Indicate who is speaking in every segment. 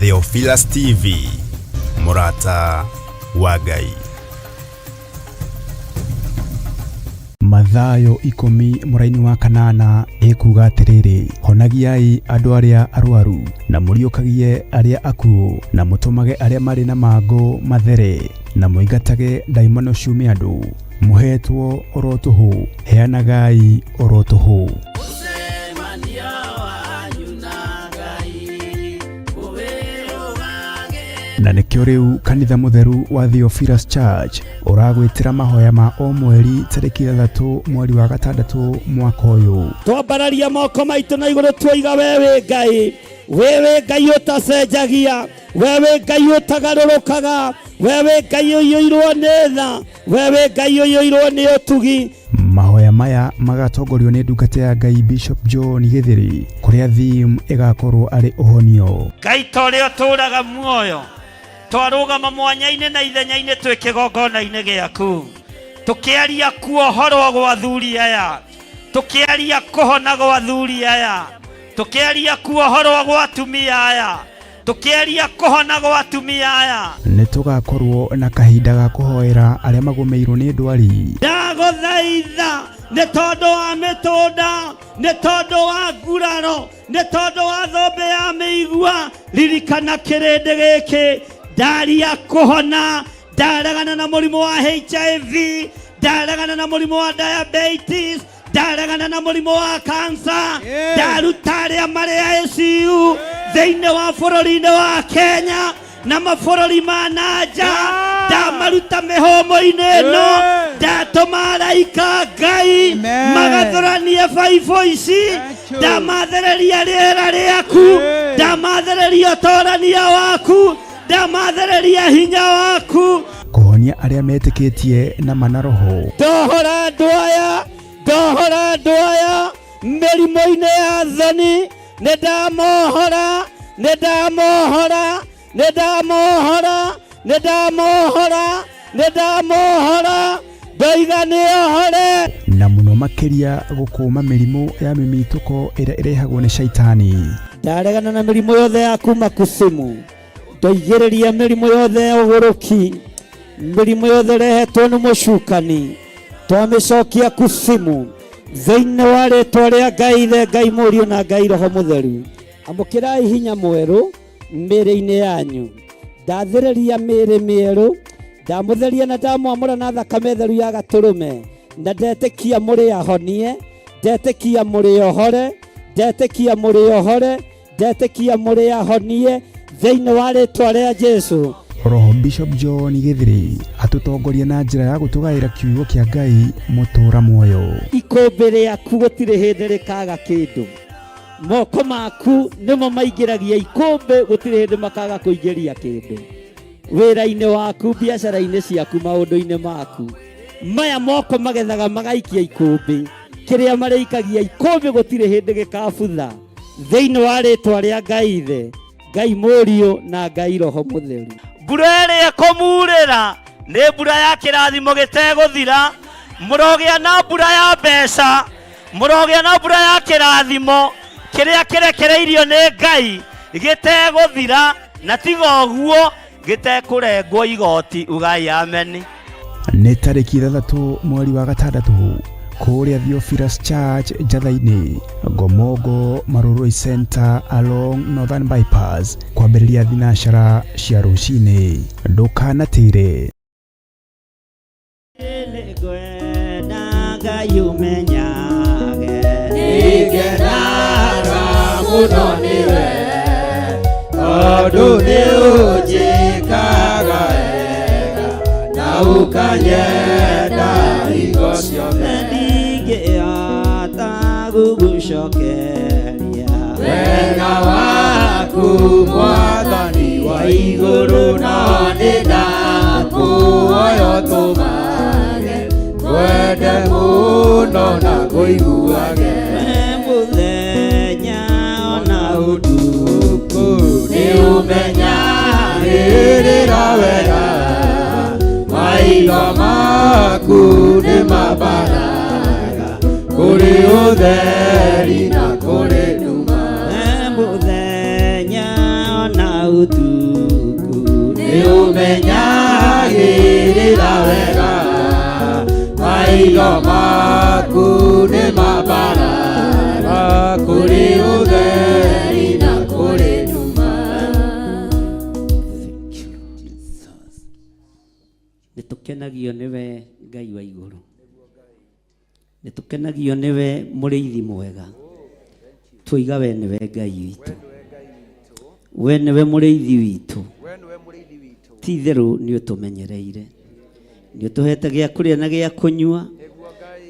Speaker 1: Theophilus TV, mũrata wa Ngai.
Speaker 2: Mathayo ikũmi mũraini wa kanana ĩkuga atĩrĩrĩ, honagiai andũ arĩa arwaru, na mũriũkagie arĩa akuũ, na mũtũmage arĩa marĩ na mangũ mathere, na mũingatage ndaimono ciume andũ. Mũheetwo oro tũhũ, heanagai oro tũhũ. Na nĩkĩo rĩu kanitha mũtheru wa Theophilus Church ũragwĩtĩra mahoya ma o mweri tarĩki 6 mweri wa 6 mwaka ũyũ.
Speaker 3: Twambararia moko maitũ na igũrũ tuoiga we wĩ Ngai, we wĩ Ngai ũtacenjagia, we wĩ Ngai ũtagarũrũkaga, we wĩ Ngai ũiyũirwo nĩ tha, we wĩ Ngai ũiyũirwo nĩ ũtugi.
Speaker 2: Mahoya maya magatongorio nĩ ndungata ya Ngai Bishop John Gĩthĩri, kũrĩa theme ĩgakorwo arĩ ũhonio.
Speaker 3: Ngai ta ũrĩa ũtũũraga muoyo, twarũgama mwanya-inĩ na ithenya-inĩ twĩ kĩgongona-inĩ gĩaku, tũkĩaria kuohorwo gwa athuri aya, tũkĩaria kũhona gwa athuri aya, tũkĩaria kuohorwo gwa atumia aya, tũkĩaria kũhona gwa atumia aya.
Speaker 2: Nĩ tũgakorwo na kahinda ga kũhoera arĩa magũmĩirwo nĩ ndwari.
Speaker 3: Ndagũthaitha nĩ tondũ wa mĩtũnda, nĩ tondũ wa nguraro, nĩ tondũ wa thũmbĩ ya mĩigua, ririkana kĩrĩndĩ gĩkĩ. Ndaria kũhona, ndaregana na mũrimũ wa HIV, ndaregana na mũrimũ wa diabetes, ndaregana na mũrimũ wa kansa, ndaruta arĩa marĩ ICU thĩinĩ wa bũrũri-inĩ wa Kenya na mabũrũri ma na nja, ndamaruta mĩhũmũ-inĩ ĩno, ndatũma araika Ngai magathũranie baibũ ici, ndamathereria rĩera rĩaku, ndamathereria ũtorania waku, ndamathereria hinya waku.
Speaker 2: Kũhonia arĩa metĩkĩtie na mana roho.
Speaker 3: Ndohora andũ aya, ndohora andũ aya mĩrimũ-inĩ ya thoni, nĩ ndamohora, nĩ ndamohora, nĩ ndamohora, nĩ ndamohora, nĩ ndamohora, ndoiga nĩ ohore.
Speaker 2: Na mũno makĩria gũkũma mĩrimũ ya mĩmitũko ĩrĩa ĩrehagwo nĩ shaitani.
Speaker 3: Ndaregana na mĩrimũ yothe ya kuma kusimu, ndoigĩrĩria mĩrimũ yothe ya ũgũrũki, mĩrimũ yothe ĩrehetwo nĩ mũcukani, twamĩcokia kusimu thĩinĩ wa rĩtwa rĩa Ngai Ithe, Ngai Mũriũ na Ngai Roho Mũtheru. Amũkĩrai hinya mwerũ mĩĩrĩ-inĩ yanyu, ndathĩrĩria mĩĩrĩ mĩerũ, ndamũtheria na ndamwamũra na thakame theru ya gatũrũme, na ndetĩkia mũrĩ ahonie, ndetĩkia mũrĩ ohore, ndetĩkia mũrĩ ohore, ndetĩkia mũrĩ ahonie thĩinĩ wa rĩtwa rĩa Jesu.
Speaker 2: Roho Bishop John Gĩthĩri atũtongoria na njĩra ya gũtũgaĩra kiugo kĩa Ngai mũtũra muoyo.
Speaker 3: Ikũmbĩ rĩaku gũtirĩ hĩndĩ rĩkaga kĩndũ, moko maku nĩmo maingĩragia ikũmbĩ, gũtirĩ hĩndĩ makaga kũingĩria kĩndũ wĩra-inĩ waku, biacara-inĩ ciaku, maũndũ-inĩ maku. Maya moko magethaga magaikia ikũmbĩ, kĩrĩa marĩikagia ikũmbĩ gũtirĩ hĩndĩ gĩkabutha thĩinĩ wa rĩtwa rĩa Ngai Ithe, Ngai Mũriũ na Ngai Roho Mũtheru. Mbura ĩrĩa ĩkũmurĩra nĩ mbura ya kĩrathimo gĩtegũthira. Mũrogĩa na mbura ya mbeca, mũrogĩa na mbura ya kĩrathimo kĩrĩa kĩrekereirio nĩ Ngai gĩtegũthira, na tiga ũguo gĩtekũrengwo igoti. Ugai ameni.
Speaker 2: Nĩ tarĩki 6 mweri wa 6 kũrĩa Theophilus Church Njatha-inĩ, Ngomongo Marurui Center along Northern Bypass, kwambĩrĩria thinacara cia rũcinĩ. Ndũkanatĩre.
Speaker 3: Nĩngwenda Ngai ũmenyage.
Speaker 4: Nĩngenaga mũno nĩwe, tondũ nĩ ũnjĩkaga wega na ũkanyenda hingo ciothe.
Speaker 3: Ndingĩhota gũgũcokeria
Speaker 4: wega waku Mwathani wa igũrũ, na nĩ ndakũhoya ũtũmage ngwende mũno na ngũiguage.
Speaker 3: We mũthenya ona ũtukũ,
Speaker 4: nĩ ũmenyagĩrĩra wega, maitho maku nĩ mambaraga kũrĩ ũtheri na kũrĩ nduma.
Speaker 3: We mũthenya ona Ũtukũ
Speaker 4: Nĩ ũmenyagĩrĩra wega, maitho maku nĩ mambaraga kũrĩ ũtheri na kũrĩ nduma.
Speaker 3: Thank you, Jesus. Nĩ tũkenagio nĩwe Ngai wa igũrũ, nĩ tũkenagio nĩwe mũrĩithi mwega. Twoiga we nĩwe Ngai witũ, we nĩwe mũrĩithi witũ. Ti itherũ nĩ ũtũmenyereire, nĩ ũtũhete gĩa kũrĩa na gĩa kũnyua,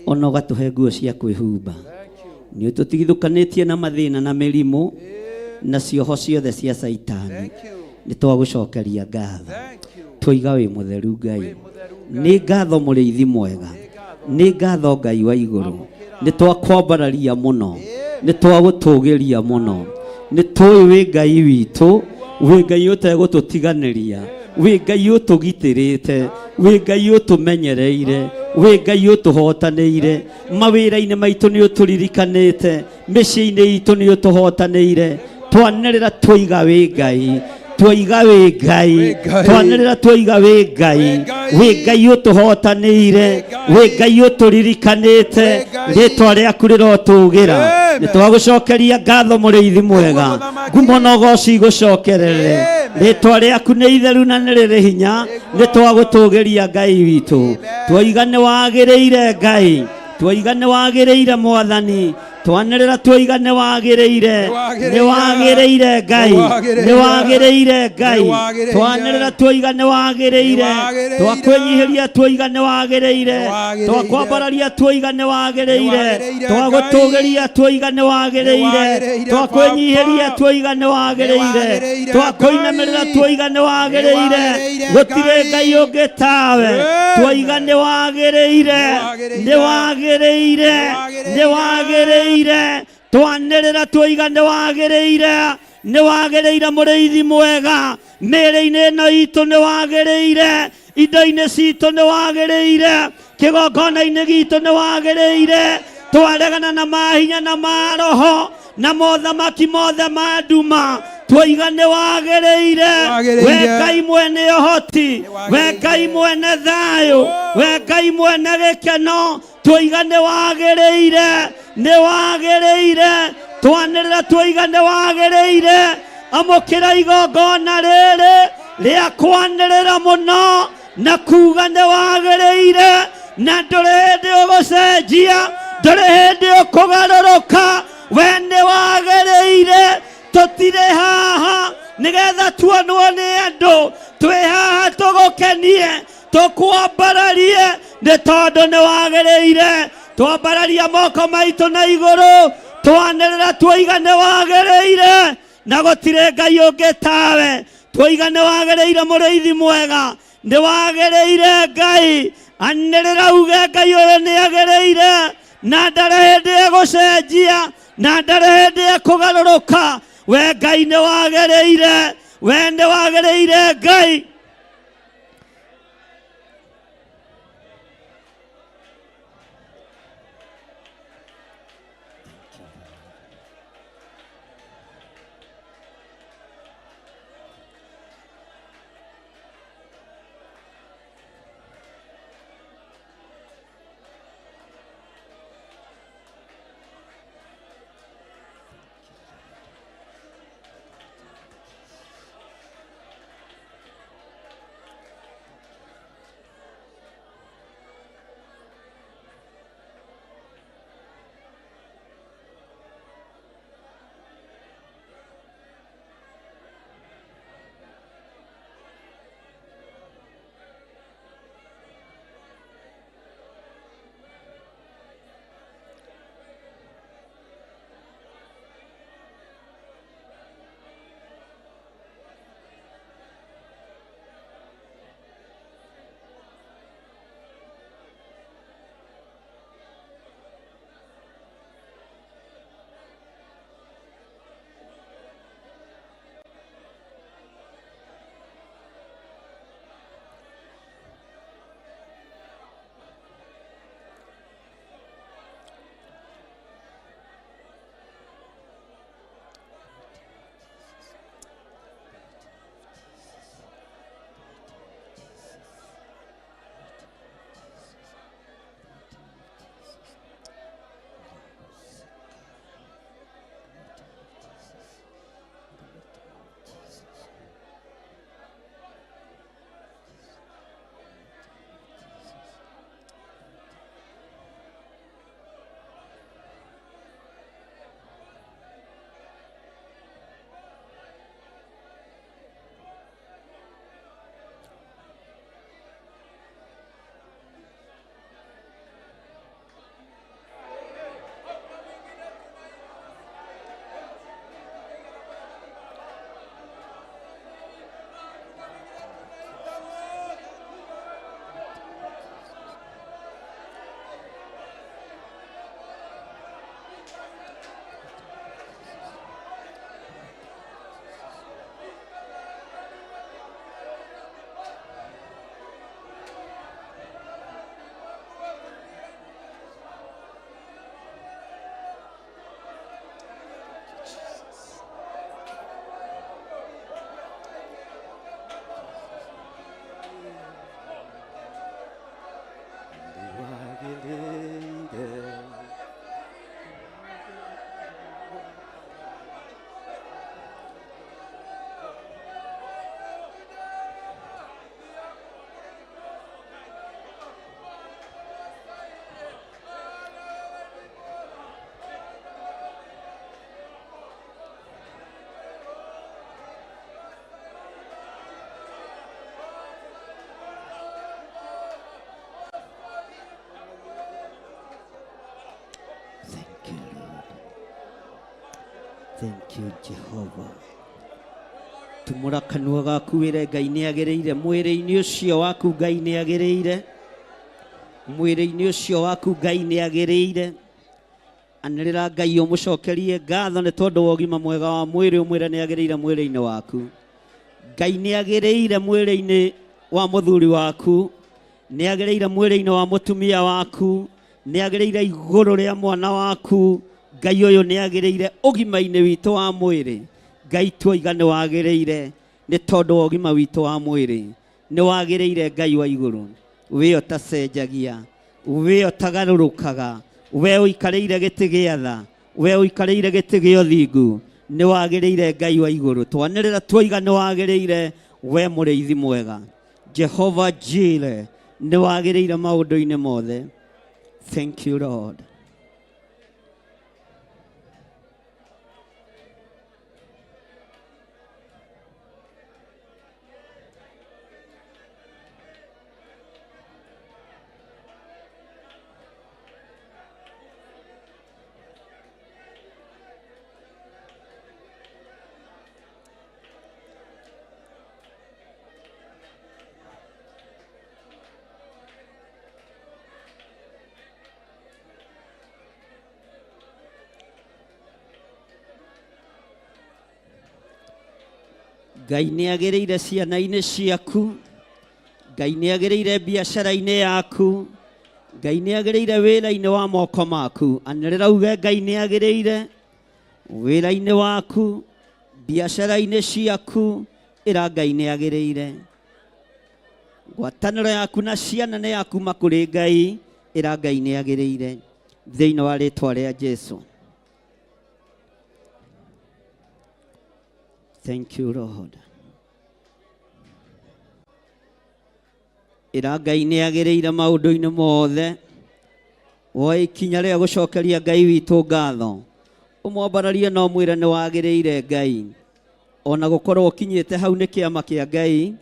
Speaker 3: ona ũgatũhe nguo cia kwĩhumba. Nĩ ũtũtigithũkanĩtie na mathĩna na mĩrimũ na cioho ciothe cia Caitani. Nĩ twagũcokeria ngatho, twoiga wĩ mũtheru Ngai. Nĩ ngatho mũrĩithi mwega, nĩ ngatho Ngai wa igũrũ. Nĩ twakwambararia mũno, nĩ twagũtũgĩria mũno. Nĩ tũĩ wĩ Ngai witũ, wĩ Ngai ũtegũtũtiganĩria, wĩ Ngai ũtũgitĩrĩte, wĩ Ngai ũtũmenyereire, wĩ Ngai ũtũhotanĩire. Mawĩra-inĩ maitũ nĩ ũtũririkanĩte, mĩciĩ-inĩ itũ nĩ ũtũhotanĩire. Twanĩrĩra twoiga wĩ Ngai, twoiga wĩ Ngai, twanĩrĩra twoiga wĩ Ngai, wĩ Ngai ũtũhotanĩire, wĩ Ngai ũtũririkanĩte. Rĩtwa rĩaku rĩrotũgĩra. Nĩ twagũcokeria ngatho mũrĩithi mwega, ngumo na ũgoci igũcokerere. Rĩtwa rĩaku nĩ itheru na nĩ rĩrĩ hinya. Nĩ twagũtũgĩria Ngai witũ, twoiga nĩ wagĩrĩire Ngai, twoiga nĩ wagĩrĩire Mwathani. Twanĩrĩra twoiga nĩ wagĩrĩire, nĩ wagĩrĩire Ngai, nĩ wagĩrĩire Ngai. Twanĩrĩra twoiga nĩ wagĩrĩire, twakwĩnyihĩria twoiga nĩ wagĩrĩire, twakwambararia twoiga nĩ wagĩrĩire, twagũtũgĩria twoiga nĩ wagĩrĩire, twakwĩnyihĩria twoiga nĩ wagĩrĩire, twakũinamĩrĩra twoiga nĩ wagĩrĩire. Gũtirĩ Ngai ũngĩ tawe. Twoiga nĩ wagĩrĩire, nĩ wagĩrĩire, nĩ wagĩrĩire. Twanĩrĩra twoiga nĩ wagĩrĩire, nĩ wagĩrĩire mũrĩithi mwega. Mĩĩrĩ-inĩ ĩno itũ nĩ wagĩrĩire, indo-inĩ citũ nĩ wagĩrĩire, kĩgongona-inĩ gitũ nĩ wagĩrĩire. Twaregana na mahinya na maroho na mothamaki mothe ma nduma, twoiga nĩ wagĩrĩire. We Ngai mwene ũhoti, we Ngai mwene thayũ, we Ngai mwene gĩkeno, twoiga nĩ wagĩrĩire, nĩ wagĩrĩire. Twanĩrĩra twoiga nĩ wagĩrĩire. Amũkĩra igongona rĩrĩ rĩa kwanĩrĩra mũno na kuga nĩ wagĩrĩire, na ndũrĩ hĩndĩ ũgũcenjia, ndũrĩ hĩndĩ ũkũgarũrũka. We nĩ wagĩrĩire. Tũtirĩ haha nĩgetha tuonwo nĩ andũ, twĩ haha tũgũkenie, tũkwambararie, nĩ tondũ nĩ wagĩrĩire. Twambararia moko maitũ na igũrũ, twanĩrĩra twoiga nĩ wagĩrĩire, na gũtirĩ Ngai ũngĩ tawe. Twoiga nĩ wagĩrĩire mũrĩithi mwega, nĩ wagĩrĩire Ngai. Anĩrĩra uge Ngai ũyũ nĩ agĩrĩire, na ndarĩ hĩndĩ egũcenjia, na ndarĩ hĩndĩ ekũgarũrũka. We Ngai nĩ wagĩrĩire, we nĩ wagĩrĩire Ngai. Thank you Jehova. Tumũra kanua gaku wĩre Ngai nĩ agĩrĩire mwĩrĩ-inĩ ũcio waku, Ngai nĩ agĩrĩire mwĩrĩ-inĩ ũcio waku, Ngai nĩ agĩrĩire. Anĩrĩra Ngai ũmũcokerie ngatho nĩ tondũ wa ũgima mwega wa mwĩrĩ, ũmwĩre nĩ agĩrĩire mwĩrĩ-inĩ waku. Ngai nĩ agĩrĩire mwĩrĩ-inĩ wa mũthuri waku, nĩ agĩrĩire mwĩrĩ-inĩ wa mũtumia waku, nĩ agĩrĩire igũrũ rĩa mwana waku. Ngai ũyũ nĩ agĩrĩire ũgima-inĩ witũ wa mwĩrĩ. Ngai tuoiga nĩ wagĩrĩire nĩ tondũ wa ũgima witũ wa mwĩrĩ, nĩ wagĩrĩire Ngai wa igũrũ. We ũtacenjagia, we ũtagarũrũkaga, we ũikarĩire gĩtĩ gĩa tha, we ũikarĩire gĩtĩ gĩa ũthingu, nĩ wagĩrĩire Ngai wa igũrũ. Twanĩrĩra tuoiga nĩ wagĩrĩire, we mũrĩithi mwega Jehova Jire, nĩ wagĩrĩire maũndũ-inĩ mothe. Thank you Lord. Ngai nĩ agĩrĩire ciana-inĩ ciaku, Ngai nĩ agĩrĩire biacara-inĩ yaku, Ngai nĩ agĩrĩire wĩra-inĩ wa moko maku. Anĩrĩra uge Ngai nĩ agĩrĩire wĩra-inĩ waku, biacara-inĩ ciaku, ĩra Ngai nĩ agĩrĩire. Ngwatanĩro yaku na ciana nĩ ya kuma kũrĩ Ngai, ĩra Ngai nĩ agĩrĩire thĩinĩ wa rĩtwa rĩa Jesu. Thank you Lord. Ĩra Ngai nĩ agĩrĩire maũndũ-inĩ mothe. Woe ikinya rĩa gũcokeria Ngai witũ ngatho, ũmwambararie na ũmwĩre nĩ wagĩrĩire Ngai. Ona gũkorwo ũkinyĩte hau nĩ kĩama kĩa Ngai,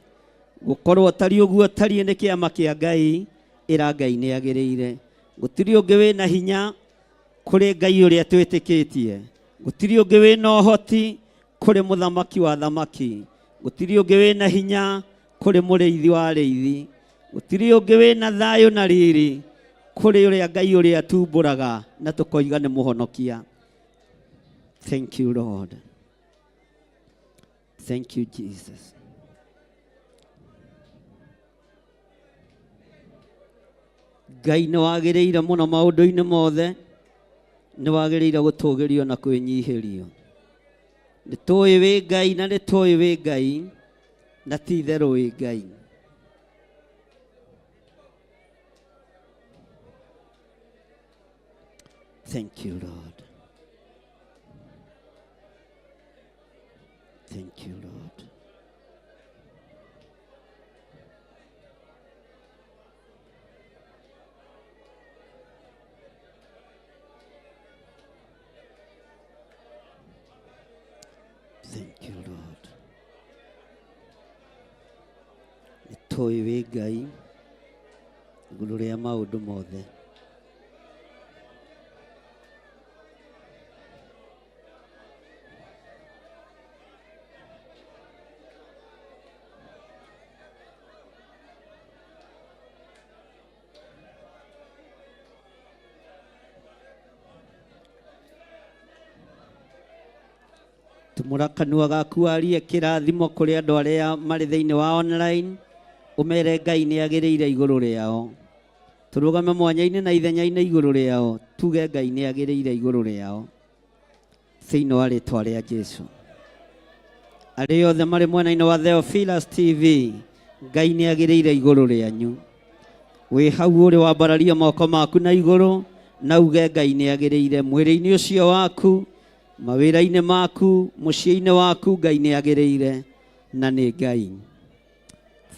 Speaker 3: gũkorwo ũtariĩ ũguo ũtariĩ nĩ kĩama kĩa Ngai, ĩra Ngai nĩ agĩrĩire. Gũtirĩ ũngĩ wĩna hinya kũrĩ Ngai ũrĩa twĩtĩkĩtie, gũtirĩ ũngĩ wĩna ũhoti kũrĩ mũthamaki wa thamaki, gũtirĩ ũngĩ wĩna hinya kũrĩ mũrĩithi wa arĩithi, gũtirĩ ũngĩ wĩna thayũ na riri kũrĩ ũrĩa Ngai ũrĩa tumbũraga na tũkoiga nĩ mũhonokia. Thank you Lord. Thank you Jesus. Ngai nĩ wagĩrĩire mũno maũndũ-inĩ mothe, nĩ wagĩrĩire gũtũgĩrio na kwĩnyihĩrio. Nĩ tũĩ wĩ Ngai na nĩ tũĩ wĩ Ngai na ti itherũ wĩ Ngai. Thank you Lord. Thank you Lord. Thank you Lord. Nĩ tũĩ wĩ Ngai igũrũ rĩa maũndũ mothe. Tumũra kanua gaku warie kĩrathimo kũrĩ andũ arĩa marĩ thĩinĩ wa online, ũmere Ngai nĩ agĩrĩire igũrũ rĩao. Tũrũgame mwanya-inĩ na ithenya-inĩ igũrũ rĩao, tuge Ngai nĩ agĩrĩire igũrũ rĩao thĩinĩ wa rĩtwa rĩa Jesu. Arĩa othe marĩ mwena-inĩ wa Theophilus TV, Ngai nĩ agĩrĩire igũrũ rĩanyu. Wĩ hau ũrĩ wambararie moko maku na igũrũ na uge Ngai nĩ agĩrĩire mwĩrĩ-inĩ ũcio waku, mawĩra-inĩ maku, mũciĩ-inĩ waku, Ngai nĩ agĩrĩire na nĩ Ngai.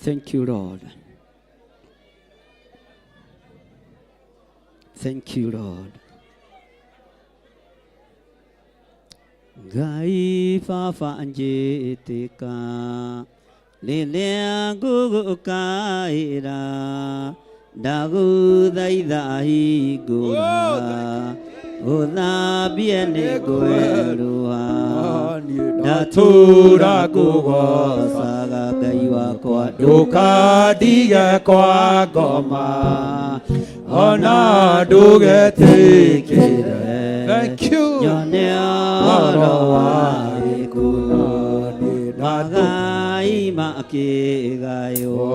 Speaker 3: Thank you Lord. Thank you Lord. Ngai baba njĩtĩka rĩrĩa ngũgũkaĩra, ndagũthaitha hingũra. Ũthambie nĩ ngwerũha.
Speaker 4: Ndatũra ngũgocaga.
Speaker 3: Ngũgocaga Ngai wakwa.
Speaker 4: Ndũkandige kwa ngoma, ona ndũgetĩkĩre. Thank you.
Speaker 3: Nyone ũhoro wa gĩkuũ, magai makĩgaywo.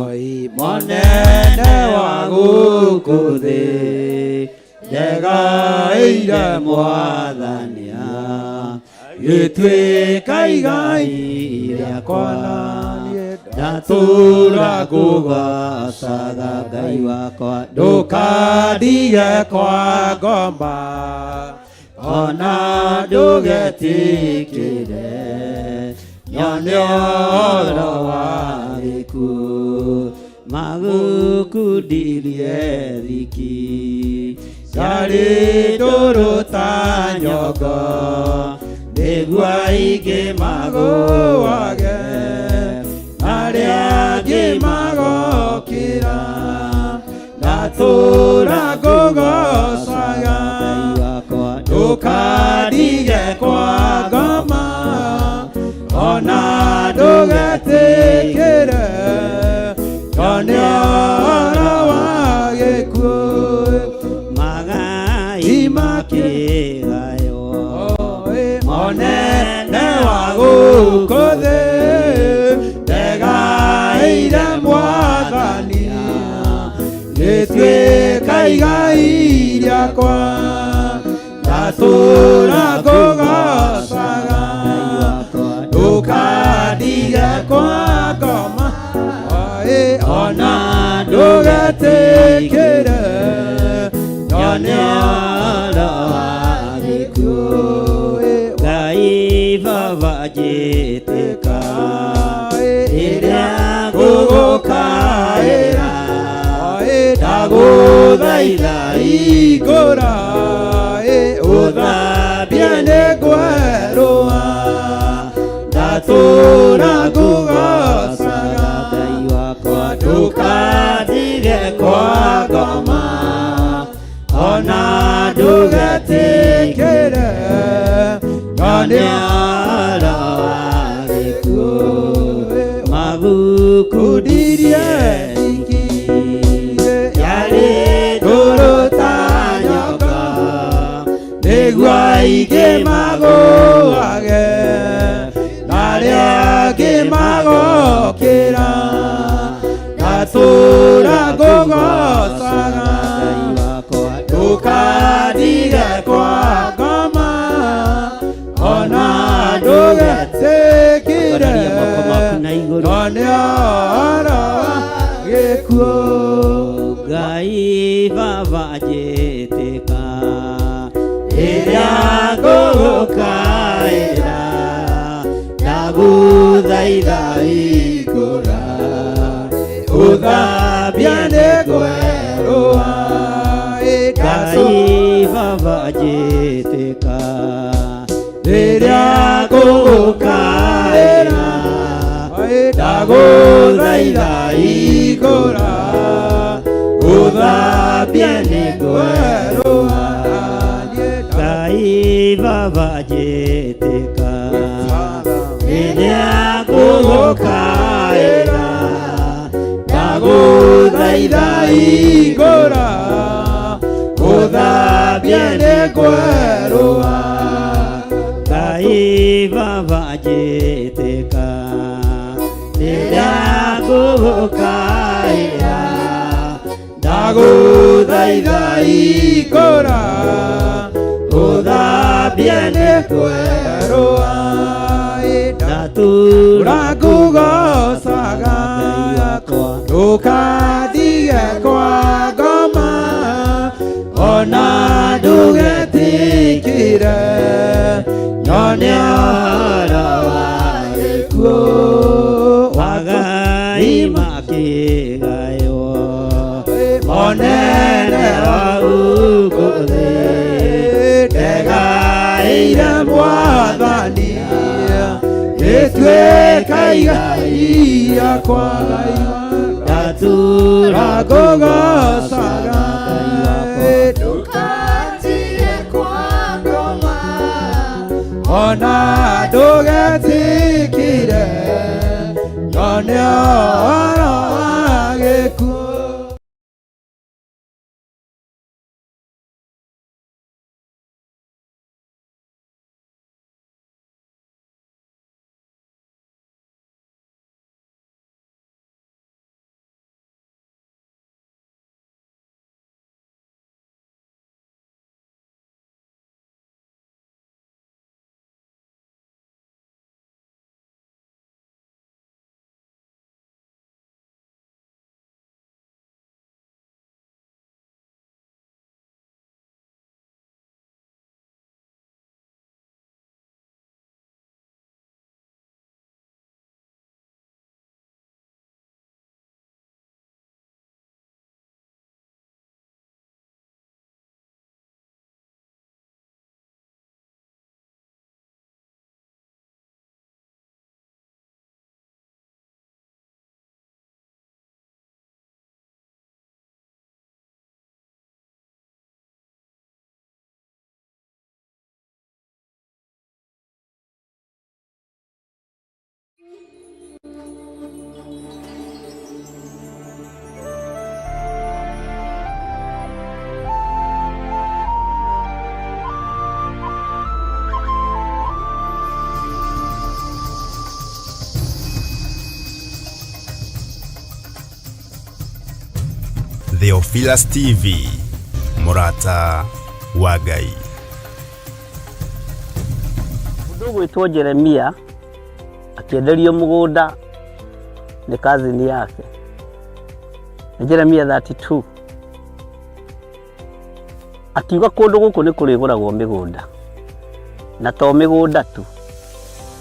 Speaker 4: Oi monene wa gũkũ thĩ, ndegaĩire mwathania, gĩtuĩka igai rĩakwa.
Speaker 3: Ndatũra ngũgocaga Ngai wakwa.
Speaker 4: Ndũkandige kwa ngoma, ona ndũgetĩkĩre
Speaker 3: nyone ũhoro wa gĩkuũ, magũkundirie thiki.
Speaker 4: Yarĩ ndũrũ ta nyongo,
Speaker 3: nĩguo aingĩ
Speaker 4: magũage, arĩa angĩ magokĩra. Ndatũra ngũgocaga.
Speaker 3: Ngai wakwa.
Speaker 4: Ndũkandige kwa ngoma, ona ndũgetĩkĩre nyone ũhoro wa gĩkuũ,
Speaker 3: magai makĩgaywo.
Speaker 4: Monene wa gũkũ thĩ, ndegaĩire mwathani, gĩtuĩka igai rĩakwa. Ndatũra ngũgocaga.
Speaker 3: Ngai wakwa.
Speaker 4: Ndũkandige kwa ngoma, ona ndũgetĩkĩre nyone
Speaker 3: ũhoro wa gĩkuũ. Ngai baba njĩtĩka rĩrĩa ngũgũkaĩra.
Speaker 4: Ndagũthaitha igũra, ũthambie nĩ ngwerũha. Ndatũra ngũgocaga.
Speaker 3: Ngai wakwa.
Speaker 4: Ndũkandige kwa ngoma, ona ndũgetĩkĩre nyone
Speaker 3: ũhoro wa gĩkuũ,
Speaker 4: kundirie
Speaker 3: magukundirie
Speaker 4: thiki.
Speaker 3: Yarĩ
Speaker 4: ndũrũ ta nyongo, nĩguo aingĩ magũage, arĩa angĩ magokĩra. Ndatũra ngũgocaga.
Speaker 3: Ngai wakwa.
Speaker 4: Ndũkandige kwa ngoma, ona ndũgetĩkĩre
Speaker 3: Ambararia moko maku na igũrũ.
Speaker 4: nyone ũhoro wa gĩkuũ.
Speaker 3: Ngai baba njĩtĩka
Speaker 4: rĩrĩa ngũgũkaĩra.
Speaker 3: Ndagũthaitha
Speaker 4: igũra, ũthambie nĩ ngwerũha.
Speaker 3: Ngai baba njĩtĩka
Speaker 4: Rĩrĩa ngũgũkaĩra, ndagũthaitha igũra, ũthambie nĩ ngwerũha.
Speaker 3: Ngai baba njĩtĩka rĩrĩa ngũgũkaĩra.
Speaker 4: Ndagũthaitha igũra, ũthambie nĩ ngwerũha.
Speaker 3: Ngai baba njĩtĩka rĩrĩa ngũgũkaĩra.
Speaker 4: Ndagũthaitha igũra, ũthambie nĩ ngwerũha.
Speaker 3: Ndatũra
Speaker 4: Ngũgocaga.
Speaker 3: Ngai wakwa.
Speaker 4: Ndũkandige kwa ngoma, ona ndũgetĩkĩre nyone ũhoro wa gĩkuũ,
Speaker 3: magai makĩgaywo.
Speaker 4: Monene wa
Speaker 3: gũkũ thĩ,
Speaker 4: ndegaĩire mwathani, gĩtuĩka igai rĩakwa.
Speaker 3: Ndatũra
Speaker 4: Ngũgocaga.
Speaker 3: Ngai wakwa.
Speaker 4: Ndũkandige kwa Ona ndũgetikire nyone ũhoro wa gĩkuũ.
Speaker 1: Theophilus TV, mũrata wa Ngai.
Speaker 5: Mũndũ ũgwĩtwo Jeremia akĩenderio mũgũnda nĩ kazini yake. Nĩ Jeremia 32. Akiuga kũndũ gũkũ nĩ kũrĩgũragwo mĩgũnda, na to mĩgũnda tu,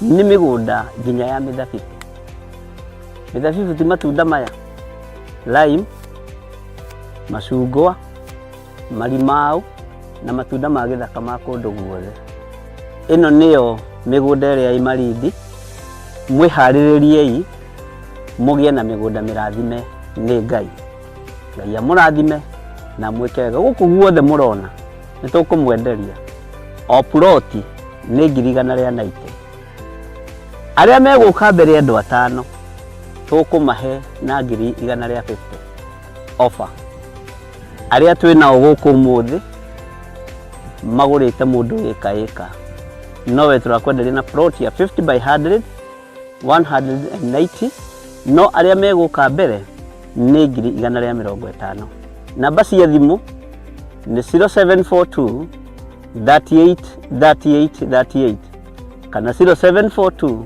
Speaker 5: nĩ mĩgũnda nginya ya mĩthabibũ. Mĩthabibũ ti matunda maya, lime, macungwa, marimau na matunda ma gĩthaka ma kũndũ guothe. Ĩno nĩyo mĩgũnda ĩrĩa ĩ Malindi. Mwĩharĩrĩriei mũgĩe na mĩgũnda mĩrathime nĩ Ngai. Ngai amũrathime na mwĩke wega. Gũkũ guothe mũrona nĩ tũkũmwenderia o puroti nĩ 190,000. Arĩa megũka mbere andũ atano tũkũmahe na 150,000 offer. Arĩa twĩ nao gũkũ ũmũthĩ magũrĩte mũndũ ĩka ĩka, nowe tũrakwenderia na plot ya 50 by 100 190, no arĩa megũka mbere nĩ 150,000. Namba cia thimũ nĩ 0742 38 38 38 kana 0742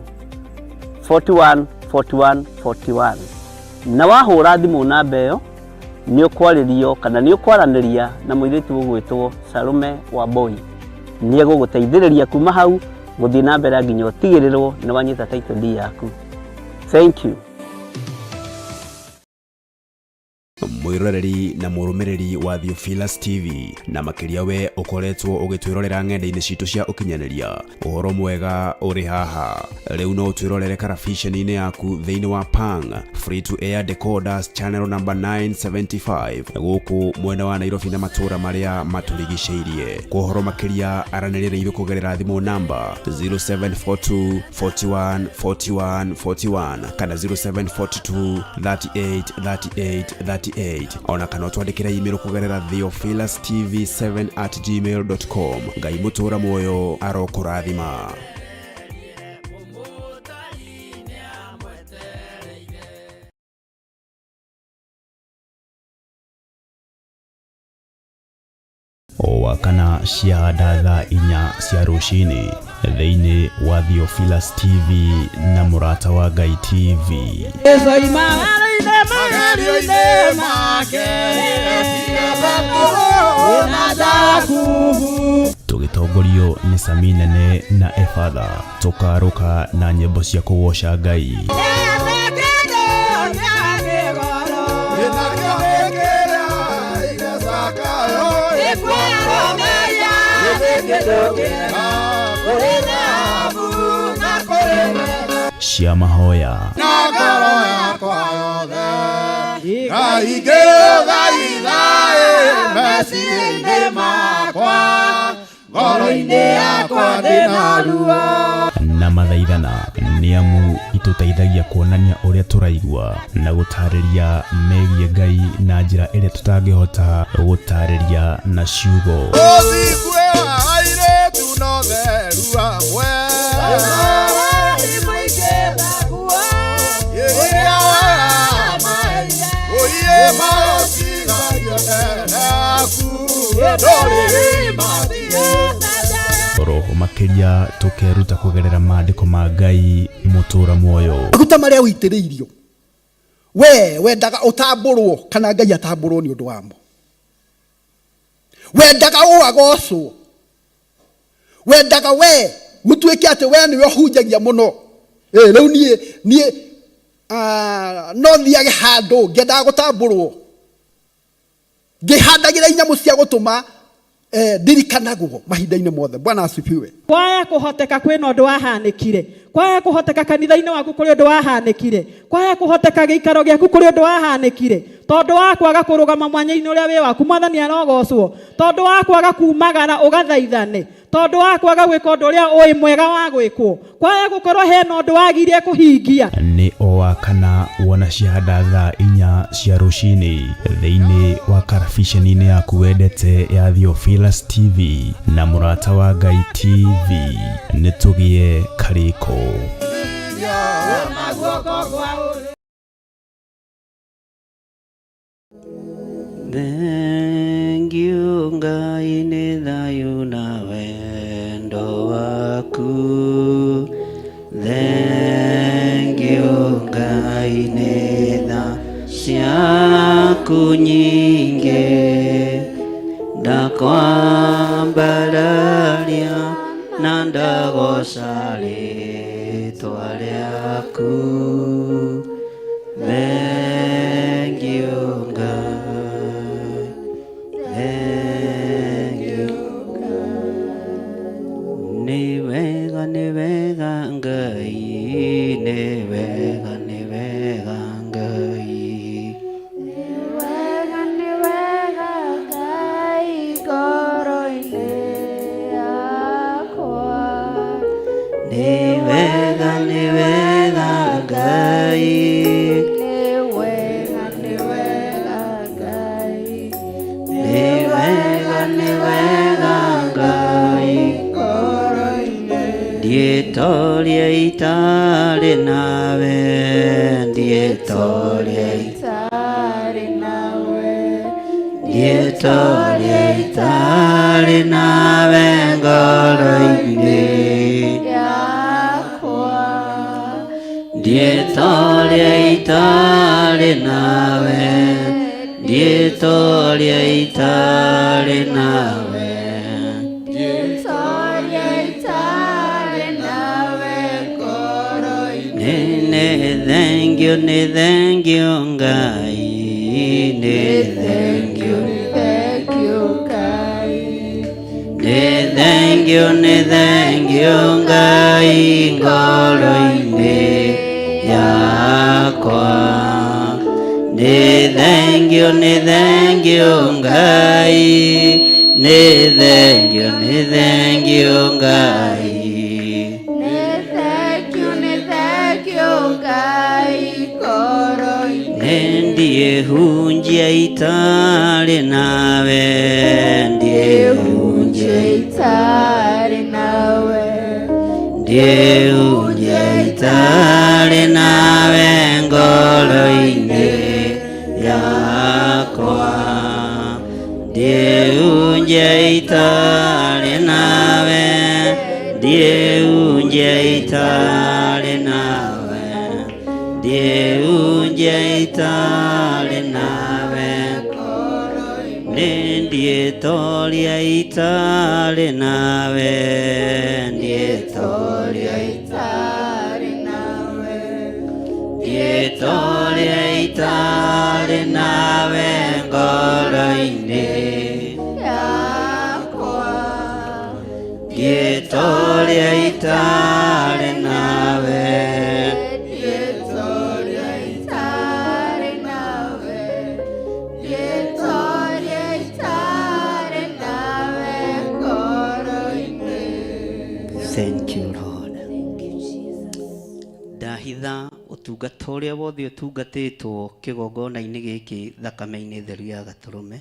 Speaker 5: 41 41 41. Na wahũra thimũ namba ĩyo nĩ ũkwarĩrio kana nĩ ũkwaranĩria na mũirĩtu ũgwĩtwo Salome Wambui. Nĩ egũgũteithĩrĩria kuma hau gũthiĩ na mbere nginya ũtigĩrĩrwo nĩ wanyita title deed yaku. Thank you.
Speaker 2: Mwiroreri na mũrũmĩrĩri wa Theophilus TV, na makĩria we ũkoretwo ũgĩtwĩrorera ng'enda-inĩ citũ cia ũkinyanĩria, ũhoro mwega ũrĩ haha. Rĩu no ũtwĩrorere karabiceni-inĩ yaku thĩinĩ wa Pang Free to Air Decoders channel number 975 gũkũ mwena wa Nairobi na matũũra marĩa matũrigicĩirie. Kwa ũhoro makĩria aranĩria na ithuĩ kũgerera thimũ namba 0742 41 41 41 kana 0742 38 38 38, ona kana ũtwandĩkĩre email kũgerera theophilustv7@gmail.com. Ngai mũtũra muoyo arokũrathima. O wakana cia thaa 4 cia rũcinĩ thĩinĩ wa Theophilus TV na Mũrata wa Ngai TV.
Speaker 4: Magerio-inĩ make na Jakubu.
Speaker 2: Tũgĩtongorio nĩ Sami Nene na Efatha, tũkarũka na nyĩmbo cia kũgoca Ngai. Cia mahoya
Speaker 4: na ngoro yakwa yothe Ngai ngĩthaitha meciria-inĩ makwa. Ngoro-inĩ yakwa ndĩna ruo.
Speaker 2: Na mathaithana nĩ amu itũteithagia kuonania ũrĩa tũraigua na gũtarĩria megiĩ Ngai na njĩra ĩrĩa tũtangĩhota gũtarĩria na ciugo.
Speaker 4: Ũthingu wa airĩtu no theru amwe.
Speaker 2: Roho makĩria tũkeruta kũgerera maandĩko ma Ngai mũtũra muoyo.
Speaker 6: Maguta marĩa ũitĩrĩirio we wendaga ũtambũrwo kana Ngai atambũrwo nĩ ũndũ wamo. Wendaga ũagocwo, wendaga we gũtuĩke atĩ we nĩwe ũhunjagia mũno. Rĩu niĩ no thiage handũ ngĩendaga gũtambũrwo, ngĩhandagĩra inyamũ cia gũtũma ndirikanagwo mahinda-inĩ mothe. Bwana asifiwe.
Speaker 7: Kwaya kũhoteka kwĩna ũndũ wahanĩkire, kwaya kũhoteka kanitha-inĩ waku kũrĩ ũndũ wahanĩkire, kwaya kũhoteka gĩikaro gĩaku kũrĩ ũndũ wahanĩkire, tondũ wa kwaga kũrũgama mwanya-inĩ ũrĩa wĩ waku Mwathani arogocwo, tondũ wa kwaga kumagara ũgathaithane, tondũ wa kwaga gwĩka ũndũ ũrĩa ũĩ mwega wa gwĩkwo, kwaya gũkorwo hena ũndũ wagire kũhingia.
Speaker 2: Nĩ o wa kana wona ciahanda thaa 4 cia rũcinĩ thĩinĩ wa karabiceni-inĩ yaku wendete ya Theophilus TV na Mũrata wa Ngai TV. Nĩ tũgĩe karĩko.
Speaker 5: Thank you Ngai nĩ thayũ na wendo waku. Thank you Ngai nĩ tha ciaku nyingĩ. Ndakwambararia na ndagoca rĩtwa rĩaku. Thank you Ngai. Thank you Nĩ wega, nĩ wega Ngai, nĩ wega, nĩ wega Ngai.
Speaker 8: Wega nĩ wega Ngai ngoro-inĩ yakwa.
Speaker 5: Nĩ wega, nĩ wega Ngai.
Speaker 8: Nĩ wega, nĩ wega Ngai.
Speaker 5: Nĩ wega, nĩ wega Ngai.
Speaker 8: Ngoro-inĩ.
Speaker 5: Ndietoria itarĩ nawe, ndietoria
Speaker 8: Itarĩ nawe.
Speaker 5: Ndietoria itarĩ nawe ngoro-inĩ
Speaker 8: yakwa.
Speaker 5: Ndietoria itarĩ nawe, ndietoria itarĩ nawe.
Speaker 8: Ndietoria itarĩ nawe ngoro-inĩ.
Speaker 5: Nĩ thank you, nĩ thank you Ngai, nĩ thank you.
Speaker 8: Thank you Ngai.
Speaker 5: Nĩ thank you, nĩ thank you Ngai ngoro-inĩ yakwa. Nĩ thank you, nĩ thank you Ngai, nĩ thank you, nĩ thank you Ngai.
Speaker 8: Nĩ thank you, nĩ thank you Ngai ngoro-inĩ.
Speaker 5: Nĩ ndiĩhunjia itarĩ nawe, ndiĩhunjia
Speaker 8: Itarĩ nawe.
Speaker 5: Ndiĩhunjia itarĩ nawe ngoro-inĩ yakwa. Ndiĩhunjia itarĩ nawe, ndiĩhunjia itarĩ nawe, ndiĩhunjia itarĩ nawe. Nĩ ndiĩtoria itarĩ nawe, ndiĩtoria
Speaker 8: Itarĩ nawe.
Speaker 5: Ndiĩtoria itarĩ nawe ngoro-inĩ
Speaker 8: yakwa.
Speaker 5: Ndiĩtoria itarĩ nawe.
Speaker 8: Ndietoria itarĩ nawe. Ndietoria itarĩ nawe ngoro.
Speaker 5: Ũtungata ũrĩa wothe ũtungatĩtwo kĩgongona-inĩ gĩkĩ thakame-inĩ theru ya Gatũrũme.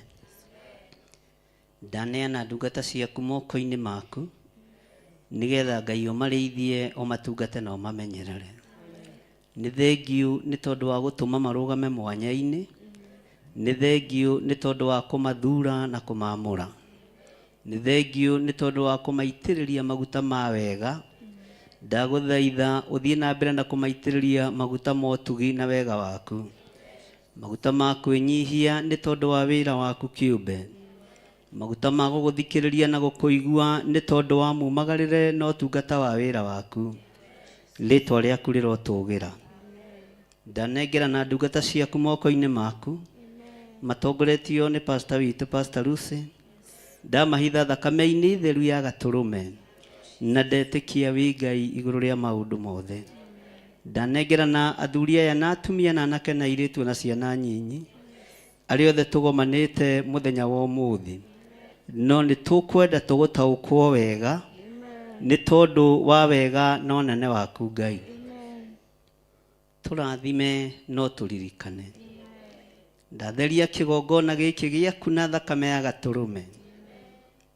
Speaker 5: Ndaneana ndungata ciaku moko-inĩ maku, nĩgetha Ngai ũmarĩithie, ũmatungate na ũmamenyerere. Nĩ thengiũ nĩ tondũ wa gũtũma marũgame mwanya-inĩ, nĩ thengiũ nĩ tondũ wa kũmathura na kũmamũra. Nĩ thengiũ nĩ tondũ wa kũmaitĩrĩria maguta ma wega. Ndagũthaitha ũthiĩ na mbere na kũmaitĩrĩria maguta ma ũtugi na wega waku. Maguta ma kwĩnyihia nĩ tondũ wa wĩra waku kĩũmbe. Maguta ma gũgũthikĩrĩria na gũkũigua nĩ tondũ wa mumagarĩre na ũtungata wa wĩra waku. Rĩtwa rĩaku rĩrotũgĩra. Ndanengerana ndungata ciaku moko-inĩ maku, matongoretio nĩ pastor witũ Pastor Lucy. Ndamahitha thakame-inĩ theru ya Gatũrũme, na ndetĩkia wĩ Ngai igũrũ rĩa maũndũ mothe. Ndanengerana athuri aya na atumia na anake na airĩtu na ciana nyinyi, arĩa othe tũgomanĩte mũthenya wa ũmũthĩ. No nĩ tũkwenda tũgũtaũkwo wega, nĩ tondũ wa wega na ũnene waku Ngai. Tũrathime no tũririkane. Ndatheria kĩgongona gĩkĩ gĩaku na thakame ya Gatũrũme.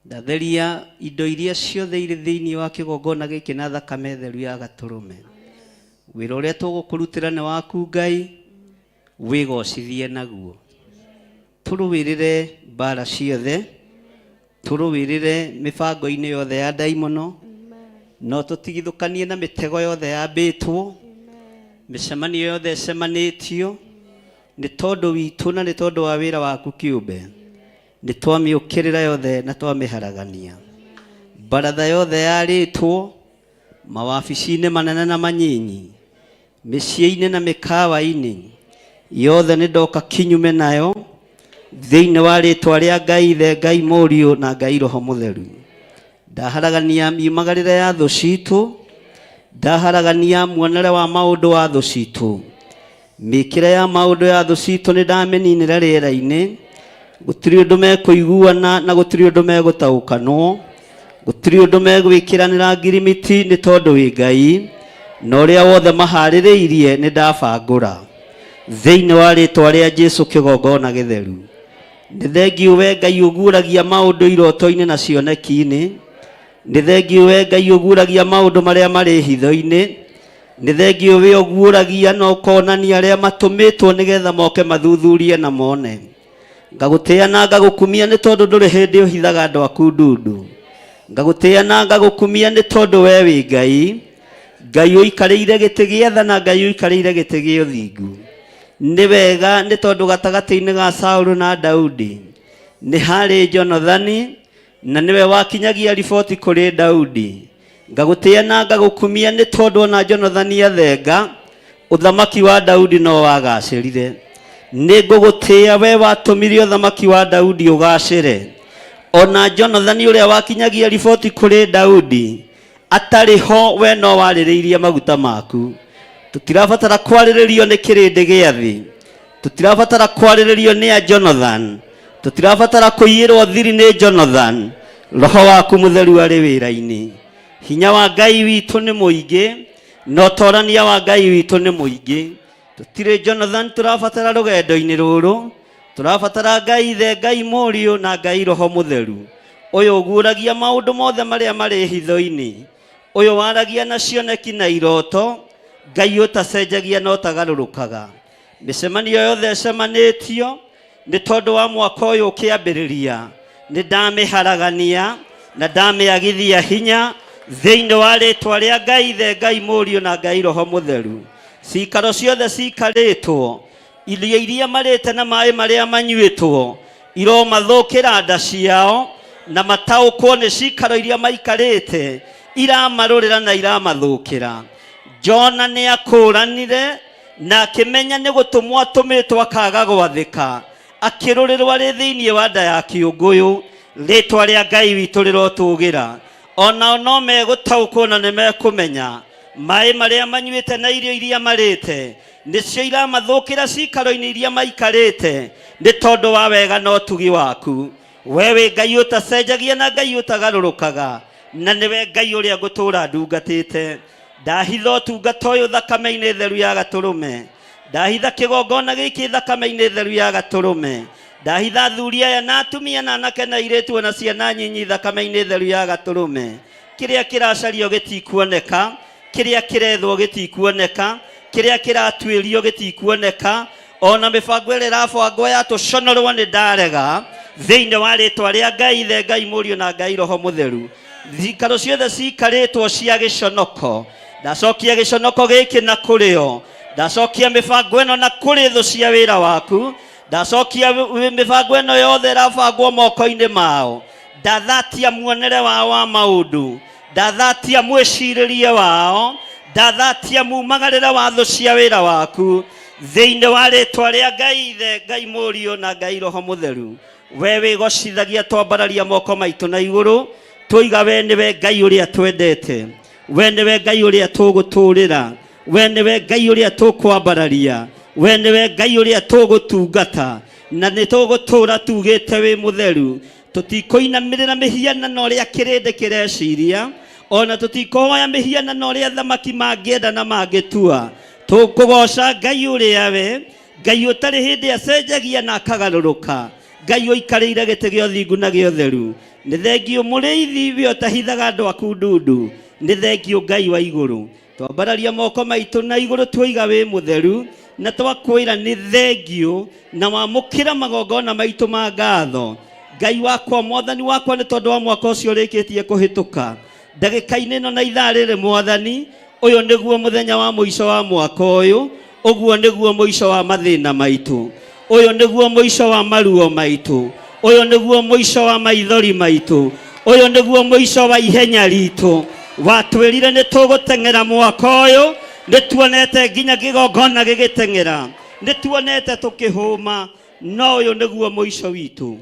Speaker 5: Ndatheria indo iria ciothe irĩ thĩinĩ wa kĩgongona gĩkĩ na thakame theru ya Gatũrũme. Wĩra ũrĩa tũgũkũrutĩra nĩ waku Ngai, wĩgocithie naguo. Tũrũĩrĩre mbara ciothe, tũrũĩrĩre mĩbango-inĩ yothe ya ndaimono, no tũtigithũkanie na mĩtego yothe yambĩtwo, mĩcemanio yothe ĩcemanĩtio, nĩ tondũ witũ na nĩ tondũ wa wĩra waku kĩũmbe. Nĩ twamĩũkĩrĩra yothe na twamĩharagania. Baratha yothe yarĩtwo, mawabici-inĩ manene na manyinyi, mĩciĩ-inĩ na mĩkawa-inĩ, yothe nĩ ndoka kinyume nayo, thĩinĩ wa rĩtwa rĩa Ngai Ithe, Ngai Mũriũ na Ngai Roho Mũtheru. Ndaharagania miumagarĩre ya thũ citũ, ndaharagania muonere wa maũndũ wa thũ citũ, mĩkĩre ya maũndũ ya thũ citũ nĩ ndamĩninĩra rĩera-inĩ. Gũtirĩ ũndũ mekũiguana na gũtirĩ ũndũ megũtaũkanwo, gũtirĩ ũndũ megwĩkĩranĩra ngirimiti, nĩ tondũ wĩ Ngai, na ũrĩa wothe maharĩrĩirie nĩ ndabangũra thĩinĩ wa rĩtwa rĩa Jesu kĩgongona gĩtheru. Nĩ thengiũ we Ngai ũguũragia maũndũ iroto-inĩ na cioneki-inĩ. Nĩ thengiũ we Ngai ũguũragia maũndũ marĩa marĩ hitho-inĩ. Nĩ thengiũ we ũguũragia na ũkonania arĩa matũmĩtwo nĩgetha moke mathuthurie na mone. Ngagũtĩĩa na ngagũkumia nĩ tondũ ndũrĩ hĩndĩ ũhithaga andũ aku ndundu. Ngagũtĩĩa na ngagũkumia nĩ tondũ we wĩ Ngai, Ngai ũikarĩire gĩtĩ gĩa tha na Ngai ũikarĩire gĩtĩ gĩa ũthingu. Nĩ wega nĩ tondũ gatagatĩ-inĩ ga Saũlũ na Daudi nĩ harĩ Jonathani, na nĩwe wakinyagia riboti kũrĩ Daudi. Ngagũtĩĩa na ngagũkumia nĩ tondũ ona Jonathani athenga, ũthamaki wa Daudi no wagacĩrire. Nĩ ngũgũtĩĩa we watũmire ũthamaki wa Daudi ũgacĩre. Ona Jonathani ũrĩa wakinyagia riboti kũrĩ Daudi atarĩ ho, we no warĩrĩirie maguta maku. Tũtirabatara kwarĩrĩrio nĩ kĩrĩndĩ gĩa thĩ. Tũtirabatara kwarĩrĩrio nĩ a Jonathan. Tũtirabatara kũiyĩrwo thiri nĩ Jonathan. Roho waku mũtheru arĩ wĩra-inĩ. Hinya wa Ngai witũ nĩ mũingĩ, na ũtorania wa Ngai witũ nĩ mũingĩ. Tũtirĩ Jonathan tũrabatara rũgendo-inĩ rũrũ. Tũrabatara Ngai Ithe, Ngai Mũriũ na Ngai Roho Mũtheru. Ũyũ ũguũragia maũndũ mothe marĩa marĩ hitho-inĩ. Ũyũ waragia na cioneki na iroto, Ngai ũtacenjagia na ũtagarũrũkaga. Mĩcemanio yothe ĩcemanĩtio nĩ tondũ wa mwaka ũyũ ũkĩambĩrĩria, nĩ ndamĩharagania na ndamĩagithia hinya thĩinĩ wa rĩtwa rĩa Ngai Ithe, Ngai Mũriũ na Ngai Roho Mũtheru. Cikaro ciothe cikarĩtwo, irio iria marĩte na maĩ marĩa manyuĩtwo, iromathũkĩra nda ciao na mataũkwo nĩ cikaro iria maikarĩte iramarũrĩra na iramathũkĩra. Jona nĩ akũranire na akĩmenya nĩ gũtũmwo atũmĩtwo akaga gwathĩka, akĩrũrĩrwo arĩ thĩinĩ wa nda ya kĩũngũyũ. Rĩtwa rĩa Ngai witũ rĩrotũgĩra. Onao no megũtaũkwo na nĩ mekũmenya maĩ marĩa manyuĩte na irio iria marĩte nĩcio iramathũkĩra cikaro-inĩ iria maikarĩte, nĩ tondũ wa wega na ũtugi waku. We wĩ Ngai ũtacenjagia na Ngai ũtagarũrũkaga, na nĩwe Ngai ũrĩa ngũtũũra ndungatĩte.
Speaker 3: Ndahitha ũtungata ũyũ thakame-inĩ theru ya Gatũrũme. Ndahitha kĩgongona gĩkĩ thakame-inĩ theru ya Gatũrũme. Ndahitha athuri aya na atumia na anake na airĩtu ona ciana nyinyi thakame-inĩ theru ya Gatũrũme. Kĩrĩa kĩracario gĩtikuoneka, kĩrĩa kĩrethwo gĩtikuoneka, kĩrĩa kĩratuĩrio gĩtikuoneka, ona mĩbango ĩrĩa ĩrabangwo ya tũconorwo nĩ ndarega thĩinĩ wa rĩtwa rĩa Ngai Ithe, Ngai Mũriũ na Ngai Roho Mũtheru. Cikaro ciothe cikarĩtwo cia gĩconoko, ndacokia gĩconoko gĩkĩ na kũrĩ o, ndacokia mĩbango ĩno na kũrĩ thũ cia wĩra waku, ndacokia mĩbango ĩno yothe ĩrabangwo moko-inĩ mao, ndathatia muonere wao wa maũndũ, ndathatia mwĩcirĩrie wao, ndathatia mumagarĩre wa thũ cia wĩra waku thĩinĩ wa rĩtwa rĩa Ngai Ithe, Ngai Mũriũ na Ngai Roho Mũtheru. We wĩgocithagia twambararia moko maitũ na igũrũ, twoiga we nĩwe Ngai ũrĩa twendete, we nĩwe Ngai ũrĩa tũgũtũrĩra, we nĩwe Ngai ũrĩa tũkwambararia, we nĩwe Ngai ũrĩa tũgũtungata, na nĩ tũgũtũra tugĩte wĩ mũtheru. Tũtikũinamĩrĩra mĩhianano ũrĩa kĩrĩndĩ kĩreciria, ona tũtikũhoya mĩhianano ũrĩa athamaki mangĩenda na mangĩtua. Tũkũgoca Ngai ũrĩa we Ngai ũtarĩ hĩndĩ acenjagia na akagarũrũka, Ngai ũikarĩire gĩtĩ gĩa ũthingu na gĩa ũtheru. Nĩ thengiũ mũrĩithi we ũtahithaga andũ aku ndundu, nĩ thengiũ Ngai wa igũrũ. Twambararia moko maitũ na igũrũ tuoiga wĩ mũtheru, na twakwĩra nĩ thengiũ na wamũkĩra magongona maitũ ma ngatho. Ngai wakwa, Mwathani wakwa, nĩ tondũ wa mwaka ũcio ũrĩkĩtie kũhĩtũka, ndagĩka-inĩ ĩno na ithaa rĩrĩ Mwathani, ũyũ nĩguo mũthenya wa mũico wa mwaka ũyũ, ũguo nĩguo mũico wa mathĩna maitũ, ũyũ nĩguo mũico wa maruo maitũ, ũyũ nĩguo mũico wa maithori maitũ, ũyũ nĩguo mũico wa ihenya ritũ. Watwĩrire nĩ tũgũteng'era mwaka ũyũ, nĩ tuonete nginya kĩgongona gĩgĩteng'era, nĩ tuonete tũkĩhũma, no ũyũ nĩguo mũico witũ.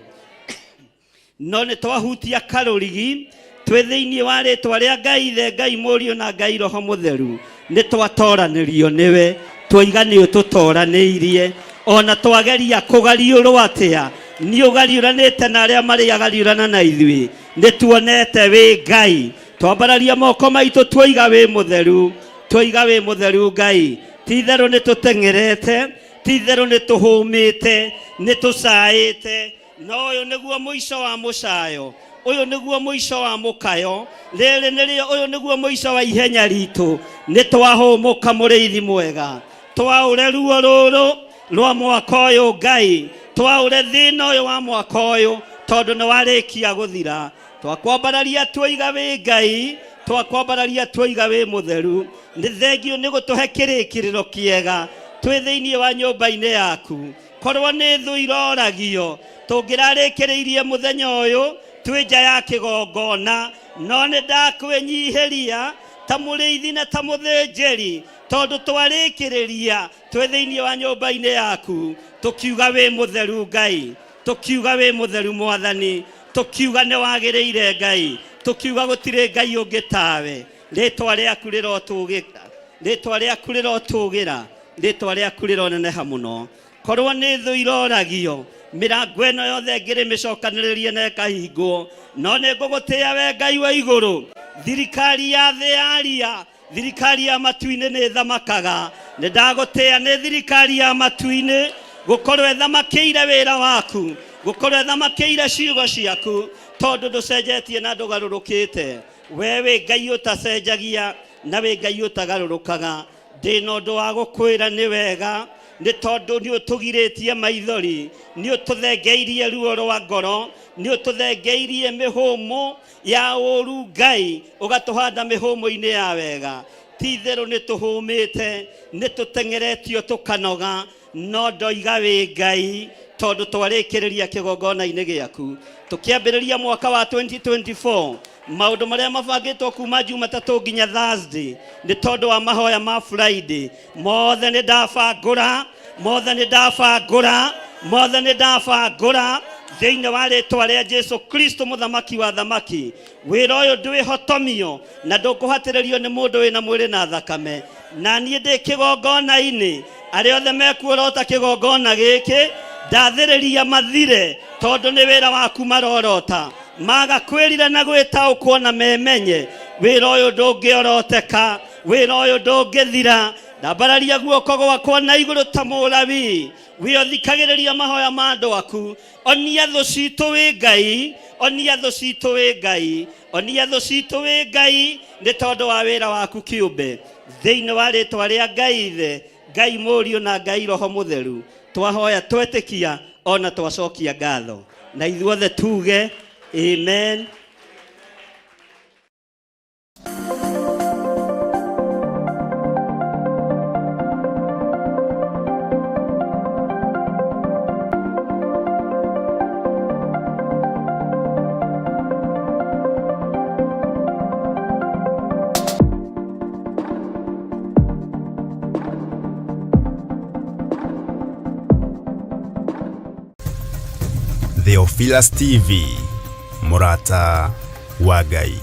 Speaker 3: No nĩ twahutia karũrigi twĩ thĩinĩ wa rĩtwa rĩa Ngai Ithe, Ngai Mũriũ na Ngai Roho Mũtheru, nĩ twatoranĩrio nĩwe, twoiga nĩ ũtũtoranĩirie. Ona twageria kũgariũrwo atĩa, nĩ ũgariũranĩte na arĩa marĩ agariũrana na ithuĩ, nĩ tuonete wĩ Ngai. Twambararia moko maitũ twoiga wĩ mũtheru, twoiga wĩ mũtheru Ngai. Ti itherũ nĩ tũteng'erete, ti itherũ nĩ tũhũmĩte, nĩ tũcaĩte, no ũyũ nĩguo mũico wa mũcayo, ũyũ nĩguo mũico wa mũkayo, rĩrĩ nĩrĩo, ũyũ nĩguo mũico wa ihenya ritũ. Nĩ twahũmũka mũrĩithi mwega, twaũre ruo rũrũ rwa mwaka ũyũ Ngai, twaũre thĩna ũyũ wa mwaka ũyũ, tondũ nĩ warĩkia gũthira. Twakwambararia twoiga wĩ Ngai, twakwambararia twoiga wĩ mũtheru. Nĩ thengiũ nĩ gũtũhe kĩrĩkĩrĩro kĩega twĩ thĩinĩ wa nyũmba-inĩ yaku. Korwo nĩ thũ iroragio, tũngĩrarĩkĩrĩirie mũthenya ũyũ twĩ nja ya kĩgongona, no nĩ ndakwĩnyihĩria ta mũrĩithi na ta mũthĩnjĩri, tondũ twarĩkĩrĩria twĩ thĩinĩ wa nyũmba-inĩ yaku, tũkiuga wĩ mũtheru Ngai, tũkiuga wĩ mũtheru Mwathani, tũkiuga nĩ wagĩrĩire Ngai, tũkiuga gũtirĩ Ngai ũngĩ tawe. Rĩtwa rĩaku rĩrotũgĩra, rĩtwa rĩaku rĩrotũgĩra, rĩtwa rĩaku rĩroneneha mũno. Korwo nĩ thũ iroragio, mĩrango ĩno yothe ngĩrĩ mĩcokanĩrĩrie na ĩkahingwo, no nĩ ngũgũtĩĩa we Ngai wa igũrũ. Thirikari ya thĩ yaria, thirikari ya matu-inĩ nĩ ĩthamakaga. Nĩ ndagũtĩĩa nĩ thirikari ya matu-inĩ gũkorwo ĩthamakĩire wĩra waku, gũkorwo ĩthamakĩire ciugo ciaku, tondũ ndũcenjetie na ndũgarũrũkĩte. We wĩ Ngai ũtacenjagia na wĩ Ngai ũtagarũrũkaga. Ndĩ na ũndũ wa gũkwĩra nĩ wega, nĩ tondũ nĩ ũtũgirĩtie maithori, nĩ ũtũthengeirie ruo rwa ngoro, nĩ ũtũthengeirie mĩhũmũ ya ũru Ngai, ũgatũhanda mĩhũmũ-inĩ ya wega. Ti itherũ nĩ tũhũmĩte, nĩ tũteng'eretio tũkanoga, no ndoiga wĩ Ngai, tondũ twarĩkĩrĩria kĩgongona-inĩ gĩaku. Tũkĩambĩrĩria mwaka wa 2024, maũndũ marĩa mabangĩtwo kuma Jumatatũ nginya Thursday nĩ tondũ wa mahoya ma Friday, mothe nĩ ndabangũra, mothe nĩ ndabangũra, mothe nĩ ndabangũra thĩinĩ wa rĩtwa rĩa Jesu Kristo mũthamaki wa thamaki. Wĩra ũyũ ndwĩhotomio na ndũkũhatĩrĩrio nĩ mũndũ wĩna mwĩrĩ na thakame. Na niĩ ndĩ kĩgongona-inĩ, arĩa othe mekuorota kĩgongona gĩkĩ, ndathĩrĩria mathire, tondũ nĩ wĩra waku marorota. Maga kwĩrira na gwĩtaũkwo na memenye, wĩra ũyũ ndũngĩoroteka. Wĩra ũyũ ndũngĩthira. Ndambararia guoko gwakwa na igũrũ ta mũlawi, wĩothikagĩrĩria mahoya ma andũ aku. Onia thũ citũ wĩ Ngai, onia thũ citũ wĩ Ngai, onia thũ citũ wĩ Ngai, nĩ tondũ wa wĩra waku kĩũmbe. Thĩinĩ wa rĩtwa rĩa Ngai Ithe, Ngai Mũriũ na Ngai Roho Mũtheru, twahoya twetĩkia ona twacokia ngatho, na ithuothe tuge amen.
Speaker 1: Theophilus TV, Murata wa Ngai.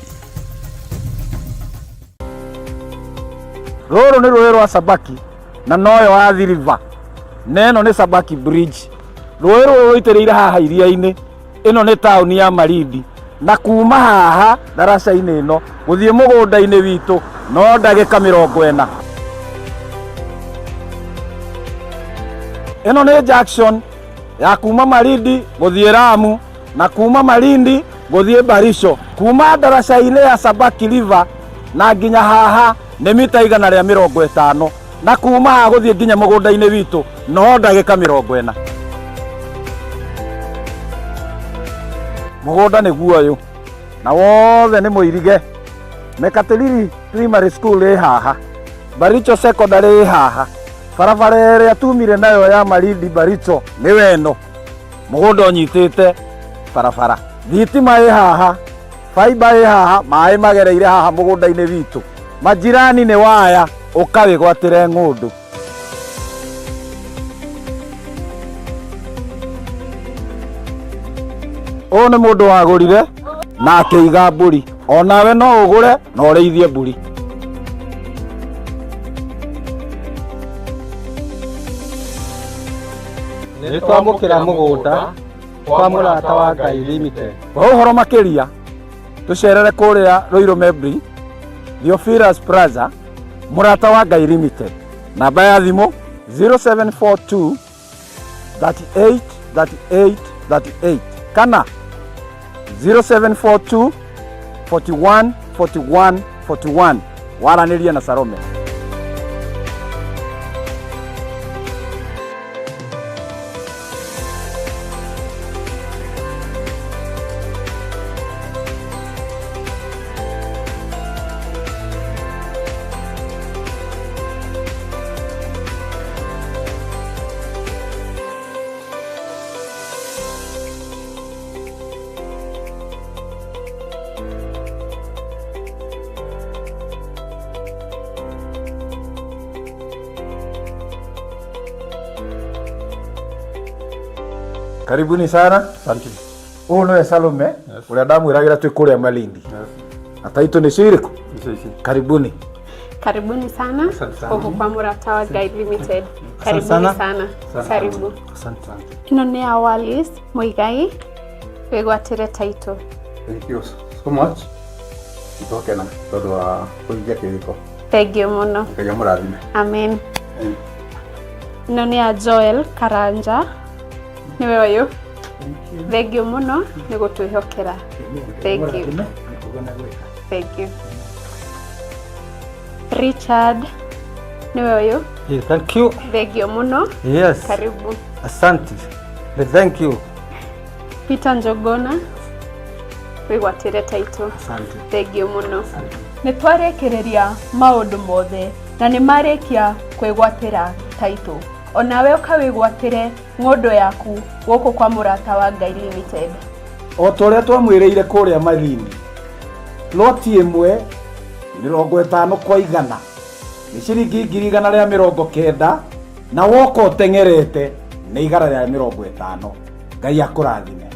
Speaker 9: Rũrũ nĩ rũĩ rwa Sabaki na noyo Athi River, na ĩno nĩ Sabaki Bridge. Rũĩ rũrũ rũitĩrĩire haha iria-inĩ. Ĩno nĩ taũni ya Malindi, na kuma haha ndaraca-inĩ ĩno gũthiĩ mũgũnda-inĩ witũ no ndagĩka 40. Ĩno nĩ junction ya kuma Malindi gũthiĩ Lamu na kuma Malindi gũthiĩ Baricho. Kuma ndaraca-inĩ ya Sabaki River na nginya haha nĩ mita 150, na kuma haha gũthiĩ nginya mũgũnda-inĩ witũ no ndagĩka 40. Mũgũnda nĩguo ũyũ na wothe nĩ mũirige. Mekatilili Primary School ĩ haha, Baricho Secondary ĩ haha, barabara ĩrĩa tumire nayo ya Malindi Baricho nĩ weno. Mũgũnda ũnyitĩte barabara, thitima ĩ haha, fiber ĩ haha, maĩ magereire haha mũgũnda-inĩ witũ. Majirani nĩ waya, ũkawĩgwatĩre ng'ũndũ. Ũyũ nĩ mũndũ wagũrire na akĩiga mbũri. Onawe no ũgũre na ũrĩithie mbũri.
Speaker 10: Nĩ twamũkĩra mũgũnda kwa Mũrata wa Ngai Limited.
Speaker 9: Kwa ũhoro makĩria tũcerere kũrĩa Ruiru Mebri, Theophilus Plaza, Mũrata wa Ngai Limited. Namba ya thimũ 0742 38 38 38 kana 0742 41 41 41. Waranĩrie na Salome. Karibuni sana.
Speaker 10: Asante.
Speaker 9: Ũyũ nĩwe Salome ũrĩa ndamwĩragĩra twĩ kũrĩa Malindi. Na taitũ nĩcio irĩkũ? Karibuni.
Speaker 11: Karibuni sana
Speaker 10: Asante sana.
Speaker 11: huku kwa Murata wa Guide Limited. Karibuni
Speaker 10: sana.
Speaker 11: sana.
Speaker 10: Asante.
Speaker 11: Karibu.
Speaker 10: Asante sana.
Speaker 11: Ĩno nĩ ya Wallis Muigai, wĩgwatĩre title.
Speaker 10: Thank you so much. Nĩtwakena tondũ wa kũhingia kĩrĩko.
Speaker 11: Thank you mũno.
Speaker 10: Ngai amũrathime.
Speaker 11: Amen. Ĩno nĩ ya Joel Karanja, nĩwe ũyũ. Thank you mũno nĩ gũtwĩhokera. Thank you. Thank you. Richard, nĩwe ũyũ.
Speaker 10: Yeah, thank you.
Speaker 11: Thank you mũno.
Speaker 10: Yes.
Speaker 11: Karibu.
Speaker 10: Asante. Thank you.
Speaker 11: Peter Njogona, wĩgwatĩre title.
Speaker 10: Asante.
Speaker 11: Thank you mũno.
Speaker 12: Nĩ twarĩkĩrĩria maũndũ mothe na nĩ marĩkia kwĩgwatĩra title. Onawe ũkawĩgwatĩre ng'ũndũ yaku gũkũ kwa Mũrata wa Ngai Limited.
Speaker 9: O ta ũrĩa twamwĩrĩire kũrĩa Malindi, ploti ĩmwe 50 kwa 100 nĩ ciringi 190,000, na woka ũteng'erete nĩ 150. Ngai akũrathime.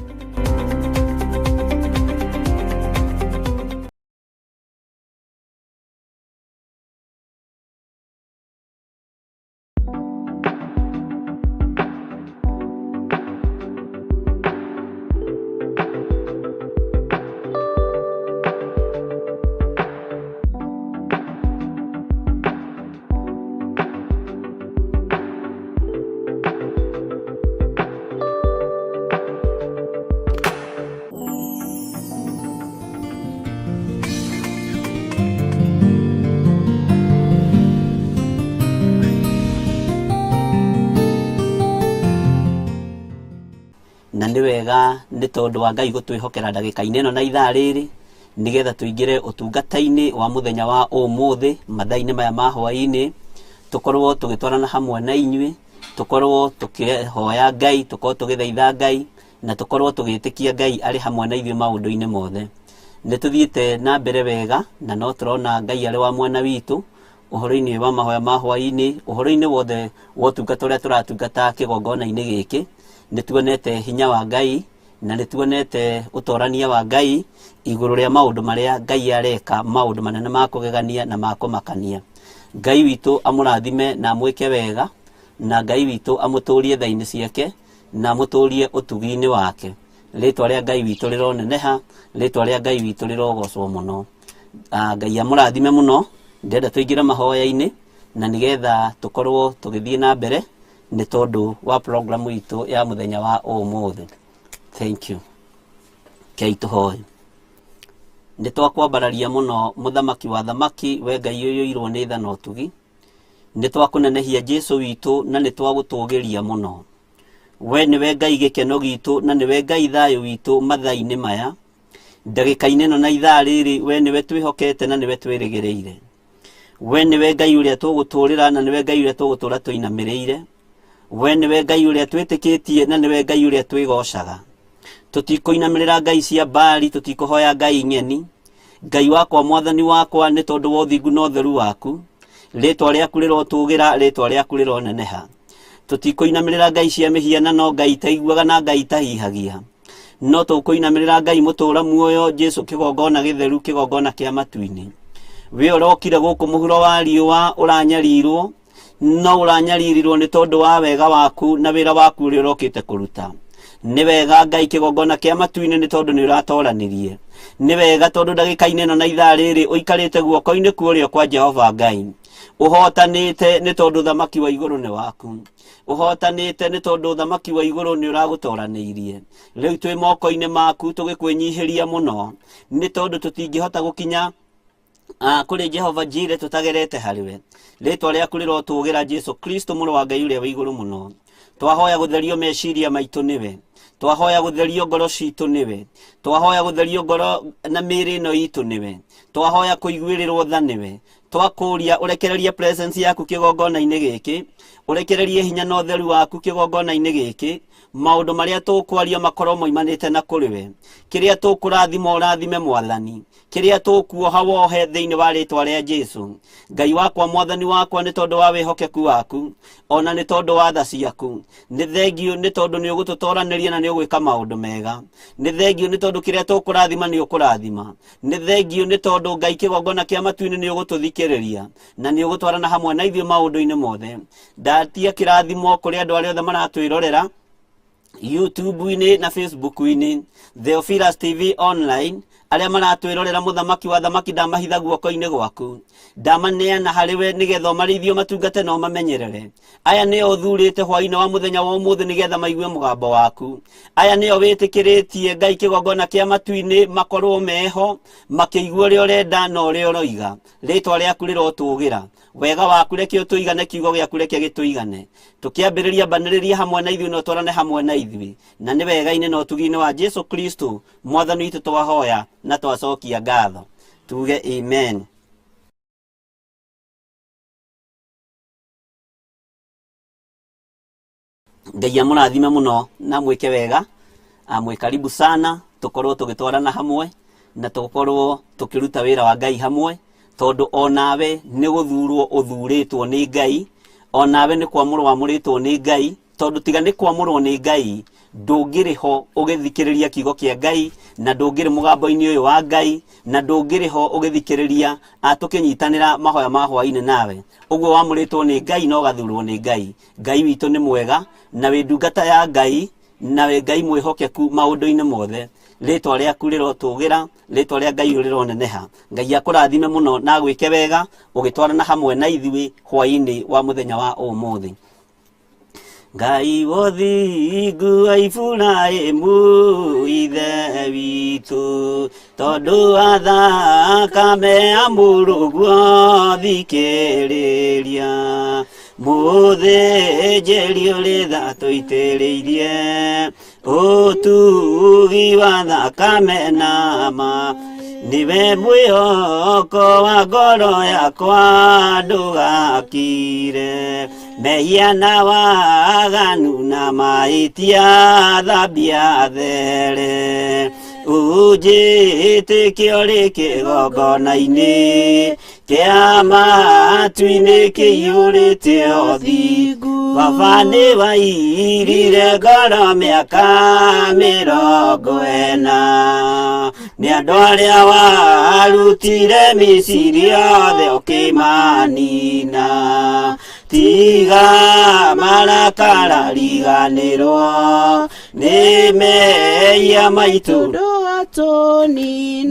Speaker 5: Nĩ wega nĩ tondũ wa Ngai gũtwĩhokera ndagĩka-inĩ ĩno na ithaa rĩrĩ nĩgetha tũingĩre ũtungata-inĩ wa mũthenya wa ũmũthĩ mathaa-inĩ maya ma hwaĩ-inĩ, tũkorwo tũgĩtwarana hamwe na inyuĩ, tũkorwo tũkĩhoya Ngai, tũkorwo tũgĩthaitha Ngai, na tũkorwo tũgĩtĩkia Ngai arĩ hamwe na ithuĩ maũndũ-inĩ mothe. Nĩ tũthiĩte na mbere wega na no tũrona Ngai arĩ wa mwena witũ ũhoro-inĩ wa mahoya ma hwaĩ-inĩ, ũhoro-inĩ wothe wa ũtungata ũrĩa tũratungata kĩgongona-inĩ gĩkĩ, nĩ tuonete hinya wa Ngai na nĩ tuonete ũtorania wa Ngai igũrũ rĩa maũndũ marĩa Ngai areka, maũndũ manene ma kũgegania na ma kũmakania. Ngai witũ amũrathime na amwĩke wega, na Ngai witũ amũtũrie tha-inĩ ciake na amũtũrie ũtugi-inĩ wake. Rĩtwa rĩa Ngai witũ rĩroneneha, rĩtwa rĩa Ngai witũ rĩrogocwo mũno. Ah, Ngai amũrathime mũno, ndĩrenda tũingĩre mahoya-inĩ na nĩgetha tũkorwo tũgĩthiĩ na mbere nĩ tondũ wa programu itũ ya mũthenya wa ũmũthĩ. Thank you. Kei tũhoe. Nĩ twakwambararia mũno mũthamaki wa thamaki, we Ngai ũiyũirwo nĩ tha na ũtugi. Nĩ twakũnenehia Jesu witũ na nĩ twagũtũgĩria mũno. We nĩwe Ngai gĩkeno gitũ na nĩwe Ngai thayũ witũ mathaa-inĩ maya. Ndagĩka-inĩ ĩno na ithaa rĩrĩ we nĩwe twĩhokete na nĩwe twĩrĩgĩrĩire. We nĩwe Ngai ũrĩa tũgũtũũrĩra na nĩwe Ngai ũrĩa tũgũtũũra tũinamĩrĩire. We nĩwe Ngai ũrĩa twĩtĩkĩtie na nĩwe Ngai ũrĩa twĩgocaga. Tũtikũinamĩrĩra ngai cia Baali, tũtikũhoya ngai ng'eni. Ngai wakwa, mwathani wakwa, nĩ tondũ wa ũthingu na ũtheru waku, rĩtwa rĩaku rĩrotũgĩra, rĩtwa rĩaku rĩroneneha. Tũtikũinamĩrĩra ngai cia mĩhianano, ngai itaiguaga na ngai itahihagia. No tũkũinamĩrĩra Ngai mũtũũra muoyo, Jesu kĩgongona gĩtheru, kĩgongona kĩa matu-inĩ. We ũrokire gũkũ mũhuro wa riũa ũranyarirwo, no ũranyaririrwo nĩ tondũ wa wega waku na wĩra waku ũrĩa ũrokĩte kũruta. Nĩ wega Ngai kĩgongona kĩa matu-inĩ nĩ tondũ nĩ ũratoranirie. Nĩ wega tondũ ndagĩka-inĩ ĩno na ithaa rĩrĩ ũikarĩte guoko-inĩ kwa ũrĩo kwa Jehova Ngai. Ũhotanĩte nĩ tondũ ũthamaki wa igũrũ nĩ waku. Ũhotanĩte nĩ tondũ ũthamaki wa igũrũ nĩ ũragũtoranĩirie. Rĩu twĩ moko-inĩ maku tũgĩkwĩnyihĩria mũno nĩ tondũ tũtingĩhota gũkinya kũrĩ Jehova Jire tũtagerete harĩ we. Rĩtwa rĩaku rĩrotũgĩra Jesu Kristo mũrũ wa Ngai ũrĩa wĩ igũrũ mũno. Twahoya gũtherio meciria maitũ nĩwe. Twahoya gũtherio ngoro citũ nĩwe. Twahoya gũtherio ngoro na mĩĩrĩ ĩno itũ nĩwe. Twahoya kũiguĩrĩrwo tha nĩwe. Twakũria ũrekererie presence yaku kĩgongona-inĩ gĩkĩ, ũrekererie hinya na ũtheru waku kĩgongona-inĩ gĩkĩ, maũndũ marĩa tũkwaria makorwo moimanĩte na kũrĩ we. Kĩrĩa tũkũrathima ũrathime Mwathani, kĩrĩa tũkuoha wohe thĩinĩ wa rĩtwa rĩa Jesu. Ngai wakwa, Mwathani wakwa, nĩ tondũ wa wĩhokeku waku ona nĩ tondũ wa tha ciaku, nĩ thengiũ nĩ tondũ nĩ ũgũtũtoranĩria na nĩ ũgwĩka maũndũ mega. Nĩ thengiũ nĩ tondũ kĩrĩa tũkũrathima nĩ ũkũrathima. Nĩ thengiũ nĩ tondũ Ngai kĩgongona kĩa matu-inĩ nĩ ũgũtũthikĩrĩria na nĩ ũgũtwarana hamwe na ithuĩ maũndũ-inĩ mothe. Ndatia kĩrathimo kũrĩ andũ arĩa othe maratwĩrorera YouTube-inĩ na Facebook-inĩ, Theophilus TV online, arĩa maratwĩrorera mũthamaki wa thamaki ndamahitha guoko-inĩ gwaku, ndamaneana harĩ we nĩgetha ũmarĩithie ũmatungate na ũmamenyerere. Aya nĩo ũthurĩte hwaĩ-inĩ wa mũthenya wa ũmũthĩ nĩgetha maigue mũgambo waku. Aya nĩo wĩtĩkĩrĩtie Ngai kĩgongona kĩa matu-inĩ makorwo meho makĩigua ũrĩa ũrenda na ũrĩa ũroiga. Rĩtwa rĩaku rĩrotũgĩra. Wega waku reke ũtũigane, kiugo gĩaku reke gĩtũigane. Tũkĩambĩrĩria mbanĩrĩria hamwe na ithuĩ na ũtwarane hamwe na ithuĩ. Na nĩ wega-inĩ na ũtugi-inĩ wa Jesu Kristo Mwathani witũ twahoya na twacokia ngatho. Tuge amen. Ngai amũrathime mũno na mwĩke wega. Mwĩ karibu sana tũkorwo tũgĩtwarana hamwe na tũkorwo tũkĩruta wĩra wa Ngai hamwe, tondũ onawe nĩ gũthurwo ũthurĩtwo nĩ Ngai, onawe nĩ kwamũrwo wamũrĩtwo nĩ Ngai, tondũ tiga nĩ kwamũrwo nĩ Ngai ndũngĩrĩ ho ũgĩthikĩrĩria kiugo kĩa Ngai, na ndũngĩrĩ mũgambo-inĩ ũyũ wa Ngai, na ndũngĩrĩ ho ũgĩthikĩrĩria tũkĩnyitanĩra mahoya ma hwaĩ-inĩ nawe. Ũguo wamũrĩtwo nĩ Ngai na ũgathurwo nĩ Ngai. Ngai witũ nĩ mwega, na wĩ ndungata ya Ngai, na wĩ Ngai mwĩhokeku maũndũ-inĩ mothe. Rĩtwa rĩaku rĩrotũgĩra, rĩtwa rĩa Ngai rĩroneneha. Ngai akũrathime mũno na agwĩke wega ũgĩtwarana hamwe na ithuĩ hwaĩ-inĩ wa mũthenya wa ũmũthĩ. Ngai wothingu wa Iburahĩmu ithe witũ, tondũ wa thakame ya mũrũguo thikĩrĩria. Mũthĩnjĩri ũrĩ tha tũitĩrĩirie ũtugi wa thakame na ma nĩwe mwĩhoko wa ngoro yakwa ndũgakire mehia na waganu na mahĩtia thambia there ũnjĩtĩkio rĩ kĩgongona-inĩ kĩa matu-inĩ kĩiyũrĩte ũthingu baba nĩ wairire ngoro mĩaka 40 nĩ andũ arĩa warutire Misiri othe ũkĩmanina tiga marakara riganĩrwo nĩ mehia maitũ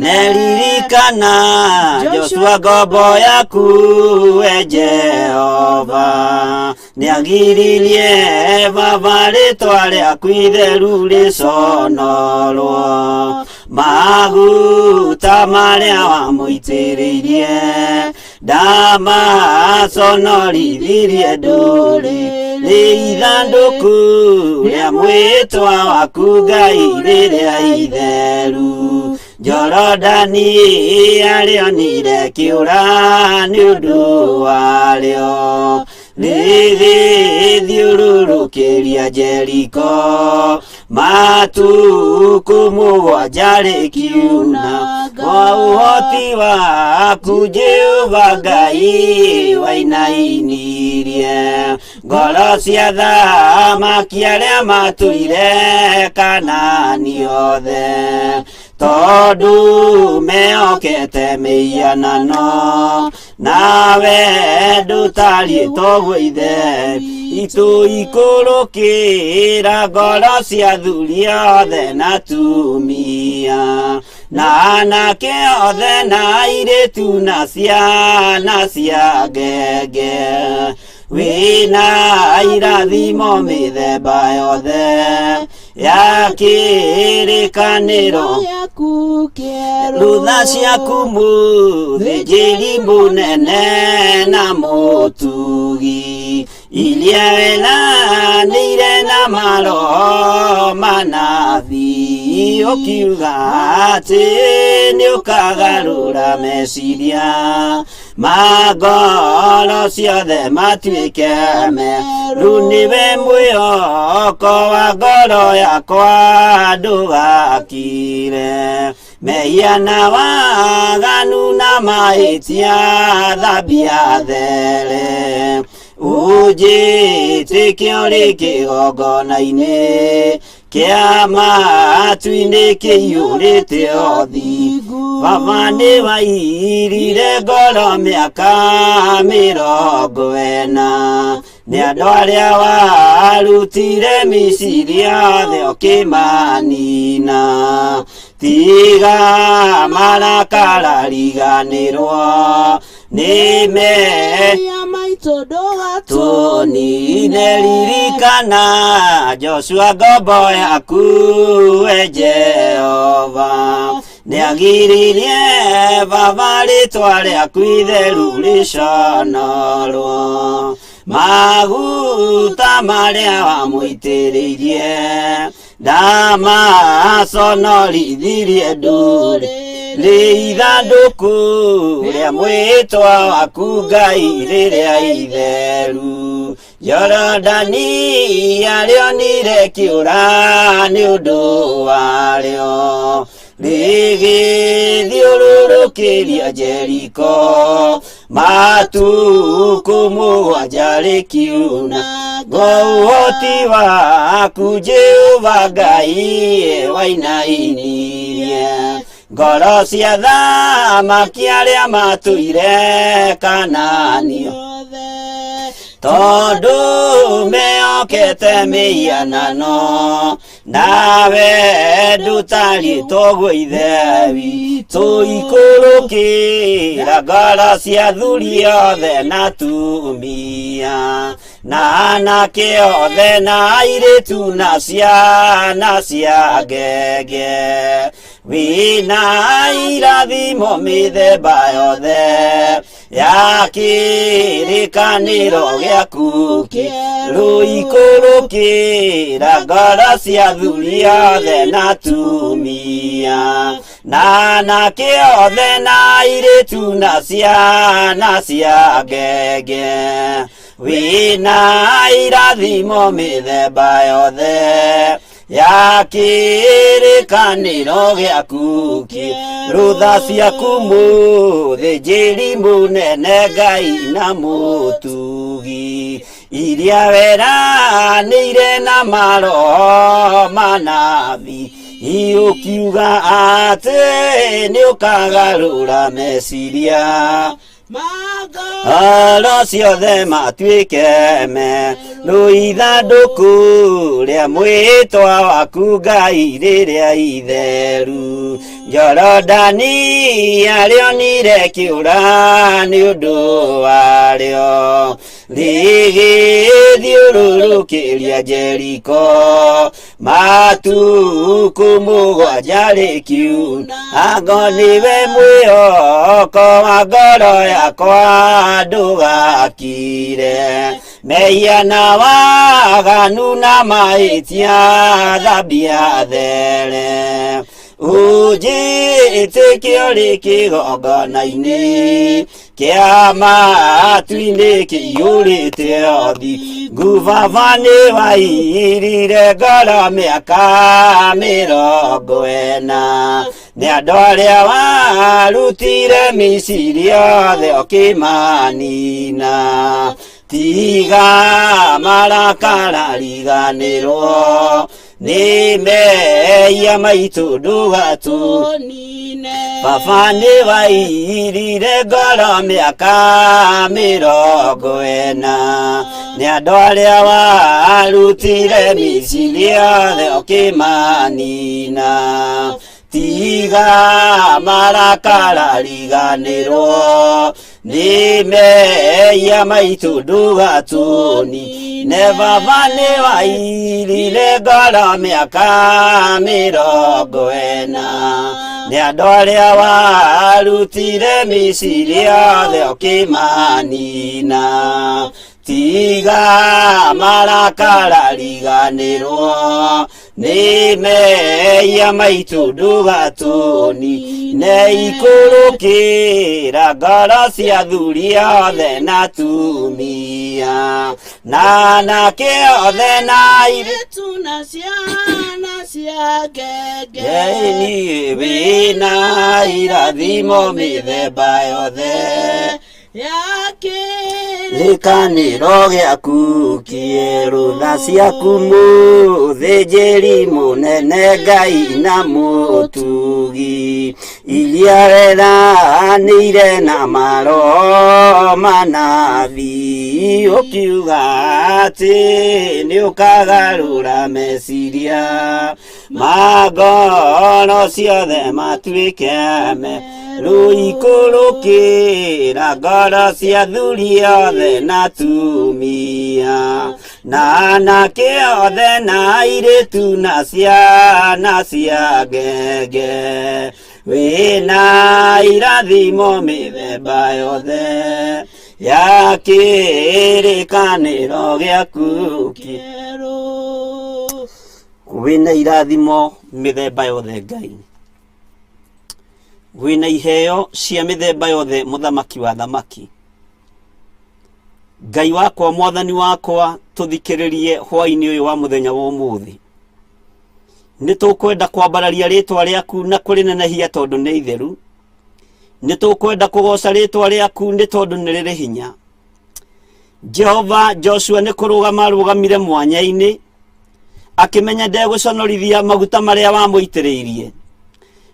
Speaker 5: neririkana Joshua ngombo yaku we Jehova nĩagiririe baba rĩtwa rĩaku itheru rĩconorwo maguta marĩa wamũitĩrĩirie ndamaconorithirie ndũrĩrĩ ithandũku rĩa mwĩtwa waku Ngai rĩrĩa itheru Jorodani arĩonire kĩũra nĩ ũndũ warĩo rĩgĩthiũrũrũkĩria Jeriko matukũ mũgwanja rĩkiuna kwa ũhoti waku Jehova Ngai wainainirie ngoro cia thamaki arĩa matũire Kanaani othe tondũ mehokete mĩhianano nawe ndũtariĩ toguo ithe itũ ikũrũkĩra ngoro cia athuri othe na atumia na anake othe na airĩtu na ciana cia ngenge wĩna irathimo mĩthemba yothe ya kĩrĩkanĩro rutha ciaku mũthĩnjĩri mũnene na mũtugi iria weranĩire na maroho manabii ũkiuga atĩ nĩũkagarũra meciria ma ngoro ciothe matuĩke meru nĩwe mwĩhoko wa ngoro yakwa ndũgakire mehia na waganu na mahĩtia thambia there ũnjĩtĩkio rĩ kĩgongona-inĩ kĩa matu-inĩ kĩiyũrĩte ũthingu baba nĩ wairire ngoro mĩaka 40 nĩ andũ arĩa warutire Misiri othe ũkĩmanina tiga marakara riganĩrwo nĩ mehia tũnine ririkana Joshua ngombo yaku we Jehova nĩagiririe baba rĩtwa rĩaku itheru rĩconorwo maguta marĩa wamũitĩrĩirie ndamaconorithirie ndũrĩrĩ ithandũkũ rĩa mwĩtwa waku Ngai rĩrĩa itheru Jorodani arĩonire kĩũra nĩ ũndũ warĩo rĩgĩthiũrũrũkĩria Jeriko matukũ mũgwanja rĩkiuna ngo ũhoti waku Jehova Ngai wainainirie ngoro cia thamaki arĩa matũire Kanaani tondũ mehokete mĩhianano nawe ndũtariĩ toguo ithe witũ ikũrũkĩra ngoro cia athuri othe na atumia na anake othe na airĩtu na ciana cia ngenge wĩna irathimo mĩthemba yothe Ya kĩrĩkanĩro gĩaku kĩerũ ikũrũkĩra ngoro cia athuri othe na atumia na anake othe na airĩtu na ciana cia ngenge wĩna irathimo mĩthemba yothe ya kĩrĩkanĩro gĩaku kĩerũ tha ciaku mũthĩnjĩri mũnene Ngai na mũtugi iria weranĩire na maroho manabii ũkiuga atĩ nĩũkagarũra meciria Oro ciothe matuĩke merũ ithandũkũ rĩa mwĩtwa waku Ngai rĩrĩa itheru Jorodani arĩonire kĩũra nĩ ũndũ warĩo rĩgĩthiũrũrũkĩria Jeriko matukũ mũgwanja rĩkiuna ango nĩwe mwĩhoko wa ngoro yakwa ndũgakire mehia na waganu na mahĩtia thambia there ũnjĩtĩkio rĩ kĩgongona-inĩ kĩa matu-inĩ kĩiyũrĩte ũthi ngubaba nĩ wairire ngoro mĩaka mĩrongo ĩna nĩ andũ arĩa warutire Misiri othe ũkĩmanina tiga marakara riganĩrwo nĩ mehia maitũ ndũgatũnine baba nĩ wairire ngoro mĩaka mĩrongo ĩna nĩ andũ arĩa warutire Misiri othe ũkĩmanina tiga marakara riganĩrwo nĩ mehia maitũ ndũgatũnine baba nĩ wairire ngoro mĩaka mĩrongo ĩna nĩ andũ arĩa warutire Misiri othe ũkĩmanina tiga marakara riganĩrwo nĩ mehia maitũ ndũgatũnine ikũrũkĩra ngoro cia athuri othe na atumia na anake othe na airĩtu
Speaker 8: na ciana cia ngenge
Speaker 5: niĩ wĩna irathimo mĩthemba yothe
Speaker 8: ya
Speaker 5: kĩrĩkanĩro gĩaku kĩerũ tha ciaku mũthĩnjĩri mũnene Ngai na mũtugi iria weranĩire na maroho manabii ũkiuga atĩ nĩũkagarũra meciria ma ngoro ciothe matuĩke merũ ikũrũkĩra ngoro cia athuri othe na atumia na anake othe na airĩtu na ciana cia ngenge wĩna irathimo mĩthemba yothe ya kĩrĩkanĩro gĩaku kĩerũ wĩna irathimo mĩthemba yothe Ngai wĩna iheo cia mĩthemba yothe mũthamaki wa thamaki Ngai wakwa mwathani wakwa tũthikĩrĩrie hwaĩ-inĩ ũyũ wa mũthenya wa ũmũthĩ nĩ tũkwenda kwambararia rĩtwa rĩaku na kũrĩnenehia tondũ nĩ itheru nĩ tũkwenda kũgoca rĩtwa rĩaku nĩ tondũ nĩ rĩrĩ hinya Jehova Joshua nĩ kũrũgama arũgamire mwanya-inĩ akĩmenya ndegũconorithia maguta marĩa wamũitĩrĩirie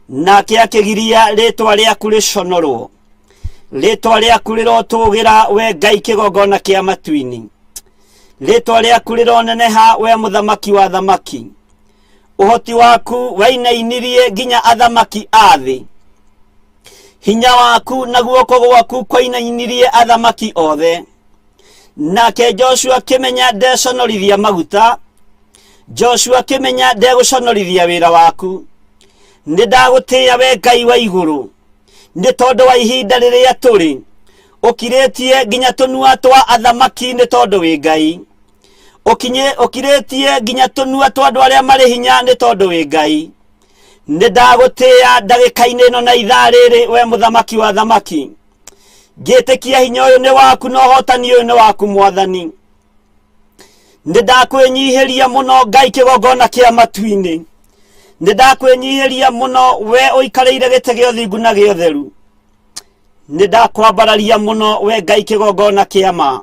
Speaker 5: nake akĩgiria rĩtwa rĩaku rĩconorwo rĩtwa rĩaku rĩrotũgĩra we Ngai kĩgongona kĩa matu-inĩ rĩtwa rĩaku rĩroneneha we mũthamaki wa thamaki ũhoti waku wainainirie nginya athamaki a thĩ hinya waku na guoko gwaku kwainainirie athamaki othe nake Joshua akĩmenya ndeconorithia maguta Joshua akĩmenya ndegũconorithia wĩra waku nĩ ndagũtĩĩa we Ngai wa igũrũ nĩ tondũ wa ihinda rĩrĩa tũrĩ
Speaker 3: Ũkirĩtie nginya tũnua twa athamaki nĩ tondũ wĩ Ngai. Ũkirĩtie nginya tũnua twa andũ arĩa marĩ hinya nĩ tondũ wĩ Ngai. Nĩ ndagũtĩĩa ndagĩka-inĩ ĩno na ithaa rĩrĩ we mũthamaki wa athamaki. Ngĩtĩkia hinya ũyũ nĩ waku na ũhotani ũyũ nĩ waku mwathani. Nĩ ndakwĩnyihĩria mũno Ngai kĩgongona kĩa matu-inĩ. Nĩ ndakwĩnyihĩria mũno we ũikarĩire gĩtĩ gĩa ũthingu na gĩa ũtheru. Nĩ ndakwambararia mũno we Ngai kĩgongona kĩa ma.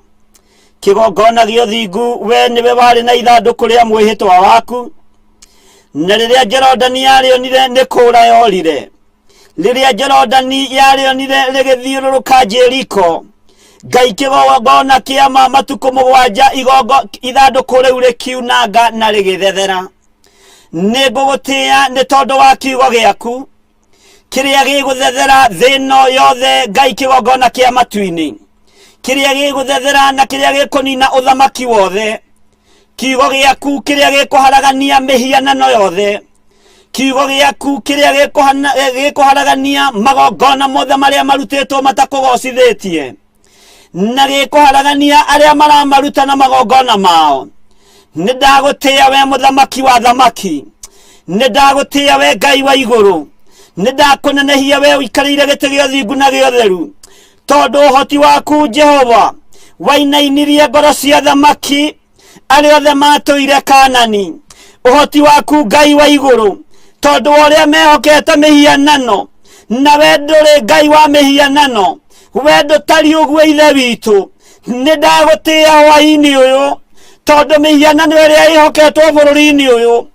Speaker 3: Kĩgongona gĩa ũthingu we nĩwe warĩ na ithandũkũ rĩa mwĩhĩtwa waku. Na rĩrĩa Jorodani yarĩonire nĩ kũũra yorire. Rĩrĩa Jorodani yarĩonire rĩgĩthiũrũrũka Jeriko, Ngai kĩgongona kĩa ma matukũ mũgwanja igongo ithandũkũ rĩu rĩkiunanga na rĩgĩthethera. Nĩ ngũgũtĩĩa nĩ tondũ wa kiugo gĩaku kĩrĩa gĩgũthethera thĩ ĩno yothe Ngai kĩgongona kĩa matu-inĩ, kĩrĩa gĩgũthethera na kĩrĩa gĩkũnina ũthamaki wothe, kiugo gĩaku kĩrĩa gĩkũharagania mĩhianano yothe, kiugo gĩaku kĩrĩa gĩkũharagania magongona mothe marĩa marutĩtwo matakũgocithĩtie, na gĩkũharagania arĩa maramaruta na magongona mao. Nĩ ndagũtĩĩa we mũthamaki wa thamaki, nĩ ndagũtĩĩa we Ngai wa igũrũ, nĩ ndakũnenehia we ũikarĩire gĩtĩ gĩa ũthingu na gĩa ũtheru, tondũ ũhoti waku Jehova wainainirie ngoro cia thamaki arĩa othe matũire Kanani. Ũhoti waku Ngai wa igũrũ, tondũ wa ũrĩa mehokete mĩhianano, na we ndũrĩ Ngai wa mĩhianano, we ndũtariĩ ũguo Ithe witũ. Nĩ ndagũtĩĩa hwaĩ-inĩ ũyũ, tondũ mĩhianano ĩrĩa ĩhoketwo bũrũri-inĩ ũyũ,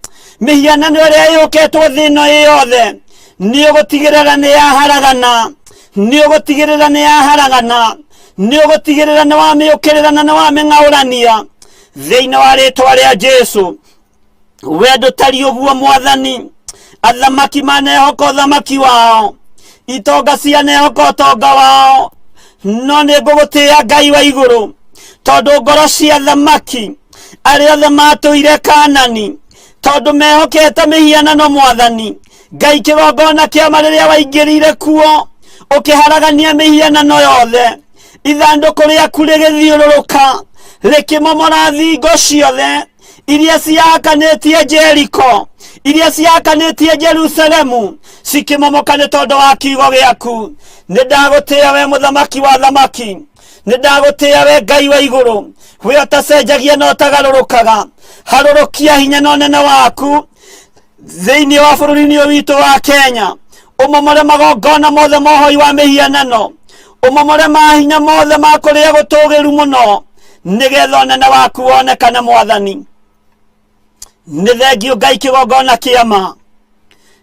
Speaker 3: mĩhianano ĩrĩa ĩhoketwo thĩ ĩno ĩ yothe, nĩ ũgũtigĩrĩra nĩ yaharagana, nĩ ũgũtigĩrĩra nĩ yaharagana, nĩ ũgũtigĩrĩra nĩ wamĩũkĩrĩra na nĩ wamĩng'aũrania thĩinĩ wa rĩtwa rĩa Jesu. We ndũtariĩ ũguo mwathani. Athamaki manehoka ũthamaki wao, itonga cianehoka ũtonga wao, no nĩ ngũgũtĩĩa Ngai wa igũrũ, tondũ ngoro cia athamaki arĩa othe matũire Kanani, tondũ mehokete mĩhianano mwathani Ngai kĩgongona kĩama rĩrĩa waingĩrire kuo ũkĩharagania mĩhianano yothe, ithandũkũ rĩaku rĩgĩthiũrũrũka rĩkĩmomora thingo ciothe iria ciakanĩtie Jeriko, iria ciakanĩtie Jerusalemu, cikĩmomoka nĩ tondũ wa kiugo gĩaku. Nĩ ndagũtĩĩa we mũthamaki wa thamaki, nĩ ndagũtĩĩa we Ngai wa igũrũ, we ũtacenjagia na ũtagarũrũkaga. Harũrũkia hinya na ũnene waku thĩinĩ wa bũrũri-inĩ ũyũ witũ wa Kenya, ũmomore magongona mothe ma ũhoi wa mĩhianano, ũmomore mahinya mothe ma kũrĩa gũtũgĩru mũno, nĩgetha ũnene waku wonekane mwathani. Nĩ thengio Ngai kĩgongona kĩa ma,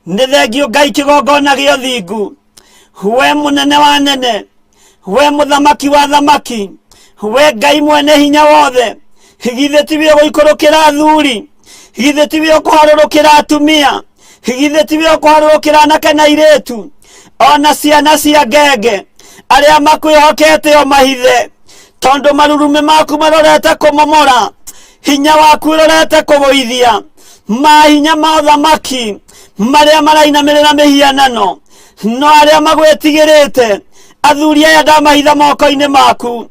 Speaker 3: nĩ thengio Ngai kĩgongona gĩa ũthingu, we mũnene wa nene, we mũthamaki wa thamaki, we Ngai mwene hinya wothe. Githĩ tiwe ũgũikũrũkĩra athuri? Githĩ tiwe ũkũharũrũkĩra atumia? Githĩ tiwe ũkũharũrũkĩra anake na airĩtu, ona ciana cia ngenge, arĩa makwĩhokete o mahithe? Tondũ marurumĩ maku marorete kũmomora, hinya waku ũrorete kũgũithia mahinya ma ũthamaki marĩa marainamĩrĩra mĩhianano. No arĩa magwĩtigĩrĩte, athuri aya ndamahitha moko-inĩ maku,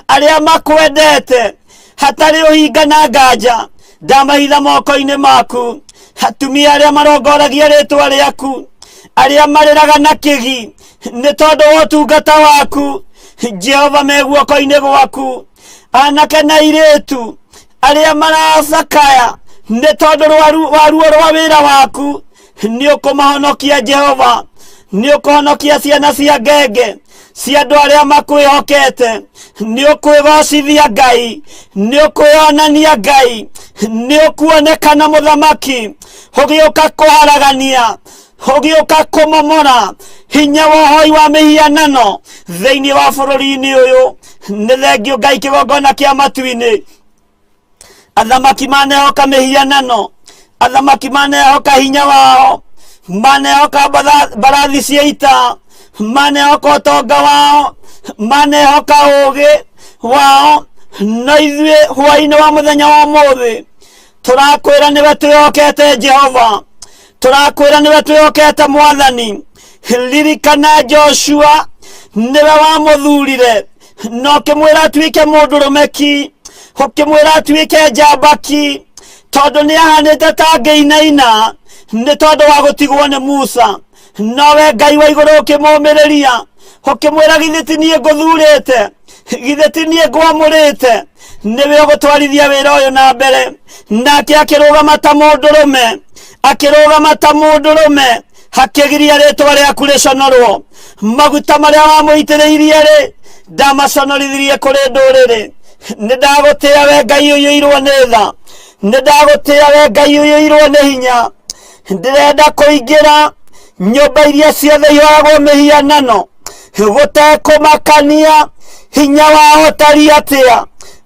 Speaker 3: arĩa makwendete hatarĩ ũhinga na nganja ndamahitha moko-inĩ maku, atumia arĩa marongoragia rĩtwa rĩaku, arĩa marĩraga na kĩgi nĩ tondũ wa ũtungata waku, Jehova me guoko-inĩ gwaku, anake na airĩtu arĩa maracakaya nĩ tondũ wa ruo rwa wĩra waku, nĩ ũkũmahonokia Jehova, nĩ ũkũhonokia ciana cia ngenge cia andũ arĩa makwĩhokete, nĩ ũkwĩgocithia Ngai, nĩ ũkwĩonania Ngai, nĩ ũkuonekana mũthamaki ũgĩũka kũharagania, ũgĩũka kũmomora hinya wa ũhoi wa mĩhianano thĩinĩ wa bũrũri-inĩ ũyũ. Nĩ thengio Ngai kĩgongona kĩa matu-inĩ. Athamaki manehoka mĩhianano, athamaki manehoka hinya wao, manehoka mbarathi cia ita, manehoka ũtonga wao, manehoka ũũgĩ wao. No ithuĩ hwaĩ-inĩ wa mũthenya wa ũmũthĩ tũrakwĩra nĩwe twĩhokete Jehova, tũrakwĩra nĩwe twĩhokete Mwathani. Ririkana Joshua Nĩwe wamũthurire na ũkĩmwĩra atuĩke mũndũrũme ki, ũkĩmwĩra atuĩke njamba ki, tondũ nĩ ahanĩte ta ngĩinaina nĩ tondũ wa gũtigwo nĩ Musa. Nowe Ngai wa igũrũ ũkĩmũmĩrĩria, ũkĩmwĩra githĩ ti niĩ ngũthurĩte, githĩ ti niĩ ngwamũrĩte, nĩwe ũgũtwarithia wĩra ũyũ na mbere. Nake akĩrũgama ta mũndũrũme, akĩrũgama ta mũndũrũme, akĩgiria rĩtwa rĩaku rĩconorwo. Maguta marĩa wamũitĩrĩirie rĩ, ndamaconorithirie kũrĩ ndũrĩrĩ. Nĩ ndagũtĩĩa we Ngai ũiyũirwo nĩ tha, nĩ ndagũtĩĩa we Ngai ũiyũirwo nĩ hinya. Ndĩrenda kũingĩra nyũmba iria ciothe ihoyagwo mĩhianano, gũtekũmakania hinya wao ũtariĩ atĩa,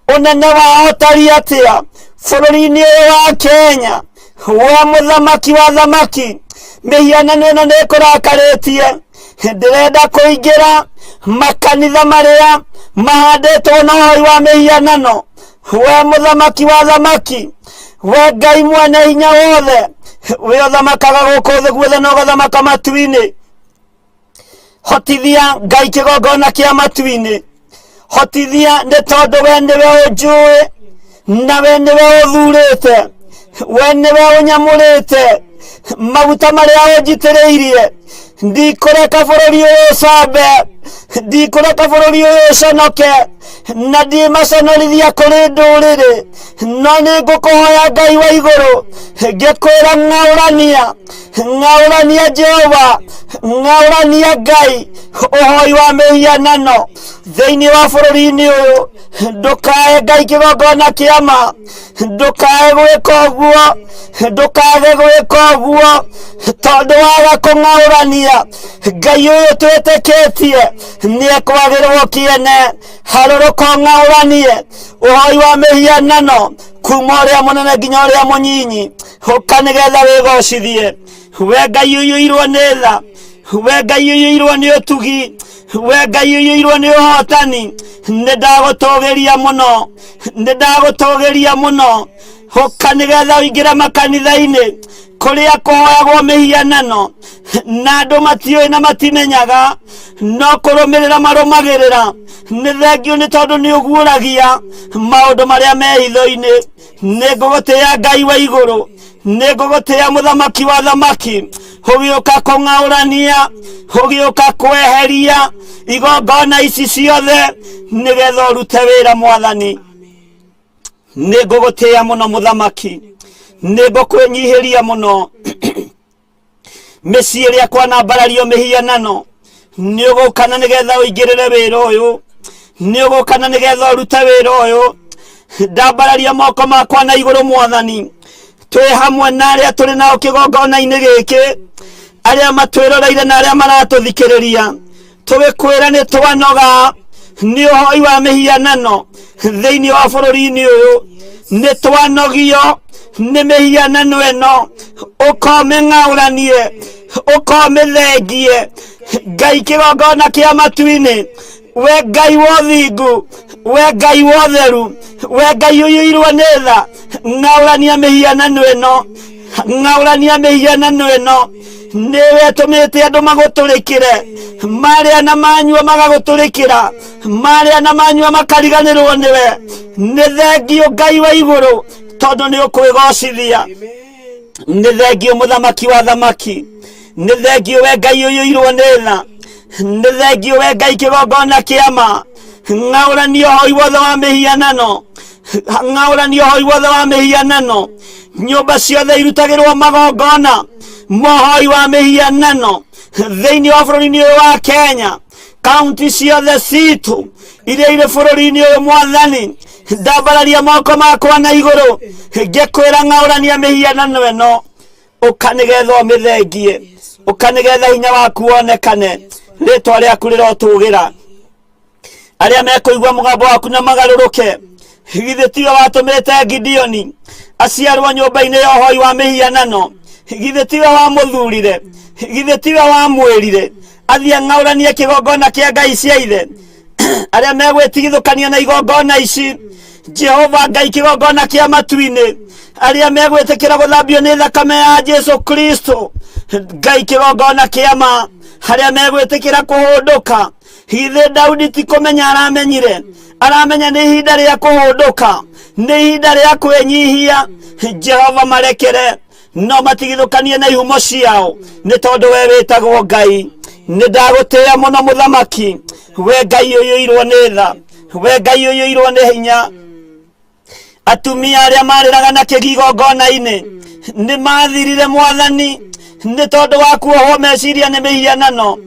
Speaker 3: ũnene wao ũtariĩ atĩa, bũrũri-inĩ ũyũ wa Kenya. We mũthamaki wa thamaki, mĩhianano ĩno nĩ ĩkũrakarĩtie. Ndĩrenda kũingĩra makanitha marĩa mahandĩtwo na ũhoi wa mĩhianano. We mũthamaki wa thamaki, we Ngai mwene hinya wothe, we ũthamakaga gũkũ thĩ guothe na ũgathamaka matu-inĩ. Hotithia Ngai kĩgongona kĩa matu-inĩ, hotithia nĩ tondũ we nĩwe ũnjũĩ na we nĩwe ũthurĩte, we nĩwe ũnyamũrĩte. Maguta marĩa ũnjitĩrĩirie, ndikũreka bũrũri ũyũ ũcambe, ndikũreka bũrũri ũyũ ũconoke, na ndimaconorithia kũrĩ ndũrĩrĩ. No nĩ ngũkũhoya Ngai wa igũrũ, ngĩkwĩra ng'aũrania, ng'aũrania Jehova, ng'aũrania Ngai ũhoi wa mĩhianano thĩinĩ wa bũrũri-inĩ ũyũ. Ndũkae Ngai kĩgongona kĩa ma, ndũkae gwĩka ũguo, ndũkage gwĩka ũguo, tondũ waga kũng'aũrania Ngai ũyũ twĩtĩkĩtie nĩ ekwagĩrwo kĩene. Harũrũka ũng'aũranie ũhoi wa mĩhianano kuma ũrĩa mũnene nginya ũrĩa mũnyinyi, ũka nĩgetha wĩgocithie. We Ngai ũiyũirwo nĩ tha, we Ngai ũiyũirwo nĩ ũtugi, we Ngai ũiyũirwo nĩ ũhotani, nĩ ndagũtũgĩria mũno, nĩ ndagũtũgĩria mũno. Ũka nĩgetha ũingĩre makanitha-inĩ kũrĩa kũhoyagwo mĩhianano na andũ matiũĩ na matimenyaga, no kũrũmĩrĩra marũmagĩrĩra. Nĩ thengiũ nĩ tondũ nĩ ũguũragia maũndũ marĩa me hitho-inĩ. Nĩ ngũgũtĩĩa Ngai wa igũrũ, nĩ ngũgũtĩĩa mũthamaki wa thamaki, ũgĩũka kũng'aũrania, ũgĩũka kweheria igongona ici ciothe nĩgetha ũrute wĩra Mwathani. Nĩ ngũgũtĩĩa mũno mũthamaki, nĩ ngũkwĩnyihĩria mũno. Mĩciĩ ĩrĩa kwanambarario mĩhianano, nĩ ũgũka na nĩgetha ũingĩrĩre wĩra ũyũ, nĩ ũgũka na nĩgetha ũrute wĩra ũyũ. Ndambararia moko makwa na igũrũ Mwathani, twĩ hamwe na arĩa tũrĩ nao kĩgongona-inĩ gĩkĩ, arĩa matwĩroreire na arĩa maratũthikĩrĩria, tũgĩkwĩra nĩ twanoga nĩ ũhoi wa mĩhianano thĩinĩ wa bũrũri-inĩ ũyũ. Nĩ twanogio nĩ mĩhianano ĩno, ũkomĩng'aũranie, ũkomĩthengie. Ngai kĩgongona kĩa matu-inĩ, we Ngai wa ũthingu, we Ngai wa ũtheru, we Ngai ũiyũirwo nĩ tha, ng'aũrania mĩhianano ĩno, ng'aũrania mĩhianano ĩno. Nĩwe tũmĩte andũ magũtũrĩkĩre, marĩa na manyua magagũtũrĩkĩra, marĩa na manyua makariganĩrwo nĩwe. Nĩ thengio Ngai wa igũrũ, tondũ nĩ ũkwĩgocithia. Nĩ thengio mũthamaki wa thamaki, nĩ thengio we Ngai ũiyũirwo nĩ tha, nĩ thengio we Ngai kĩgongona kĩa ma. Ng'aũrania ũhoi wothe wa mĩhianano, ng'aũrania ũhoi wothe wa mĩhianano. Nyũmba ciothe irutagĩrwo magongona mohoi wa mĩhianano thĩinĩ wa bũrũri-inĩ ũyũ wa Kenya, kaunti ciothe citũ iria irĩ bũrũri-inĩ ũyũ. Mwathani, ndambararia moko makwa na igũrũ ngĩkwĩra ng'aũrania mĩhianano ĩno, ũka nĩgetha ũmĩthengie, ũka nĩgetha hinya waku wonekane, rĩtwa rĩaku rĩrotũgĩra. Arĩa mekũigua mũgambo waku na magarũrũke, githĩ tiwe watũmĩte Gideoni aciarwo nyũmba-inĩ ya ũhoi wa mĩhianano? Githĩ tiwe wamũthurire? Githĩ tiwe wamwĩrire athiĩ ang'aũranie kĩgongona kĩa ngai cia ithe? Arĩa megwĩtigithũkania na igongona ici, Jehova Ngai kĩgongona kĩa matu-inĩ, arĩa megwĩtĩkĩra gũthambio nĩ thakame ya Jesu Kristo, Ngai kĩgongona kĩa ma, arĩa megwĩtĩkĩra kũhũndũka. Githĩ Daudi ti kũmenya aramenyire? Aramenya nĩ ihinda rĩa kũhũndũka, nĩ ihinda rĩa kwĩnyihia. Jehova marekere, no matigithũkanie na ihumo ciao, nĩ tondũ we wĩtagwo Ngai. Nĩ ndagũtĩĩa mũno mũthamaki, we Ngai ũiyũirwo nĩ tha, we Ngai ũiyũirwo nĩ hinya. Atumia arĩa marĩraga na kĩgi igongona-inĩ nĩ mathirire mwathani nĩ tondũ wa kuohwo meciria nĩ mĩhianano.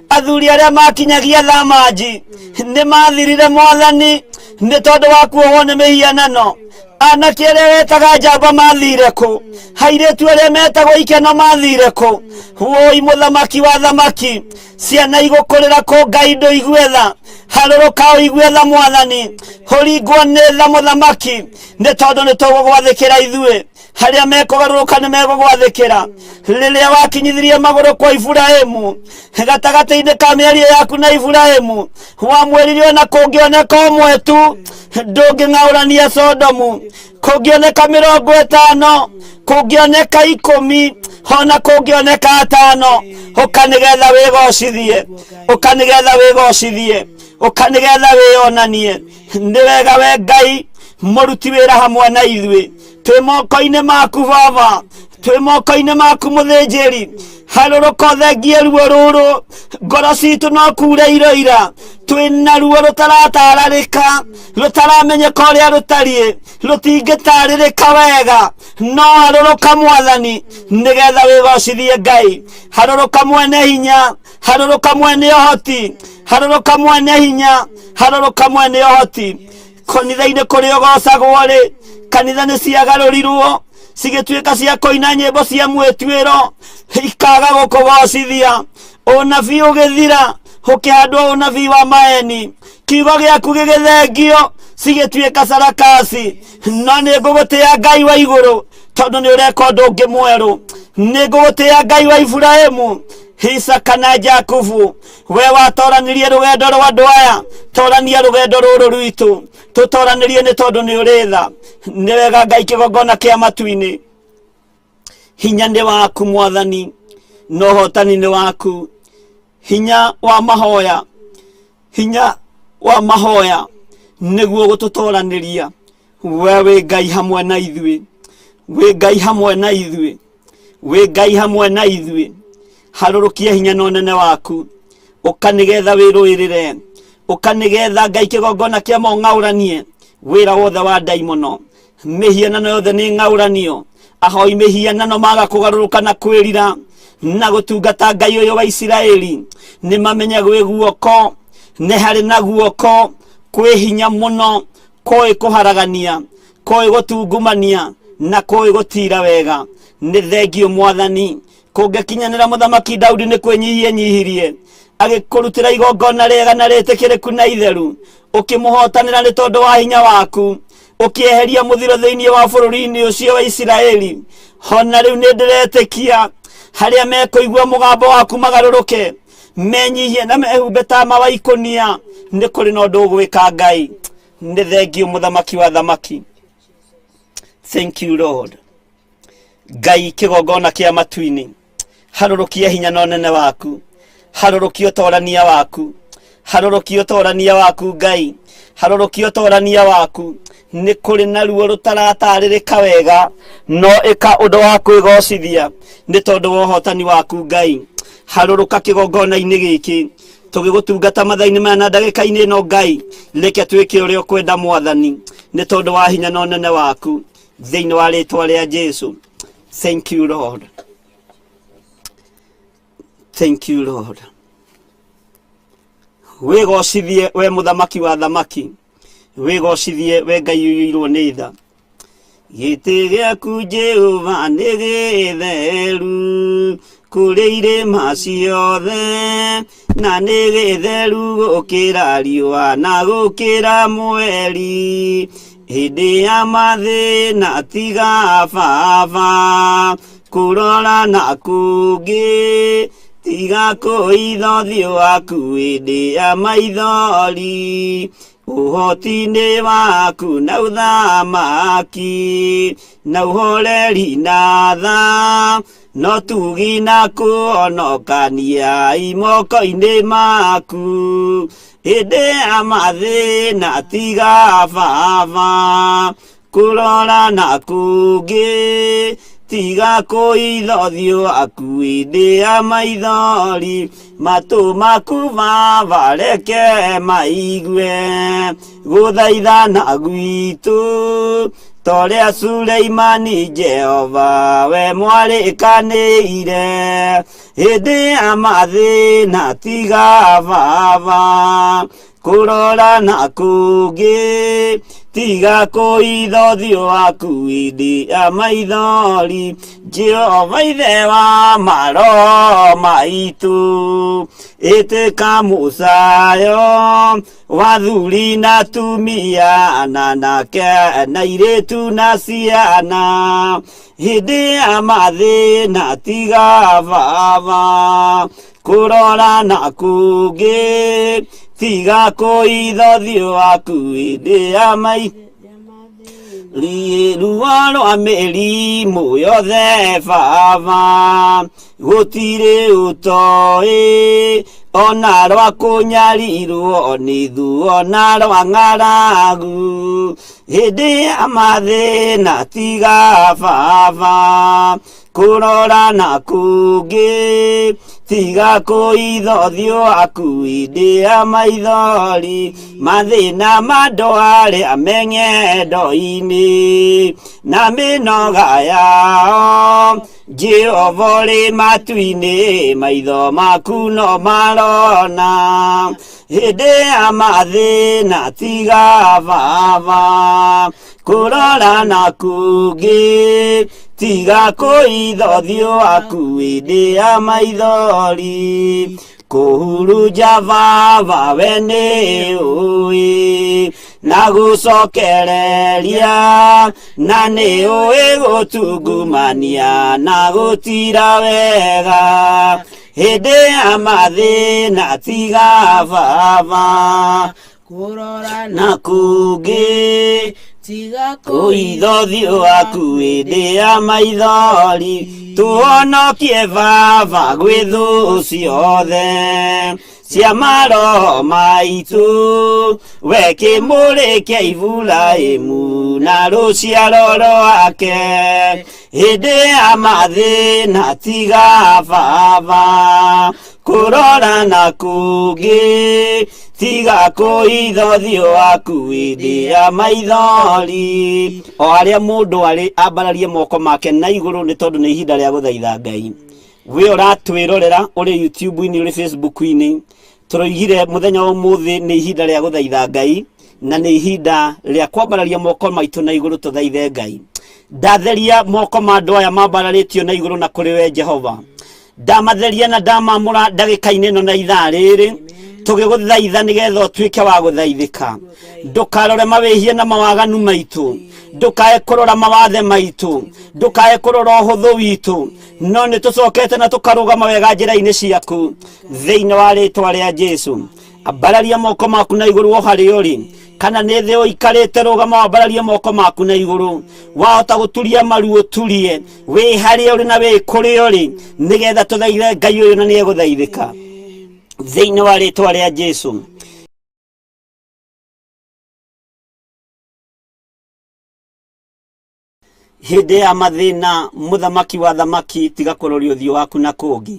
Speaker 3: Athuri arĩa makinyagia thamanji nĩ mathirire mwathani nĩ tondũ wa kuohwo nĩ mĩhianano. Anake arĩa wetaga njamba mathire kũ? Airĩtu arĩa metagwo ikeno mathire kũ? Woi mũthamaki wa thamaki, ciana igũkũrĩra kũ? Ngai ndũigue tha, harũrũka ũigue tha mwathani, ũringwo nĩ tha mũthamaki, nĩ tondũ nĩ tũgũgwathĩkĩra ithuĩ. Harĩa mekũgarũrũka nĩ megũgwathĩkĩra. Rĩrĩa wakinyithirie magũrũ kwa Iburahimu, gatagatĩ-inĩ ka mĩario yaku na Iburahimu, wamwĩrire ona kũngĩoneka ũmwe tu ndũngĩng'aũrania Sodomu, kũngĩoneka 50, kũngĩoneka 10, ona kũngĩoneka 5, ũka nĩgetha wĩgocithie, ũka nĩgetha wĩgocithie, ũka nĩgetha wĩyonanie. Nĩ wega we Ngai mũruti wĩra hamwe na ithuĩ, twĩ moko-inĩ maku baba, twĩ moko-inĩ maku mũthĩnjĩri. Harũrũka ũthengie ruo rũrũ, ngoro citũ no kura iroira, twĩ na ruo rũtaratararĩka, rũtaramenyeka ũrĩa rũtariĩ, rũtingĩtarĩrĩka wega, no harũrũka mwathani nĩgetha wĩgocithie Ngai. Harũrũka mwene hinya, harũrũka mwene ũhoti, harũrũka mwene hinya, harũrũka mwene ũhoti. Kanitha-inĩ kũrĩa ũgocagwo rĩ, kanitha nĩ ciagarũrirwo cigĩtuĩka cia kũina nyĩmbo cia mwĩtuĩro, ikaga gũkũgocithia. Ũnabii ũgĩthira, ũkĩhandwo ũnabii wa maeni, kiugo gĩaku gĩgĩthengio, cigĩtuĩka sarakasi. No nĩ ngũgũtĩĩa Ngai wa igũrũ, tondũ nĩ ũreka ũndũ ũngĩ mwerũ. Nĩ ngũgũtĩĩa Ngai wa Iburahimu, Isaka na Jakubu. We watoranirie rũgendo rwa andũ aya, torania rũgendo rũrũ rwitũ, tũtoranĩrie nĩ tondũ nĩ ũrĩ tha. Nĩ wega Ngai kĩgongona kĩa matu-inĩ, hinya nĩ waku mwathani, na ũhotani nĩ waku. Hinya wa mahoya, hinya wa mahoya nĩguo gũtũtoranĩria. We wĩ Ngai hamwe na ithuĩ, wĩ Ngai hamwe na ithuĩ, wĩ Ngai hamwe na ithuĩ. Harũrũkia hinya na ũnene waku, ũka nĩgetha wĩrũĩrĩre, ũka nĩgetha Ngai kĩgongona kĩa mong'aũranie wĩra wothe wa ndaimono. Mĩhianano yothe nĩ ng'aũranio, ahoi mĩhianano maga kũgarũrũka na kwĩrira na gũtungata Ngai ũyũ wa Isiraeli, nĩ mamenye gwĩ guoko, nĩ harĩ na guoko kwĩ hinya mũno, kũĩ kũharagania, kũĩ gũtungumania, na kũĩ gũtira wega. Nĩ thengio mwathani. Kũngĩkinyanĩra mũthamaki Daudi nĩ kwĩnyihia nyihirie, agĩkũrutĩra igongona rĩega na rĩtĩkĩrĩku na itheru, ũkĩmũhotanĩra nĩ tondũ wa hinya waku, ũkĩeheria mũthiro thĩinĩ wa bũrũri-inĩ ũcio wa Isiraeli. Hona rĩu nĩ ndĩretĩkia harĩa mekũigua mũgambo waku magarũrũke, menyihie na mehumbe tama wa ikũnia, nĩ kũrĩ na ũndũ ũgwĩka Ngai. Nĩ thengio mũthamaki wa thamaki. Thank you Lord. Ngai kĩgongona kĩa matu-inĩ, harũrũkia hinya na ũnene waku, harũrũkia ũtorania waku, harũrũkia ũtorania waku Ngai, harũrũkia ũtorania waku. Nĩ kũrĩ na ruo rũtaratarĩrĩka wega, no ĩka ũndũ wa kwĩgocithia nĩ tondũ wa ũhotani waku Ngai. Harũrũka kĩgongona-inĩ gĩkĩ tũgĩgũtungata mathaa-inĩ maya na ndagĩka-inĩ ĩno Ngai, reke twĩke ũrĩa ũkwenda mwathani, nĩ tondũ wa hinya na ũnene waku, thĩinĩ wa rĩtwa rĩa Jesu. Thank you Lord, thank you Lord. Wĩgocithie we mũthamaki wa thamaki, wĩgocithie we Ngai ũiyũirwo nĩ tha. Gĩtĩ gĩaku Jehova nĩ gĩtheru kũrĩ irĩma ciothe, na nĩ gĩtheru gũkĩra riũa na gũkĩra mweri. Hĩndĩ ya mathĩna tiga baba kũrora na kũngĩ, tiga kũitha ũthiũ waku hĩndĩ ya maithori.
Speaker 5: Ũhoti-inĩ waku na ũthamaki na ũhoreri na tha no tugi na kũhonokania imoko-inĩ maku hĩndĩ ya mathĩna tiga baba kũrora na kũngĩ tiga kũitha ũthiũ waku hĩndĩ ya maithori matũ maku baba reke maigue gũthaithana gwitũ torĩa Suleimani Jehova we mwarĩkanĩire hĩndĩ ya mathĩna tiga baba kũrora na kũngĩ tiga kũitha ũthiũ waku hĩndĩ ya maithori Jehova ithe wa maroho maitũ ĩtĩka mũcayo wa thuri na atumia na anake na airĩtu na ciana hĩndĩ ya mathĩna tiga baba kũrora na kũngĩ tiga kũitha ũthiũ waku hĩndĩ ya mai ruo rwa mĩrimũ yothe baba gũtirĩ ũtoĩ ona rwa kũnyarirwo nĩ thuo na rwa ng'aragu hĩndĩ ya mathĩna tiga baba kũrora na kũngĩ tiga kũitha ũthiũ waku hĩndĩ ya maithori mathĩna ma andũ arĩa me ng'endo-inĩ na mĩnoga yao Jehova ũrĩ matu-inĩ maitho maku no marona hĩndĩ ya mathĩna tiga baba kũrora na kũngĩ tiga kũitha ũthiũ waku hĩndĩ ya maithori kũhurunja baba we nĩ ũĩ na gũcokereria na nĩ ũĩ gũtungumania na gũtira wega hĩndĩ ya mathĩna tiga baba
Speaker 8: kũrora
Speaker 5: na kũngĩ
Speaker 8: tiga
Speaker 5: kũitha ũthiũ waku hĩndĩ ya maithori tũhonokie baba gwĩ thũ ciothe cia maroho maitũ we kĩmũrĩ kĩa Iburahĩmu na rũciaro rwake hĩndĩ ya mathĩna tiga baba kũrora na kũngĩ tiga kũitha ũthiũ waku hĩndĩ ya maithori o harĩa mũndũ arĩ ambararie moko make na igũrũ nĩ tondũ nĩ ihinda rĩa gũthaitha Ngai we ũratwĩrorera ũrĩ YouTube-inĩ ũrĩ Facebook-inĩ tũroigire mũthenya wa ũmũthĩ nĩ ihinda rĩa gũthaitha Ngai na nĩ ihinda rĩa kwambararia moko maitũ na igũrũ tũthaithe Ngai ndatheria moko ma andũ aya mambararĩtio na igũrũ na kũrĩ we Jehova ndamatheria na ndamamũra ndagĩka-inĩ ĩno na ithaa rĩrĩ tũgĩgũthaitha nĩgetha ũtuĩke wa gũthaithĩka ndũkarore mawĩhia na mawaganu maitũ ndũkae kũrora mawathe maitũ ndũkae kũrora ũhũthũ witũ no nĩ tũcokete na tũkarũgama wega njĩra-inĩ ciaku thĩinĩ wa rĩtwa rĩa Jesu ambararia moko maku na igũrũ o harĩa ũrĩ kana nĩ thĩ ũikarĩte rũgama wambararie moko maku na igũrũ wahota gũturia maru ũturie wĩ harĩa ũrĩ na wĩ kũrĩa ũrĩ nĩgetha tũthaithe Ngai ũyũ na nĩegũthaithĩka thĩinĩ wa rĩtwa rĩa Jesu. Hĩndĩ ya mathĩna mũthamaki wa thamaki tiga kũroria ũthiũ waku na kũngĩ.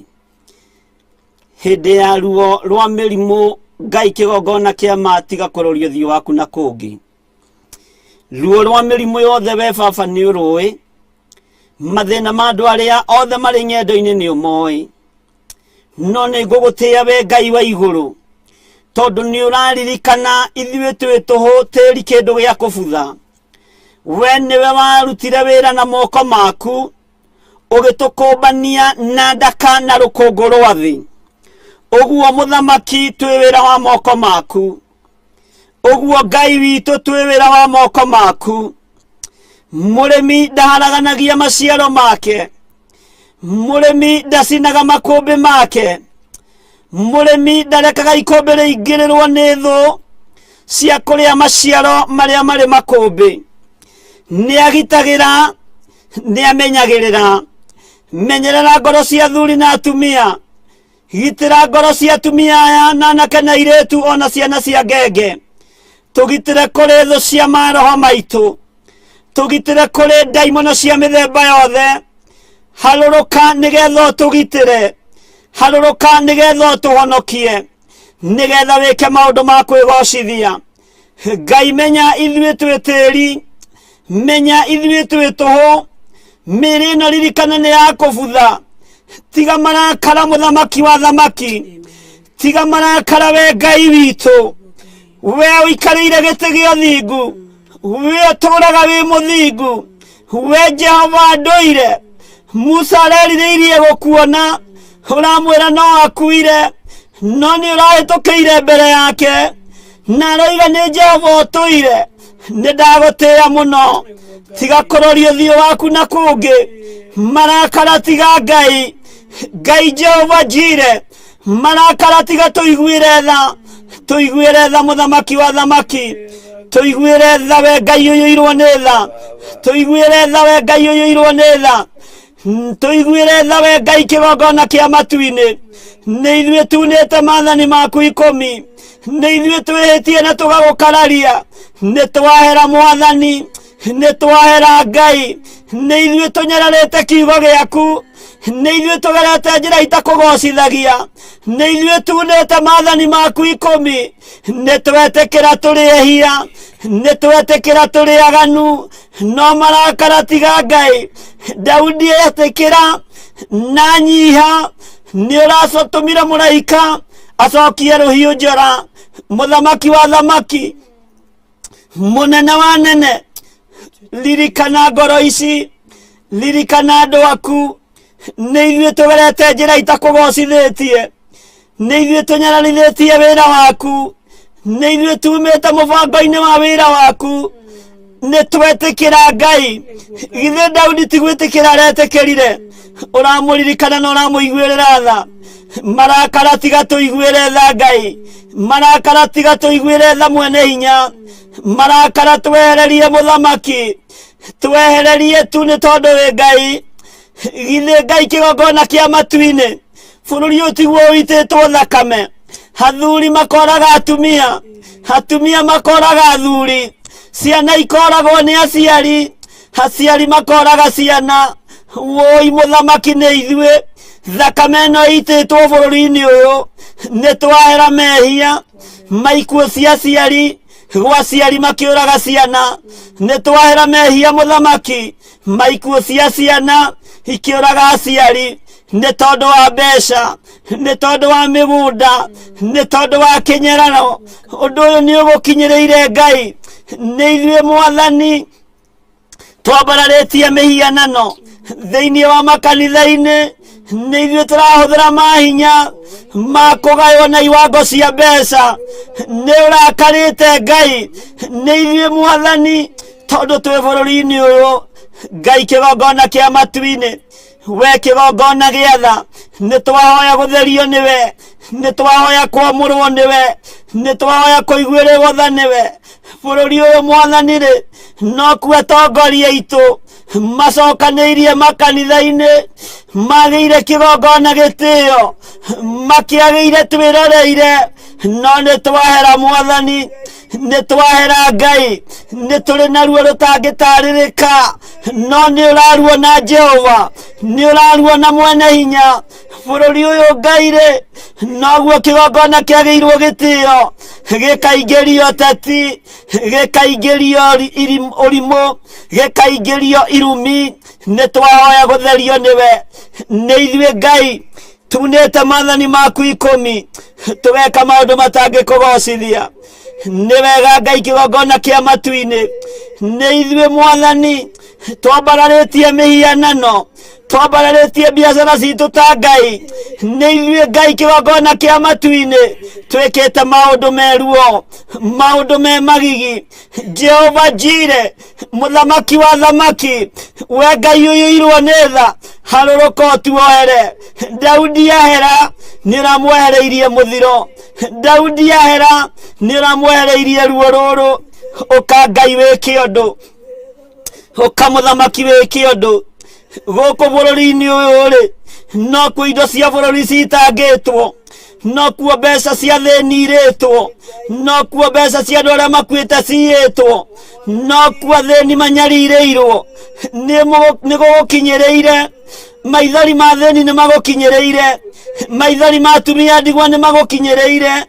Speaker 5: Hĩndĩ ya ruo rwa mĩrimũ Ngai kĩgongona kĩa ma tiga kũroria ũthiũ waku na kũngĩ. Ruo rwa mĩrimũ yothe we baba nĩ ũrũĩ, mathĩna ma andũ arĩa othe marĩ ng'endo-inĩ nĩ ũmoĩ. No nĩ ngũgũtĩĩa we Ngai wa igũrũ, tondũ nĩ ũraririkana ithuĩ twĩ tũhũ tĩri kĩndũ gĩa kũbutha. We nĩwe warutire wĩra na moko maku, ũgĩtũkũmbania na ndaka na rũkũngũ rwa thĩ. Ũguo mũthamaki twĩ wĩra wa moko maku. Ũguo Ngai witũ twĩ wĩra wa moko maku. Mũrĩmi ndaharaganagia maciaro make. Mũrĩmi ndacinaga makũmbĩ make. Mũrĩmi ndarekaga ikũmbĩ rĩingĩrĩrwo nĩ thũ.
Speaker 3: Cia kũrĩa maciaro marĩa marĩ makũmbĩ. Nĩ agitagĩra, nĩ amenyagĩrĩra. Menyerera ngoro cia athuri na atumia. Gitĩra ngoro cia atumia aya na anake na airĩtu ona ciana cia ngenge. Tũgitĩre kũrĩ thũ cia maroho maitũ. Tũgitĩre kũrĩ ndaimono cia mĩthemba yothe. Harũrũka nĩgetha ũtũgitĩre. Harũrũka nĩgetha ũtũhonokie. Nĩgetha wĩke maũndũ ma kwĩgocithia. Ngai menya ithuĩ twĩ tĩri, menya ithuĩ twĩ tũhũ, mĩĩrĩ ĩno ririkana nĩ ya kũbutha. Tiga marakara mũthamaki wa thamaki, tiga marakara we Ngai witũ, we ũikarĩire gĩtĩ gĩa ũthingu, we ũtũũraga wĩ mũthingu, we Jehova ndũire. Musa arerirĩirie gũkuona, ũramwĩra no akuire, no nĩ ũrahĩtũkĩire mbere yake, na aroiga nĩ Jehova ũtũire. Nĩ ndagũtĩĩa mũno, tiga kũroria ũthiũ waku na kũngĩ, marakara tiga Ngai, Ngai Jehova Jire, marakara tiga tũiguĩre tha, tũiguĩre tha mũthamaki wa thamaki, tũiguĩre tha we Ngai ũiyũirwo nĩ tha, tũiguĩre tha we Ngai ũiyũirwo nĩ tha, tũiguĩre tha we Ngai kĩgongona kĩa matu-inĩ. Nĩ ithuĩ tunĩte maathani maku 10, nĩ ithuĩ twĩhĩtie na tũgagũkararia. Nĩ twahera mwathani, nĩ twahera Ngai, nĩ ithuĩ tũnyararĩte kiugo gĩaku, nĩ ithuĩ tũgerete njĩra itakũgocithagia, nĩ ithuĩ tunĩte maathani maku 10. Nĩ twetĩkĩra tũrĩ ehia, nĩ twetĩkĩra tũrĩ aganu, no marakara tiga Ngai. Daudi etĩkĩra na nyiha, nĩ ũratũmire mũraika acokie rũhiũ njora. Mũthamaki wa thamaki, mũnene wa nene, ririkana ngoro ici, ririkana andũ aku. Nĩ ithuĩ tũgerete njĩra itakũgocithĩtie, nĩ ithuĩ tũnyararithĩtie wĩra waku, nĩ ithuĩ tumĩte mũbango-inĩ wa wĩra waku. Nĩ twetĩkĩra Ngai. Githĩ Daudi ti gwĩtĩkĩra aretĩkĩrire? Ũramũririkana na ũramũiguĩrĩra tha. Marakara tiga tũiguĩre tha Ngai, marakara tiga tũiguĩre tha mwene hinya, marakara twehererie mũthamaki, twehererie tu nĩ tondũ wĩ Ngai. Githĩ Ngai kĩgongona kĩa matu-inĩ, bũrũri ũyũ tiguo ũitĩtwo thakame. Athuri makoraga atumia, atumia makoraga athuri, ciana ikoragwo nĩ aciari, aciari makoraga ciana. Woi mũthamaki nĩ ithuĩ, thakame ĩno ĩitĩtwo bũrũri-inĩ ũyũ. Nĩ twahera mehia maikuũ cia aciari, gwa aciari makĩũraga ciana. Nĩ twahera mehia mũthamaki, maikuũ cia ciana ikĩũraga aciari, nĩ tondũ wa mbeca, nĩ tondũ wa mĩgũnda, nĩ tondũ wa kĩnyeraro. Ũndũ ũyũ nĩ ũgũkinyĩrĩire Ngai. Nĩ ithuĩ mwathani twambararĩtie mĩhianano thĩinĩ wa makanitha-inĩ, nĩ ithuĩ tũrahũthĩra mahinya ma kũgaywo na iwango cia mbeca. Nĩ ũrakarĩte Ngai. Nĩ ithuĩ mwathani tondũ twĩ bũrũri-inĩ ũyũ. Ngai kĩgongona kĩa matu-inĩ, we kĩgongona gĩa tha, nĩ twahoya gũtherio nĩwe, nĩ twahoya kwamũrwo nĩwe, nĩ twahoya kũiguĩrĩrwo tha nĩwe. Bũrũri ũyũ mwathani rĩ, no kuo atongoria aitũ macokanĩirie makanitha-inĩ, magĩire kĩgongona gĩtĩo, makĩagĩire twĩroreire, no nĩ twahera mwathani, nĩ twahera Ngai, nĩ tũrĩ na ruo rũtangĩtarĩrĩka, no nĩ ũraruona Jehova, nĩ ũraruona mwene hinya. Bũrũri ũyũ Ngai rĩ, noguo kĩgongona kĩagĩirwo gĩtĩo, gĩkaingĩrio teti, gĩkaingĩrio ũrimũ, gĩkaingĩrio irumi. Nĩ twahoya gũtherio nĩwe. Nĩ ithuĩ Ngai tunĩte maathani maku 10, tũgeka maũndũ matangĩkũgocithia. Nĩ wega Ngai kĩgongona kĩa matu-inĩ, nĩ ithuĩ mwathani twambararĩtie mĩhianano, twambararĩtie biacara citũ ta Ngai. Nĩ ithuĩ Ngai kĩgongona kĩa matu-inĩ twĩkĩte maũndũ meruo, maũndũ me magigi. Jehova Jire, mũthamaki wa thamaki, we Ngai ũiyũirwo nĩ tha, harũrũka ũtuohere. Daudi ahera, nĩ ũramwehereirie mũthiro. Daudi ahera nĩ ũramwehereirie ruo rũrũ. Ũka Ngai wĩke ũndũ, ũka mũthamaki wĩke ũndũ. Gũkũ bũrũri-inĩ ũyũ rĩ, no kuo indo cia bũrũri citangĩtwo, no kuo mbeca cia thĩni irĩtwo, no kuo mbeca cia andũ arĩa makuĩte ciyĩtwo, no kuo athĩni manyarirĩirwo. Nĩ gũgũkinyĩrĩire maithori ma thĩni, nĩ magũkinyĩrĩire maithori ma atumia ndigwa, nĩ magũkinyĩrĩire.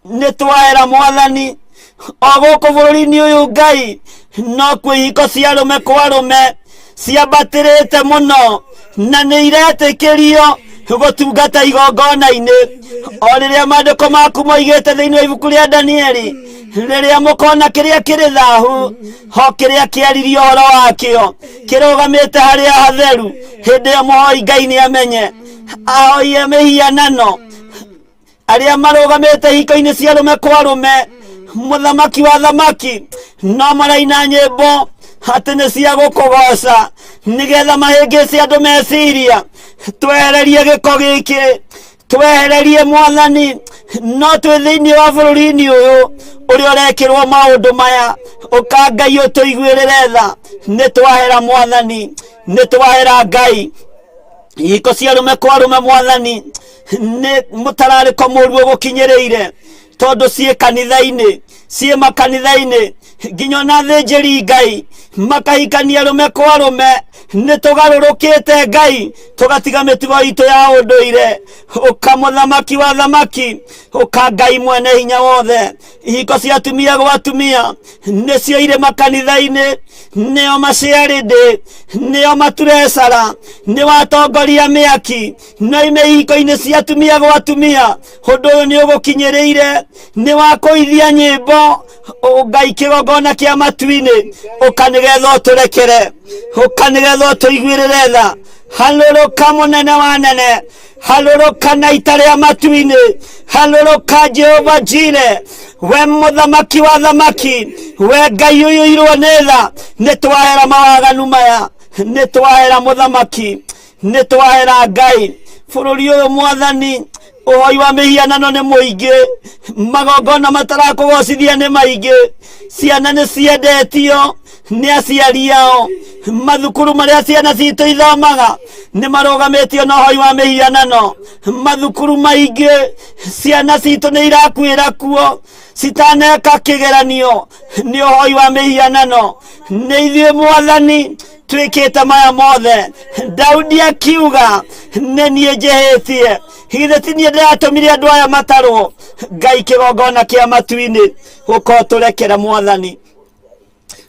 Speaker 3: Nĩ twahera mwathani. O gũkũ bũrũri-inĩ ũyũ Ngai, no kuo ihiko cia arũme kwa arũme ciambatĩrĩte mũno na nĩ iretĩkĩrio gũtungata igongona-inĩ, o rĩrĩa maandĩko maku moigĩte thĩinĩ wa ibuku rĩa Danieli, rĩrĩa mũkona kĩrĩa kĩrĩ thahu ho kĩrĩa kĩaririo ũhoro wakĩo kĩrũgamĩte harĩa hatheru, hĩndĩ ĩyo mũhoi Ngai nĩ amenye ahoie mĩhianano arĩa marũgamĩte hiko-inĩ cia arũme kwa arũme. Mũthamaki wa thamaki, no maraina nyĩmbo atĩ nĩ cia gũkũgoca nĩgetha mahĩngĩce andũ meciria. Twehererie gĩko gĩkĩ, twehererie mwathani. No twĩ thĩinĩ wa bũrũri-inĩ ũyũ ũrĩa ũrekĩrwo maũndũ maya, ũka Ngai ũtũiguĩrĩre tha. Nĩ twahera mwathani, nĩ twahera Ngai. Ihiko cia arũme kwa arũme mwathani, nĩ mũtararĩko mũru ũgũkinyĩrĩire, tondũ ciĩ kanitha-inĩ, ciĩ makanitha-inĩ, nginya ona thĩnjĩri Ngai makahikania arũme kwa arũme. Nĩ tũgarũrũkĩte Ngai, tũgatiga mĩtugo itũ ya ũndũire. Ũka mũthamaki wa thamaki, ũka Ngai mwene hinya wothe. Ihiko cia atumia gwa atumia nĩcio irĩ makanitha-inĩ, nĩo maciarĩndĩ, nĩo maturecara, nĩ watongoria mĩaki no ime ihiko-inĩ cia atumia gwa atumia. Ũndũ ũyũ nĩ ũgũkinyĩrĩire, nĩ wakũithia nyĩmbo. Ngai kĩgongona kĩa matu-inĩ, ũka nĩgetha ũtũrekere, ũka nĩgetha ũtũiguĩrĩre tha. Halũrũka mũnene wa nene, halũrũka na ita rĩa matu-inĩ, halũrũka Jehova Jire, we mũthamaki wa thamaki, we Ngai ũiyũirwo nĩ tha. Nĩ twahera mawaganu maya, nĩ twahera mũthamaki, nĩ twahera Ngai. Bũrũri ũyũ mwathani, ũhoi wa mĩhianano nĩ mũingĩ, magongona matarakũgocithia nĩ maingĩ, ciana nĩ ciendetio nĩ aciari ao, mathukuru marĩa ciana citũ ithomaga nĩ marũgamĩtio na ũhoi wa mĩhianano. Mathukuru maingĩ ciana citũ nĩ irakuĩra kuo citaneka kĩgeranio nĩ ũhoi wa mĩhianano. Nĩ ithuĩ mwathani twĩkĩte maya mothe. Daudi akiuga, nĩ niĩ njĩhĩtie, githĩ ti niĩ ndĩratũmire andũ aya matarwo? Ngai kĩgongona kĩa matu-inĩ, ũka ũtũrekere mwathani,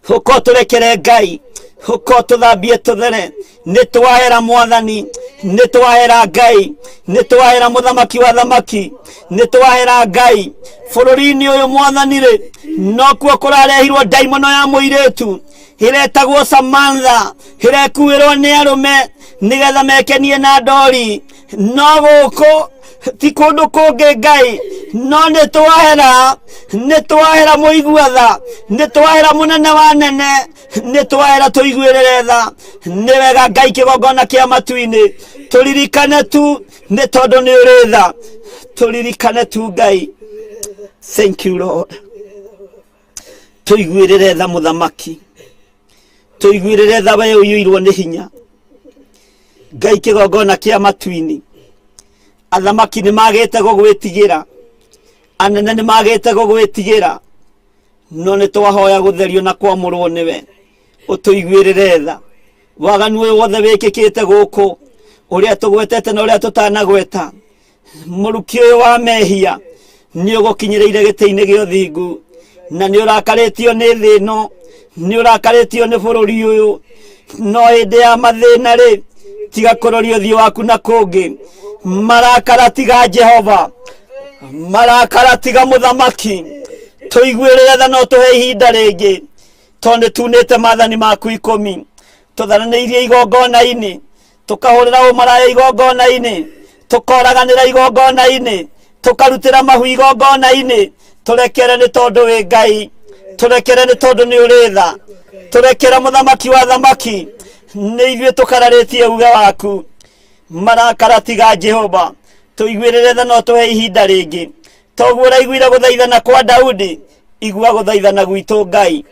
Speaker 3: ũka ũtũrekere Ngai, ũka ũtũthambie tũthere. Nĩ twahera mwathani, nĩ twahera Ngai, nĩ twahera mũthamaki wa thamaki, nĩ twahera Ngai. Bũrũri-inĩ ũyũ mwathani rĩ, no kuo kũrarehirwo ndaimono ya mũirĩtu ĩretagwo Samantha, ĩrekuĩrwo nĩ arũme nĩgetha mekenie na ndori. No gũkũ ti kũndũ kũngĩ Ngai, no nĩ twahera, nĩ twahera mũigua tha, nĩ twahera mũnene wa nene, nĩ twahera, tũiguĩrĩre tha. Nĩ wega Ngai kĩgongona kĩa matu-inĩ, tũririkane tu, nĩ tondũ nĩ ũrĩ tha, tũririkane tu Ngai. Thank you Lord. Tũiguĩrĩre tha mũthamaki, tũiguĩrĩre tha, we ũiyũirwo nĩ hinya. Ngai kĩgongona kĩa matu-inĩ, athamaki nĩ magĩte gũgwĩtigĩra, anene nĩ magĩte gũgwĩtigĩra, no nĩ twahoya gũtherio na kwamũrwo nĩwe. Ũtũiguĩrĩre tha. Waganu ũyũ wothe wĩkĩkĩte gũkũ, ũrĩa tũgwetete na ũrĩa tũtanagweta, mũruki ũyũ wa mehia nĩ ũgũkinyĩrĩire gĩtĩ-inĩ gĩa ũthingu, na nĩ ũrakarĩtio nĩ thĩ ĩno, nĩ ũrakarĩtio nĩ bũrũri ũyũ. No hĩndĩ ya mathĩna rĩ, tiga kũroria ũthiũ waku na kũngĩ. Marakara tiga Jehova, marakara tiga mũthamaki. Tũiguĩrĩre tha, no tũhe ihinda rĩngĩ, tondũ nĩ tunĩte maathani maku 10, tũtharanĩirie igongona-inĩ, tũkahũrĩra ũmaraya igongona-inĩ, tũkoraganĩra igongona-inĩ, tũkarutĩra mahu igongona-inĩ. Tũrekere nĩ tondũ wĩ Ngai, tũrekere nĩ tondũ nĩ ũrĩ tha. Tũrekere mũthamaki wa thamaki, nĩ ithuĩ tũkararĩtie uge waku. Marakara tiga Jehova, tũiguĩrĩre tha, no tũhe ihinda rĩngĩ.
Speaker 5: Toguo ũraiguire gũthaithana kwa Daudi, igua gũthaithana gwitũ Ngai.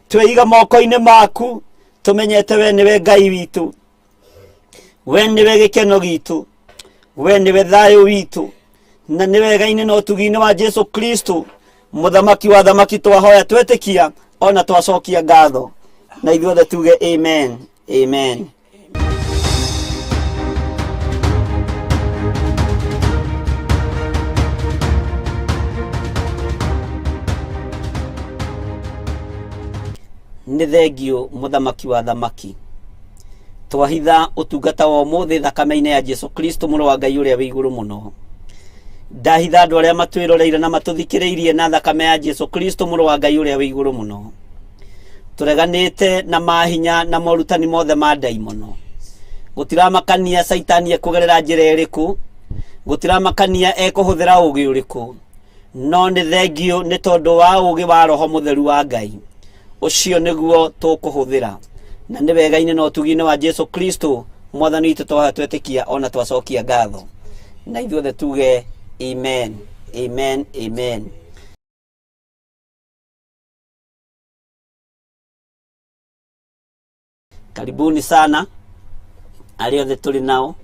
Speaker 5: Twĩiga moko-inĩ maku, tũmenyete we nĩwe Ngai witũ, we nĩwe gĩkeno gitũ, we nĩwe thayũ witũ, na nĩ wega-inĩ na ũtugi-inĩ wa Jesu Kristo mũthamaki wa thamaki twahoya twetĩkia ona twacokia ngatho, na ithuothe tuge amen, amen. Nĩ thengiũ mũthamaki wa thamaki. Twahitha ũtungata wa ũmũthĩ thakame-inĩ ya Jesu Kristo mũrũ wa Ngai ũrĩa wĩ igũrũ mũno. Ndahitha andũ arĩa matwĩroreire na matũthikĩrĩirie na thakame ya Jesu Kristo mũrũ wa Ngai ũrĩa wĩ igũrũ mũno. Tũreganĩte na mahinya na morutani mothe ma ndaimono. Gũtiramakania Caitani ekũgerera njĩra ĩrĩkũ, gũtiramakania ekũhũthĩra ũgĩ ũrĩkũ, no nĩ thengiũ nĩ tondũ wa ũgĩ wa Roho Mũtheru wa Ngai. Ũcio nĩguo tũkũhũthĩra, na nĩ wega-inĩ na ũtugi-inĩ wa Jesu Kristo mwathani witũ twahoya twetĩkia ona twacokia ngatho, na ithuothe tuge amen, amen, amen. Karibuni sana arĩa othe tũrĩ nao,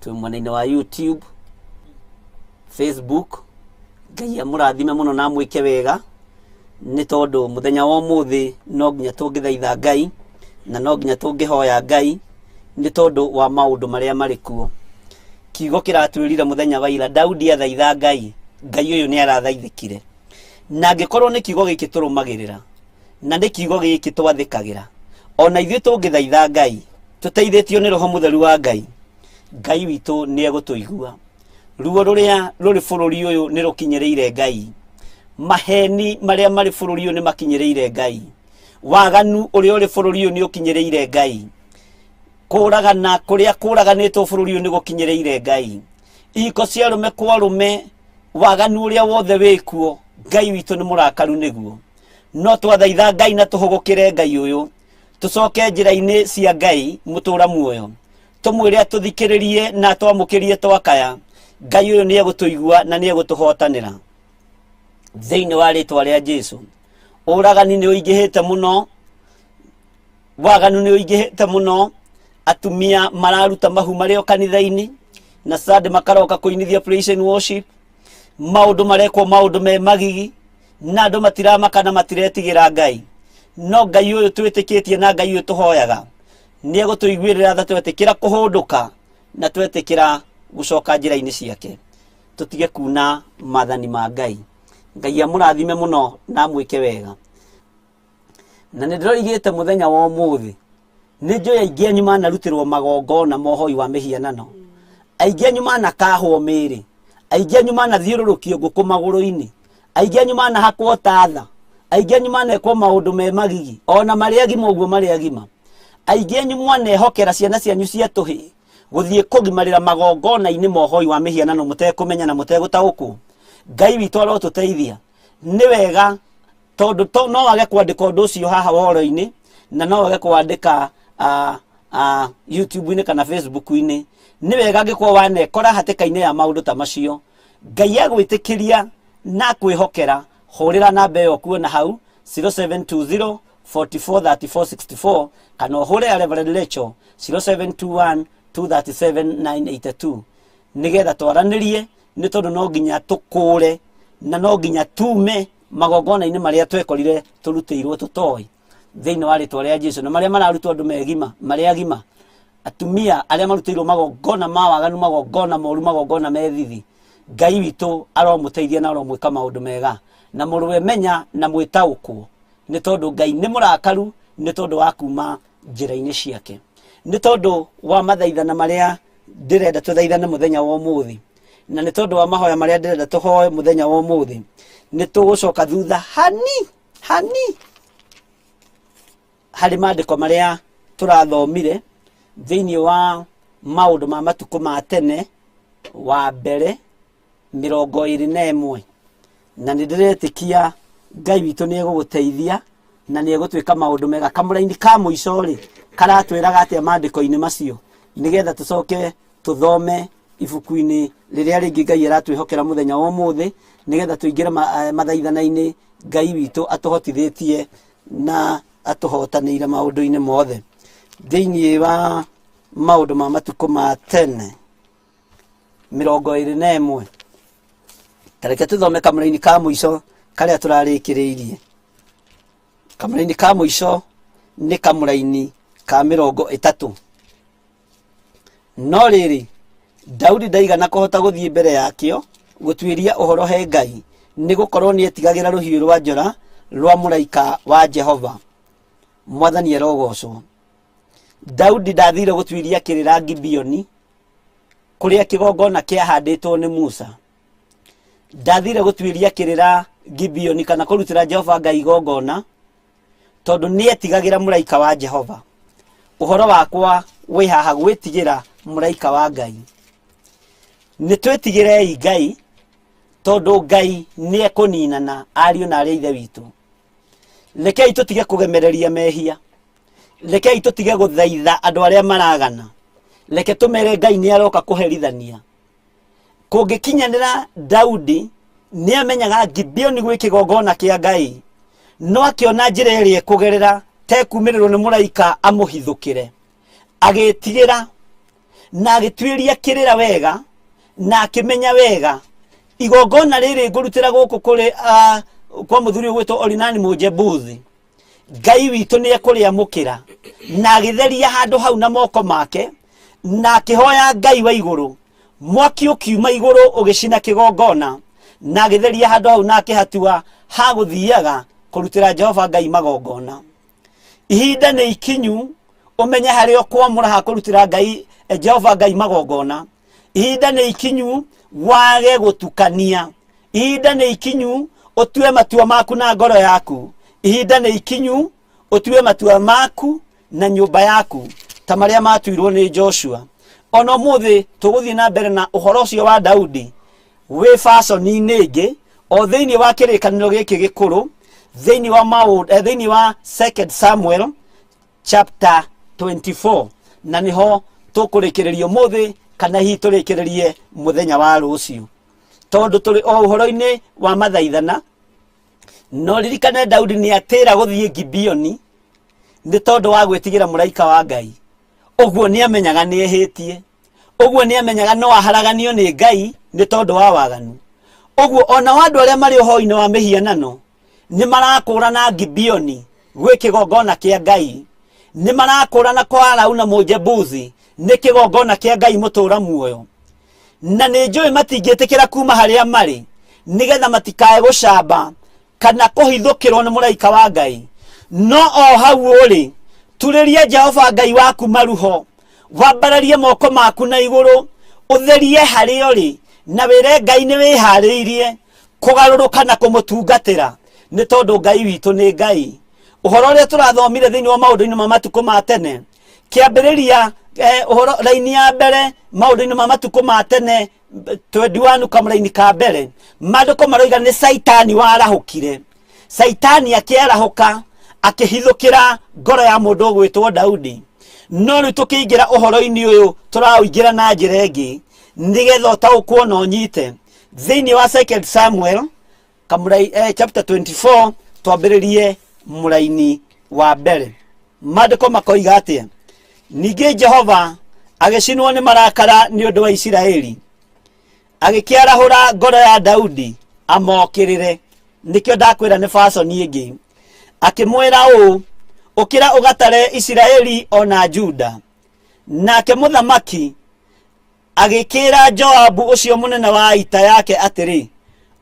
Speaker 5: twĩ mwena-inĩ wa YouTube, Facebook. Ngai amũrathime mũno na amwĩke wega, nĩ tondũ mũthenya wa ũmũthĩ no nginya tũngĩthaitha Ngai na no nginya tũngĩhoya Ngai nĩ tondũ wa maũndũ marĩa marĩ kuo. Kiugo kĩratwĩrire mũthenya wa ira, Daudi athaitha Ngai, Ngai ũyũ nĩ arathaithĩkire. Na angĩkorwo nĩ kiugo gĩkĩ tũrũmagĩrĩra na nĩ kiugo gĩkĩ twathĩkagĩra, ona ithuĩ tũngĩthaitha Ngai tũteithĩtio nĩ Roho Mũtheru wa Ngai, Ngai witũ nĩ egũtũigua. Ruo rũrĩa rũrĩ bũrũri ũyũ nĩ rũkinyĩrĩire Ngai. Maheni marĩa marĩ bũrũri ũyũ nĩ makinyĩrĩire Ngai. Waganu ũrĩa ũrĩ bũrũri ũyũ nĩ ũkinyĩrĩire Ngai. Kũragana kũrĩa kũraganĩtwo bũrũri ũyũ nĩ gũkinyĩrĩire Ngai. Ihiko cia arũme kwa arũme, waganu ũrĩa wothe wĩkuo, Ngai witũ nĩ mũrakaru nĩguo. No twathaitha Ngai na tũhũgũkĩre Ngai ũyũ, tũcoke njĩra-inĩ cia Ngai mũtũra muoyo, tũmwĩre atũthikĩrĩrie na atwamũkĩrie twakaya. Ngai ũyũ nĩ egũtũigua na nĩ egũtũhotanĩra thĩinĩ wa rĩtwa rĩa Jesu. Ũragani nĩ ũingĩhĩte mũno, waganu nĩ ũingĩhĩte mũno, atumia mararuta mahu marĩ o kanitha-inĩ na Sunday makaroka kũinithia praise and worship, maũndũ marekwo maũndũ me magigi na andũ matiramaka na matiretigĩra Ngai. No Ngai ũyũ twĩtĩkĩtie na Ngai ũyũ tũhoyaga nĩ egũtũiguĩrĩra tha twetĩkĩra kũhũndũka na twetĩkĩra gũcoka njĩra-inĩ ciake, tũtige kuna mathani ma Ngai. Ngai amũrathime mũno na amwĩke wega. Na nĩ ndĩroigĩte mũthenya wa ũmũthĩ, nĩ njũĩ aingĩ anyu manarutĩrwo magongona ma ũhoi wa mĩhianano, aingĩ anyu manakahwo mĩĩrĩ, aingĩ anyu manathiũrũrũkio ngũkũ magũrũ-inĩ, aingĩ anyu manahakwo tatha, aingĩ anyu manekwo maũndũ me magigi, ona marĩ agima ũguo marĩ agima. Aingĩ anyu mwanehokera ciana cianyu cia tũhĩĩ gũthiĩ kũgimarĩra magongona-inĩ ma ũhoi wa mĩhianano mũtekũmenya na mũtegũtaũkwo. Ngai witũ arotũteithia. Nĩ wega tondũ no wage kwandĩka ũndũ ũcio haha woro-inĩ na no wage kwandĩka YouTube-inĩ kana Facebook-inĩ. Nĩ wega angĩkorwo wanekora hatĩka-inĩ ya maũndũ ta macio, Ngai agwĩtĩkĩria na akwĩhokera, hũrĩra namba ĩyo ũkuona hau 0720 44 34 64 kana ũhũre ya Reverend Rachel 0721 237 982 nĩgetha twaranĩrie, nĩ tondũ no nginya tũkũre na no nginya tume magongona-inĩ marĩa twekorire tũrutĩirwo tũtoĩ thĩinĩ wa rĩtwa rĩa Jesu, na marĩa mararutwo andũ megima, marĩa agima, atumia arĩa marutĩirwo magongona ma waganu, magongona moru, magongona me thithi. Ngai witũ aromũteithia na aromwĩka maũndũ mega, na mũrũwe menya na mwĩtaũkwo, nĩ tondũ Ngai nĩ mũrakaru nĩ tondũ wa kuma njĩra-inĩ ciake, nĩ tondũ wa mathaithana marĩa ndĩrenda tũthaithane mũthenya wa ũmũthĩ, na nĩ tondũ wa mahoya marĩa ndĩrenda tũhoe mũthenya wa ũmũthĩ. Nĩ tũgũcoka thutha hani hani harĩ maandĩko marĩa tũrathomire thĩinĩ wa maũndũ ma matukũ ma tene wa mbere 21, na nĩ ndĩretĩkia Ngai witũ nĩ egũgũteithia na nĩ egũtwĩka maũndũ mega. Kamũraini ka mũico rĩ, karatwĩraga atĩa maandĩko-inĩ macio, nĩgetha tũcoke tũthome ibuku-inĩ rĩrĩa rĩngĩ Ngai aratwĩhokera mũthenya wa ũmũthĩ nĩgetha tũingĩre mathaithana-inĩ Ngai witũ atũhotithĩtie na atũhotanĩire maũndũ-inĩ mothe. Thĩinĩ wa maũndũ ma matukũ ma tene 21, ta reke tũthome kamũraini ka mũico karĩa tũrarĩkĩrĩirie. Kamũraini ka mũico nĩ kamũraini ka 30. No rĩrĩ, Daudi ndaigana kũhota gũthiĩ mbere yakĩo gũtuĩria ũhoro he Ngai, nĩ gũkorũo nĩetigagĩra rũhiũ rwa njora rwa mũraika wa Jehova. Mwathani arogoocwo. Daudi ndathire gũtuĩria kĩrĩra Gibeoni, kũrĩa kĩgongona kĩahandĩtwo nĩ Musa. Ndathire gũtuĩria kĩrĩra Gibeoni kana kũrutĩra Jehova Ngai igongona, tondũ nĩetigagĩra mũraika wa Jehova. Ũhoro wakwa wĩ haha gwĩtigĩra mũraika wa Ngai. Nĩ twĩtigĩrei Ngai, tondũ Ngai nĩekũninana ariũ na arĩ a ithe witũ. Rekei tũtige kũgemereria mehia, rekei tũtige gũthaitha andũ arĩa maragana, reke tũmere Ngai nĩaroka kũherithania. Kũngĩkinyanĩra Daudi nĩamenyaga Gibeoni gwĩ kĩgongona kĩa Ngai, no akĩona njĩra ĩrĩa ĩkũgerera tekumĩrĩrwo nĩ mũraika amũhithũkĩre, agĩtigĩra na agĩtuĩria kĩrĩra wega na akĩmenya wega igongona rĩrĩ ngũrutĩra gũkũ kũrĩ kwa mũthuri ũgwĩtwo Orinani Mũjebuthi, Ngai witũ nĩ ekũrĩamũkĩra. Na agĩtheria handũ hau na moko make na akĩhoya Ngai wa igũrũ. Mwaki ũkiuma igũrũ ũgĩcina kĩgongona, na agĩtheria handũ hau na akĩhatua ha gũthiaga kũrutĩra Jehova Ngai magongona. Ihinda nĩ ikinyu ũmenye harĩa ũkwamũra ha kũrutĩra Ngai, Jehova Ngai magongona. Ihinda nĩ ikinyu wage gũtukania. Ihinda nĩ ikinyu ũtue matua maku na ngoro yaku. Ihinda nĩ ikinyu ũtue matua maku na nyũmba yaku ta marĩa matuirwo nĩ Joshua. Ona ũmũthĩ tũgũthiĩ na mbere na ũhoro ũcio wa Daudi wĩ baconi-inĩ ĩngĩ o thĩinĩ wa kĩrĩkanĩro gĩkĩ gĩkũrũ, thĩinĩ wa maũndũ, thĩinĩ wa 2 Samuel chapter 24, na nĩho tũkũrĩkĩrĩria ũmũthĩ kana hihi tũrĩkĩrĩrie mũthenya wa rũciũ, tondũ tũrĩ o ũhoro-inĩ wa mathaithana. No ririkane Daudi nĩ atĩra gũthiĩ Gibeoni nĩ tondũ wa gwĩtigĩra mũraika wa Ngai. Ũguo nĩ amenyaga nĩ ehĩtie, ũguo nĩ amenyaga no aharaganio nĩ Ngai nĩ tondũ wa waganu. Ũguo ona andũ arĩa marĩ ũhoro-inĩ wa mĩhianano nĩ marakũrana Gibeoni gwĩ kĩgongona kĩa Ngai, nĩ marakũrana kwa Arauna Mũjebusi nĩ kĩgongona kĩa Ngai mũtũra muoyo. Na nĩ njũĩ matingĩtĩkĩra kuma harĩa marĩ nĩgetha matikae gũcamba kana kũhithũkĩrwo nĩ mũraika wa Ngai. No o hau ũrĩ, turĩria Jehova Ngai waku maruho, wambararie moko maku na igũrũ, ũtherie harĩa ũrĩ, na wĩre Ngai nĩ wĩharĩirie kũgarũrũka na kũmũtungatĩra, nĩ tondũ Ngai witũ nĩ Ngai. Ũhoro ũrĩa tũrathomire thĩinĩ wa maũndũ-inĩ ma matukũ ma tene, kĩambĩrĩria, ũhoro raini ya mbere maũndũ-inĩ ma matukũ ma tene 21 kamũraini ka mbere, maandĩko maroiga nĩ Caitani warahũkire. Caitani akĩarahũka akĩhithũkĩra ngoro ya mũndũ ũgwĩtwo Daudi. No rĩu tũkĩingĩra ũhoro-inĩ ũyũ tũraũingĩra na njĩra ĩngĩ nĩgetha ũtaũkwo na ũnyite. Thĩinĩ wa 2 Samuel kamũrai, chapter 24 twambĩrĩrie mũraini wa mbere. Maandĩko makoiga atĩa? Ningĩ Jehova agĩcinwo nĩ marakara nĩ ũndũ wa Isiraeli, agĩkĩarahũra ngoro ya Daudi amokĩrĩre. Nĩkĩo ndakwĩra nĩ baconi ĩngĩ. Akĩmwĩra ũũ, ũkĩra ũgatare Isiraeli o na Juda. Nake mũthamaki agĩkĩra Joabu ũcio mũnene wa ita yake atĩrĩ,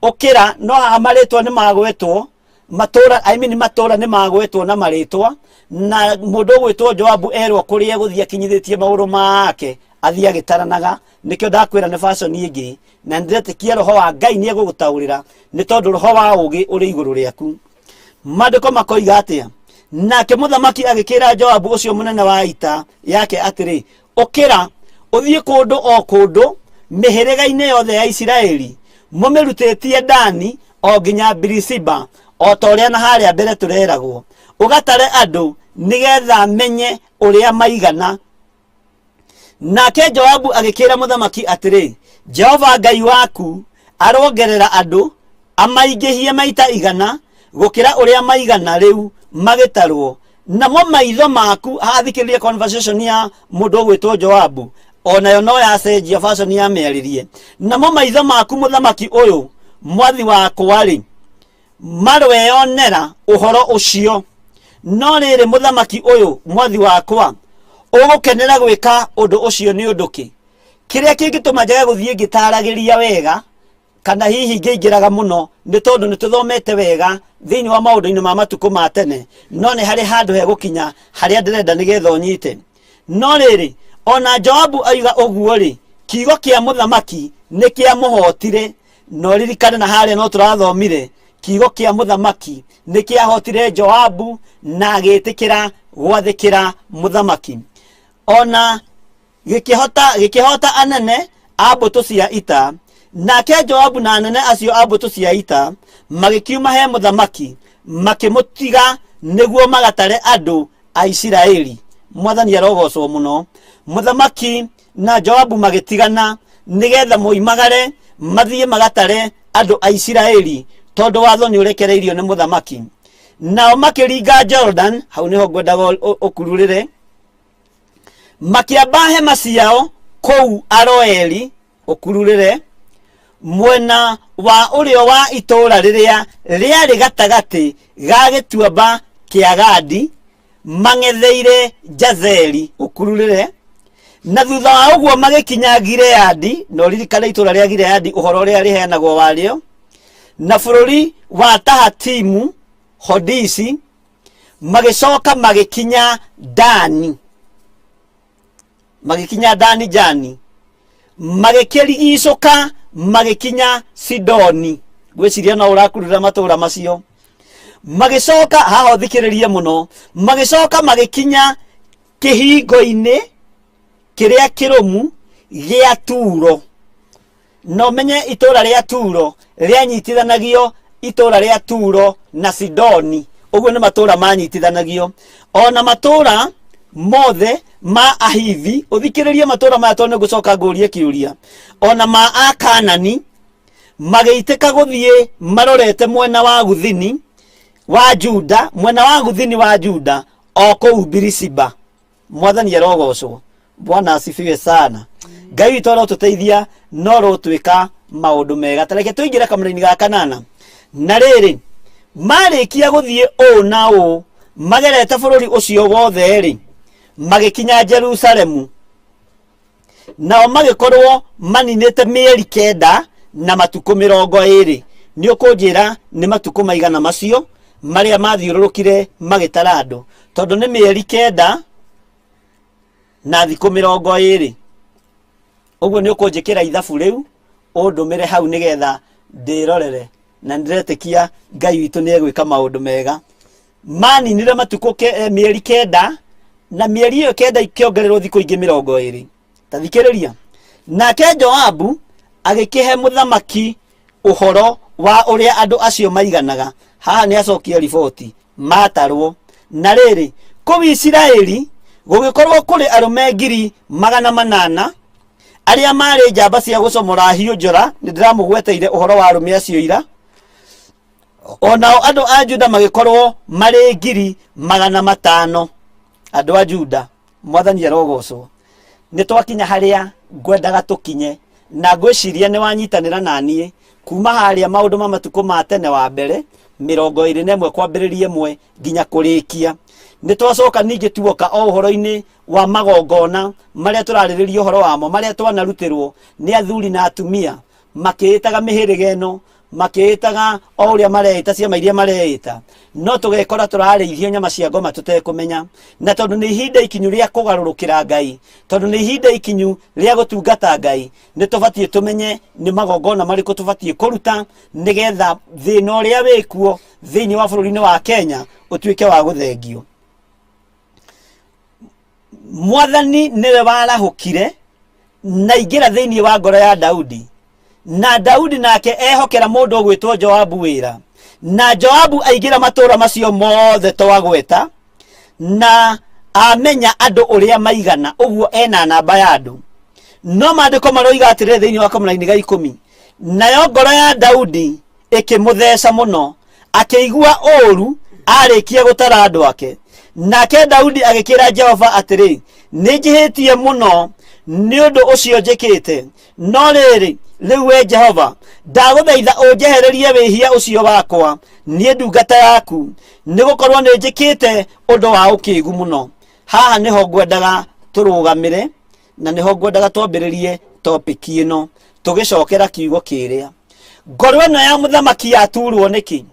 Speaker 5: ũkĩra. No haha marĩtwa nĩ magwetwo, matũra, I mean matũra nĩ magwetwo na marĩtwa, na mũndũ ũgwĩtwo Joabu erwo kũrĩa egũthiĩ akinyithĩtie magũrũ make athiĩ agĩtaranaga. Nĩkĩo ndakwĩra nĩ baconi ĩngĩ, na nĩndĩretĩkia roho wa Ngai nĩ egũgũtaũrĩra, nĩ tondũ roho wa ũũgĩ ũrĩ igũrũ rĩaku. Maandĩko makoiga atĩa? Nake mũthamaki agĩkĩra Joabu ũcio mũnene wa ita yake atĩrĩ, ũkĩra ũthiĩ kũndũ o kũndũ mĩhĩrĩga-inĩ yothe ya Isiraeli, mũmĩrutĩtie Dani o nginya Birishiba, o ta ũrĩa na harĩa mbere tũreragwo, ũgatare andũ nĩgetha menye ũrĩa maigana. Nake Joabu agĩkĩra mũthamaki atĩrĩ, Jehova Ngai waku arongerera andũ amaingĩhie maita igana gũkĩra ũrĩa maigana rĩu magĩtarwo namo maitho maku hathikĩrĩrie conversation ya mũndũ ũgwĩtwo Joabu onayo no yacenjia fashion ya mĩarĩrie namo maitho maku mũthamaki ũyũ mwathi wakwa-rĩ marweyonera ũhoro ũcio no rĩrĩ mũthamaki ũyũ mwathi wakwa ũgũkenera gwĩka ũndũ ũcio nĩ ũndũ kĩ kĩrĩa kĩngĩtũma njage gũthiĩ ngĩtaragĩria wega kana hihi ngĩingĩraga mũno nĩ tondũ nĩ tũthomete wega thĩinĩ wa maũndũ-inĩ ma matukũ ma tene no nĩ harĩ handũ hegũkinya harĩa ndĩrenda nĩgetha ũnyite no rĩrĩ ona Joabu aiga ũguo rĩ kiugo kĩa mũthamaki nĩ kĩamũhotire no ririkane na harĩa no tũrathomire kiugo kĩa mũthamaki nĩ kĩahotire Joabu na agĩtĩkĩra gwathĩkĩra mũthamaki ona gĩkĩhota gĩkĩhota anene a mbũtũ cia ita nake Joabu na anene acio a mbũtũ cia ita magĩkiuma he mũthamaki makĩmũtiga nĩguo magatare andũ a Isiraeli mwathani arogocwo mũno mũthamaki na Joabu magĩtigana nĩgetha moimagare mathiĩ magatare andũ a Isiraeli tondũ watho nĩ ũrekereirio nĩ mũthamaki nao makĩringa Jordan hau nĩho ngwendaga ũkururĩre makĩamba hema ciao kũu Aroeri ũkururĩre mwena wa ũrĩo wa itũũra rĩrĩa rĩarĩ gatagatĩ ga gĩtuamba kĩa Gadi mang'etheire Jazeri ũkururĩre na thutha wa ũguo magĩkinya Gileadi na ũririkane itũũra rĩa Gileadi ũhoro ũrĩa rĩheanagwo warĩo na bũrũri wa Tahatimu Hodisi magĩcoka magĩkinya Dani magĩkinya Dani Jani magĩkĩrigicũka magĩkinya Sidoni ngwĩciria no ũrakurura matũũra macio magĩcoka haha ũthikĩrĩrie mũno magĩcoka magĩkinya kĩhingo-inĩ kĩrĩa kĩrũmu gĩa Turo na ũmenye itũũra rĩa Turo rĩanyitithanagio itũũra rĩa Turo na Sidoni ũguo nĩ matũũra manyitithanagio ona matũũra mothe ma Ahivi ũthikĩrĩrie matũũra maya tondũ nĩngũcoka ngũrie kĩũria ona ma Akanani magĩitĩka gũthiĩ marorete mwena wa guthini wa Juda mwena wa guthini wa Juda o kũu Birisiba mwathani arogocwo bwana asifiwe sana ngai witũ arotũteithia no rũtwĩka maũndũ mega ta reke tũingĩre kamũra-inĩ ga kanana na rĩrĩ marĩkia gũthiĩ ũũ na ũũ magerete bũrũri ũcio wothe rĩ magĩkinya Jerusalemu nao magĩkorwo maninĩte mĩeri kenda na matukũ mĩrongo ĩrĩ nĩ ũkũnjĩra nĩ matukũ maigana macio marĩa mathiũrũrũkire magĩtara andũ tondũ nĩ mĩeri kenda na thikũ mĩrongo ĩrĩ ũguo nĩ ũkũnjĩkĩra ithabu rĩu ũndũmĩre hau nĩgetha ndĩrorere na nĩndĩretĩkia ngai witũ nĩ egwĩka maũndũ mega maninire matukũ mĩeri kenda na mĩeri ĩyo kenda ikĩongererwo thikũ ingĩ mĩrongo ĩrĩ ta thikĩrĩria nake Joabu agĩkĩhe mũthamaki ũhoro wa ũrĩa andũ acio maiganaga haha nĩ acokia riboti matarwo na rĩrĩ kũu Isiraeli gũgĩkorwo kũrĩ arũme 800,000 arĩa marĩ njamba cia gũcomora hiũ njora nĩ ndĩramũgweteire ũhoro wa arũme acio ira onao andũ a Juda magĩkorwo marĩ 500,000 andũ a Juda mwathani arogocwo nĩ twakinya harĩa ngwendaga tũkinye na ngwĩciria nĩ wanyitanĩra na niĩ kuma harĩa maũndũ ma matukũ ma tene wa mbere 21 kwambĩrĩria 1 nginya kũrĩkia nĩ twacoka ningĩ tuoka o ũhoro-inĩ wa magongona marĩa tũrarĩrĩria ũhoro wamo marĩa twanarutĩrwo nĩ athuri na atumia makĩĩtaga mĩhĩrĩga ĩno makĩĩtaga o ũrĩa mareĩta ciama iria mareĩta no tũgekora tũrarĩithio nyama cia ngoma tũtekũmenya na tondũ nĩ ihinda ikinyu rĩa kũgarũrũkĩra Ngai tondũ nĩ ihinda ikinyu rĩa gũtungata Ngai nĩ tũbatiĩ tũmenye nĩ magongona marĩkũ tũbatiĩ kũruta nĩgetha thĩna ũrĩa wĩkuo thĩinĩ wa bũrũri-inĩ wa Kenya ũtuĩke wa gũthengio mwathani nĩwe warahũkire na ingĩra thĩinĩ wa ngoro ya Daudi na Daudi nake ehokera mũndũ ũgwĩtwo Joabu wĩra na Joabu aingĩra matũũra macio mothe twagweta na Amenya andũ ũrĩa maigana ũguo, ena namba ya andũ. No maandĩko maroiga atĩrĩrĩ thĩinĩ wa kamũraini ga 10, nayo ngoro ya Daudi ĩkĩmũtheca mũno, akĩigua ũũru arĩkia gũtara andũ ake. Nake Daudi agĩkĩra Jehova atĩrĩ, nĩ njĩhĩtie mũno nĩ ũndũ ũcio njĩkĩte. No rĩrĩ, rĩu we Jehova, ndagũthaitha ũnjehererie wĩhia ũcio wakwa, niĩ ndungata yaku, nĩ gũkorwo nĩ njĩkĩte ũndũ wa ũkĩgu mũno. Haha nĩho ngwendaga tũrũgamĩre na nĩho ngwendaga twambĩrĩrie topic ĩno tũgĩcokera kiugo kĩrĩa. Ngoro ĩno ya mũthamaki yaturwo nĩkĩ?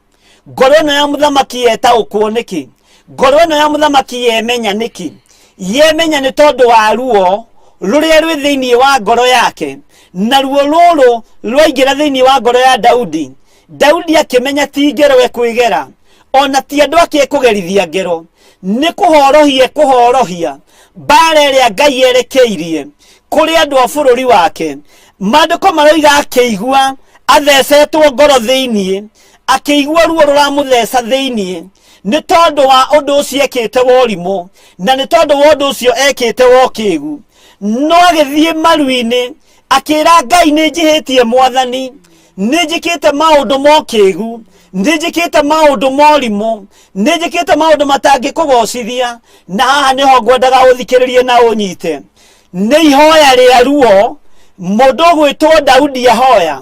Speaker 5: Ngoro ĩno ya mũthamaki yetaũkwo nĩkĩ? Ngoro ĩno ya mũthamaki yemenya nĩkĩ? Yemenya nĩ tondũ wa ruo rũrĩa rwĩ thĩinĩ wa ngoro yake, na ruo rũrũ rwaingĩra thĩinĩ wa ngoro ya Daudi. Daudi akĩmenya ti ngero ekwĩgera, ona ti andũ ake ekũgerithia ngero, nĩ kũhorohia ekũhorohia mbara ĩrĩa Ngai erekeirie kũrĩ andũ a bũrũri wake. Maandĩko maroiga akĩigua athecetwo ngoro thĩinĩ, akĩigua ruo rũramũtheca thĩinĩ nĩ tondũ wa ũndũ ũcio ekĩte wa ũrimũ, na nĩ tondũ wa ũndũ ũcio ekĩte wa ũkĩgu. No agĩthiĩ maru-inĩ akĩra Ngai, nĩ njĩhĩtie Mwathani, nĩ njĩkĩte maũndũ ma ũkĩgu, nĩ njĩkĩte maũndũ ma ũrimũ, nĩ njĩkĩte maũndũ matangĩkũgocithia. Na haha nĩho ngwendaga ũthikĩrĩrie na ũnyite. Nĩ ihoya rĩa ruo mũndũ ũgwĩtwo Daudi ahoya,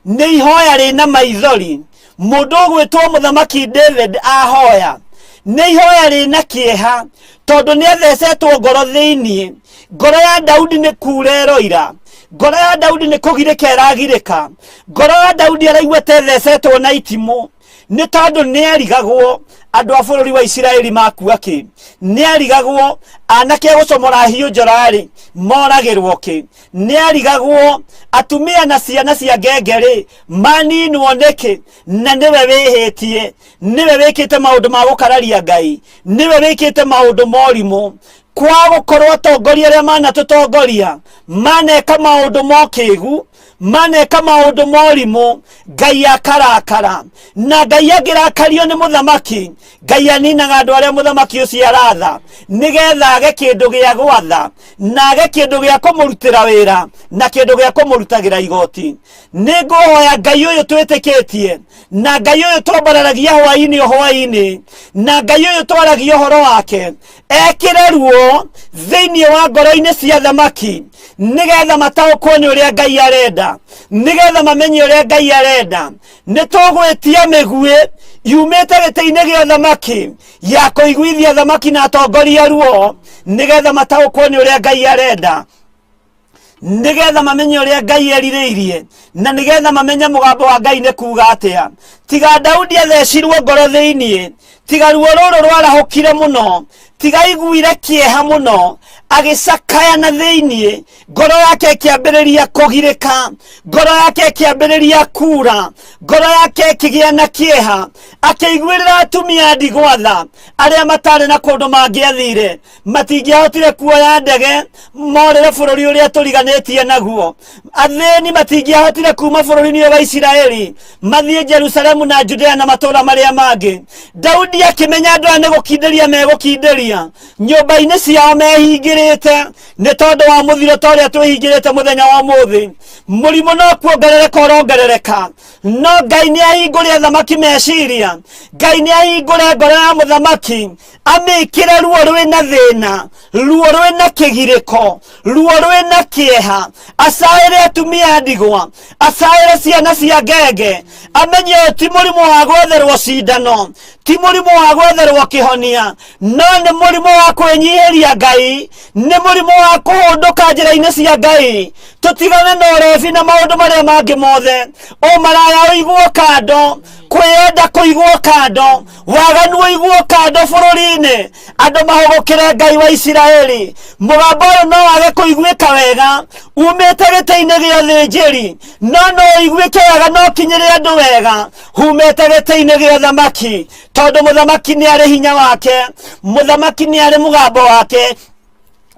Speaker 5: nĩ ihoya rĩna maithori mũndũ ũgwĩtwo mũthamaki David ahoya, nĩ ihoya rĩna kĩeha tondũ nĩ athecetwo ngoro thĩinĩ. Ngoro ya Daudi nĩ kura ĩroira, ngoro ya Daudi nĩ kũgirĩka ĩragirĩka, ngoro ya Daudi araigua ta ĩthecetwo na itimũ nĩ tondũ nĩ arigagwo andũ a bũrũri wa Isiraeli makua kĩ, nĩ arigagwo anake gũcomora hiũ njora-rĩ moragĩrwo kĩ, nĩ arigagwo atumia na ciana cia ngenge-rĩ maninwo nĩkĩ, na nĩwe wĩhĩtie, nĩwe wĩkĩte maũndũ ma gũkararia Ngai, nĩwe wĩkĩte maũndũ ma ũrimũ. Kwa gũkorwo atongoria arĩa manatũtongoria maneka maũndũ ma ũkĩgu, maneka maũndũ ma ũrimũ, Ngai akarakara. Na Ngai angĩrakario nĩ mũthamaki, Ngai aninaga andũ arĩa mũthamaki ũcio aratha, nĩgetha age kĩndũ gĩa gwatha, na age kĩndũ gĩa kũmũrutĩra wĩra, na kĩndũ gĩa kũmũrutagĩra igoti. Nĩ ngũhoya Ngai ũyũ twĩtĩkĩtie, na Ngai ũyũ twambararagia hwaĩ-inĩ o hwaĩ-inĩ, na Ngai ũyũ twaragia ũhoro wake, ekĩre ruo thĩinĩ wa ngoro-inĩ cia thamaki, nĩgetha mataũkwo nĩ ũrĩa Ngai arenda, nĩgetha mamenye ũrĩa Ngai arenda. Nĩ tũgwĩtia mĩguĩ yumĩte gĩtĩ-inĩ gĩa thamaki ya kũiguithia thamaki na atongoria ruo, nĩgetha mataũkwo nĩ ũrĩa Ngai arenda, nĩgetha mamenye ũrĩa Ngai erirĩirie, na nĩgetha mamenye mũgambo wa Ngai nĩ kuga atĩa. Tiga Daudi athecirwo ngoro thĩinĩ, tiga ruo rũrũ rwarahũkire mũno, tiga aiguire kĩeha mũno, agĩcakaya na thĩinĩ, ngoro yake ĩkĩambĩrĩria kũgirĩka, ngoro yake ĩkĩambĩrĩria kura, ngoro yake ĩkĩgĩa na kĩeha, akĩiguĩrĩra atumia a ndigwa tha arĩa matarĩ na kũndũ mangĩathire, matingĩahotire kuoya ndege morĩre bũrũri ũrĩa tũriganĩtie naguo. Athĩni matingĩahotire kuma bũrũri-inĩ ũyũ wa Isiraeli mathiĩ Jerusalemu na Judea na matũũra marĩa mangĩ. Daudi akĩmenya andũ aya nĩ gũkindĩria megũkindĩria nyũmba-inĩ ciao mehingĩrĩte nĩ tondũ wa mũthiro ta ũrĩa twĩhingĩrĩte mũthenya wa ũmũthĩ. Mũrimũ no kuongerereka ũrongerereka, no Ngai nĩ ahingũre athamaki meciria, Ngai nĩ ahingũre ngoro ya mũthamaki, amĩkĩre ruo rwĩna thĩna, ruo rwĩna kĩgirĩko, ruo rwĩna kĩeha, acaĩre atumia a ndigwa, acaĩre ciana cia ngenge, amenye ũyũ ti mũrimũ wa gwetherwo cindano, ti mũrimũ wa gwetherwo kĩhonia, no nĩ mũrimũ wa kwĩnyihĩria Ngai, nĩ mũrimũ wa kũhũndũka njĩra-inĩ cia Ngai. Tũtigane na ũrebi na maũndũ marĩa mangĩ mothe, ũmaraya ũigwo kando, kwĩyenda kũigwo kando, waganu ũigwo kando bũrũri-inĩ, andũ mahũgũkĩre Ngai wa Isiraeli. Mũgambo ũyũ no wage kũiguĩka wega umĩte gĩtĩ-inĩ gĩa ũthĩnjĩri, no no ũiguĩke wega no ũkinyĩre andũ wega humĩte gĩtĩ-inĩ gĩa ũthamaki, tondũ mũthamaki nĩ arĩ hinya wake, mũthamaki nĩ arĩ mũgambo wake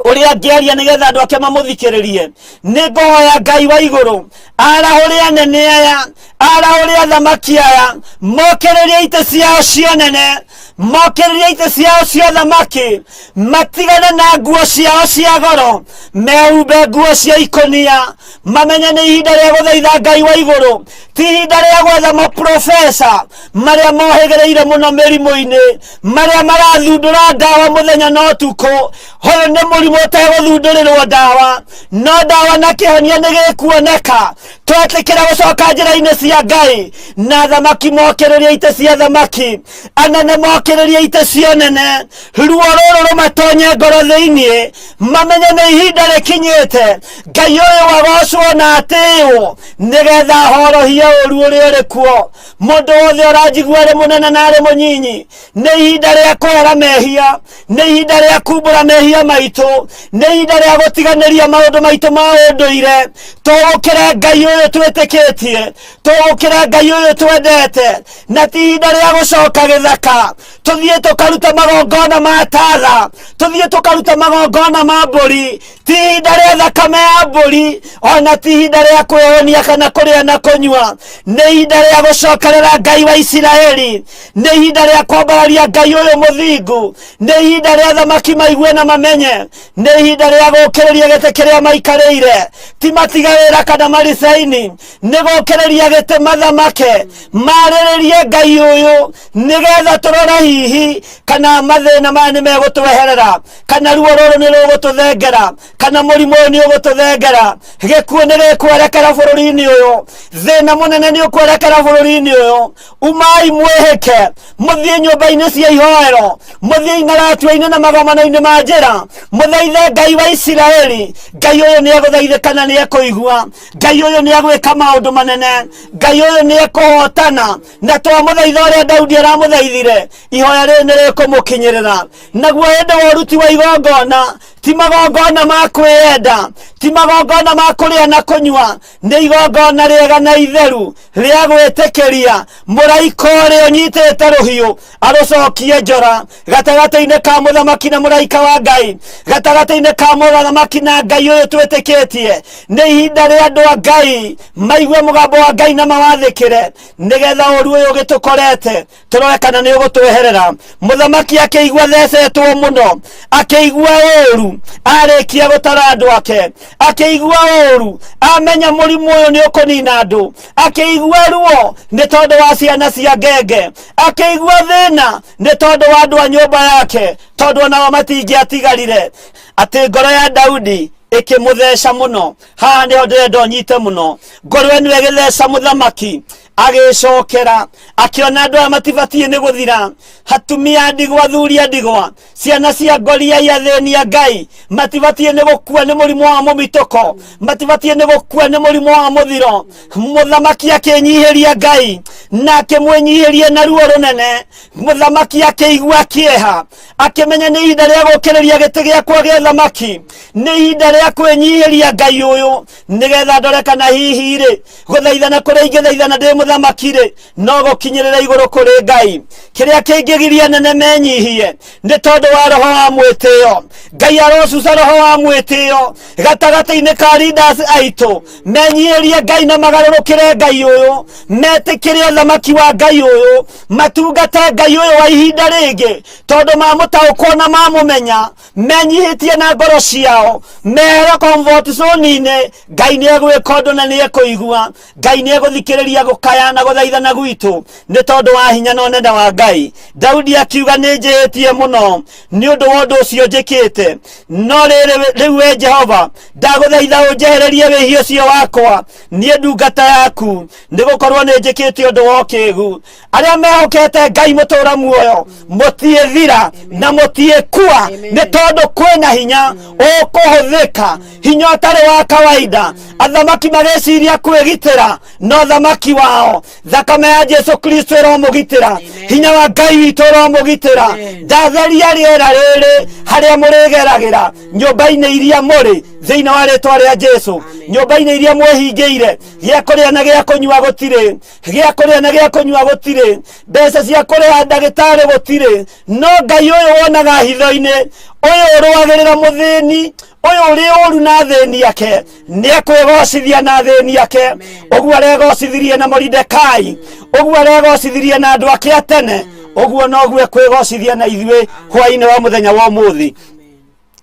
Speaker 5: ũrĩa angĩaria nĩgetha andũ ake mamũthikĩrĩrie. Nĩ ngũhoya Ngai wa igũrũ arahũre anene aya, arahũre athamaki aya, mokĩrĩrie itĩ ciao cia ũnene,
Speaker 3: Mokĩrĩrie itĩ ciao cia ũthamaki, matigane na nguo ciao cia goro, mehumbe nguo cia ikũnia, mamenye nĩ ihinda rĩa gũthaitha Ngai wa igũrũ, ti ihinda rĩa gwetha maprofesa marĩa mohĩgĩrĩire mũno mĩrimũ-inĩ, marĩa marathundũra ndawa mũthenya na ũtukũ. Ũyũ nĩ mũrimũ ũtegũthundũrĩrwo ndawa, no ndawa na kĩhonia nĩ gĩkuoneka twetĩkĩra gũcoka njĩra-inĩ cia Ngai. Na thamaki mokĩrĩrie itĩ cia thamaki, anene mokĩrĩrie itĩ cia ũnene, ruo rũrũ rũmatonye ngoro thĩinĩ, mamenye nĩ ihinda rĩkinyĩte Ngai ũyũ agocwo na atĩĩwo, nĩgetha ahorohie ũru ũrĩa ũrĩ kuo. Mũndũ wothe ũranjigua, arĩ mũnene na arĩ mũnyinyi, nĩ ihinda rĩa kwehera mehia, nĩ ihinda rĩa kumbũra mehia maitũ, nĩ ihinda rĩa gũtiganĩria maũndũ maitũ ma ũndũire, tũgũkĩre Ngai ũyũ twĩtĩkĩtie, tũgũkĩre Ngai ũyũ twendete. Na ti ihinda rĩa gũcoka gĩthaka tũthiĩ tũkaruta magongona ma tatha, tũthiĩ tũkaruta magongona ma mbũri. Ti ihinda rĩa thakame ya mbũri, ona ti ihinda rĩa kwĩhũnia kana kũrĩa na kũnyua. Nĩ ihinda rĩa gũcokerera Ngai wa Isiraeli, nĩ ihinda rĩa kwambararia Ngai ũyũ mũthingu, nĩ ihinda rĩa thamaki maigue na mamenye, nĩ ihinda rĩa gũkĩrĩria gĩtĩ kĩrĩa maikarĩire, ti matiga wĩra kana maricaini, nĩ gũkĩrĩria gĩtĩ mathamake, marĩrĩrie Ngai ũyũ, nĩgetha tũrore hihi kana mathĩna maya nĩ megũtweherera, kana ruo rũrũ nĩ rũgũtũthengera, kana mũrimũ ũyũ nĩ ũgũtũthengera. Gĩkuũ nĩ gĩkwerekera bũrũri-inĩ ũyũ, thĩna mũnene nĩ ũkwerekera bũrũri-inĩ ũyũ. Umai mwĩhĩke, mũthiĩ nyũmba-inĩ cia ihoero, mũthiĩ ing'aratua-inĩ na magomano-inĩ ma njĩra, mũthaithe Ngai wa Isiraeli. Ngai ũyũ nĩ egũthaithĩka na nĩ ekũigua. Ngai ũyũ nĩ egwĩka maũndũ manene. Ngai ũyũ nĩ ekũhotana. Na twamũthaitha ũrĩa Daudi aramũthaithire, ihoya rĩrĩ nĩ rĩkũmũkinyĩrĩra. Naguo hĩndĩ wa ũruti wa igongona, ti magongona ma kwĩyenda, ti magongona ma kũrĩa na kũnyua, nĩ igongona rĩega na itheru rĩa gwĩtĩkĩria mũraika ũrĩa ũnyitĩte rũhiũ arũcokie njora gatagatĩ-inĩ ka mũthamaki na mũraika wa Ngai, gatagatĩ-inĩ ka mũthamaki na Ngai ũyũ twĩtĩkĩtie. Nĩ ihinda rĩa andũ a Ngai maigue mũgambo wa Ngai na mawathĩkĩre, nĩgetha ũru ũyũ ũgĩtũkorete tũrore kana nĩ ũgũtweherera. Mũthamaki akĩigua thecetwo mũno, akĩigua ũru arĩkia gũtara andũ ake, akĩigua ũru amenya mũrimũ ũyũ nĩ ũkũnina andũ, akĩigua ruo nĩ tondũ wa ciana cia ngenge, akĩigua thĩna nĩ tondũ wa andũ a nyũmba yake, tondũ onao matingĩatigarire. Atĩ ngoro ya Daudi ĩkĩmũtheca mũno. Haha nĩho ndĩrenda ũnyite mũno. Ngoro ĩno ĩgĩtheca mũthamaki, agĩcokera akĩona andũ aya matibatiĩ nĩ gũthira, atumia a ndigwa, athuri a ndigwa, ciana cia ngoriai, athĩni a Ngai matibatiĩ nĩ gũkua nĩ mũrimũ wa mũmitũko, matibatiĩ nĩ gũkua nĩ mũrimũ wa mũthiro. Mũthamaki akĩnyihĩria Ngai na akĩmwĩnyihĩria na ruo rũnene. Mũthamaki akĩigua kĩeha, akĩmenya nĩ ihinda rĩa gũkĩrĩria gĩtĩ gĩakwa gĩa thamaki, nĩ ihinda rĩa kwĩnyihĩria Ngai ũyũ, nĩgetha ndore kana hihi rĩ gũthaithana kũrĩa ingĩthaithana ndĩ mũthamaki rĩ no gũkinyĩrĩra igũrũ kũrĩ Ngai. Kĩrĩa kĩngĩgiria nene menyihie nĩ tondũ wa roho wa mwĩtĩo. Ngai arocuca roho wa mwĩtĩo gatagatĩ-inĩ ka leaders aitũ, menyihĩrie Ngai na magarũrũkĩre Ngai ũyũ, metĩkĩre ũthamaki wa Ngai ũyũ, matungate Ngai ũyũ wa ihinda rĩngĩ, tondũ mamũtaũkwo na mamũmenya, menyihĩtie na ngoro ciao, mehere comfort zone-inĩ. Ngai nĩ egwĩka ũndũ na nĩ ekũigua. Ngai nĩ egũthikĩrĩria gũkaya na gũthaithana gwitũ nĩ tondũ wa hinya na ũnene wa Ngai. Daudi akiuga, nĩ njĩhĩtie mũno nĩ ũndũ wa ũndũ ũcio njĩkĩte, no rĩrĩ rĩu we Jehova, ndagũthaitha ũnjehererie wĩhia ũcio wakwa, niĩ ndungata yaku, nĩ gũkorwo nĩ njĩkĩte ũndũ wa ũkĩgu. Arĩa mehokete Ngai mũtũra muoyo mũtiĩthira na mũtiĩkua, nĩ tondũ kwĩna hinya ũkũhũthĩka, hinya ũtarĩ wa kawaida. Athamaki magĩciria kwĩgitĩra, no thamaki wao thakame ya Jesu Kristo ĩromũgitĩra, hinya wa Ngai witũ ĩromũgitĩra. Ndatheria rĩera rĩrĩ harĩa mũrĩgeragĩra, nyũmba-inĩ iria mũrĩ, thĩinĩ wa rĩtwa rĩa Jesu, nyũmba-inĩ iria mwĩhingĩire, gĩa kũrĩa na gĩa kũnyua gũtirĩ, gĩa kũrĩa na gĩa kũnyua gũtirĩ, mbeca cia kũrĩha ndagĩtarĩ gũtirĩ, no Ngai ũyũ wonaga hitho-inĩ, ũyũ ũrũagĩrĩra mũthĩni, ũyũ ũrĩ ũru na athĩni ake, nĩ ekwĩgocithia na athĩni ake. Ũguo aregocithirie na Moridekai, ũguo aregocithirie na andũ ake a tene. Ũguo noguo ekwĩgocithia na ithuĩ hwainĩ wa mũthenya wa ũmũthĩ.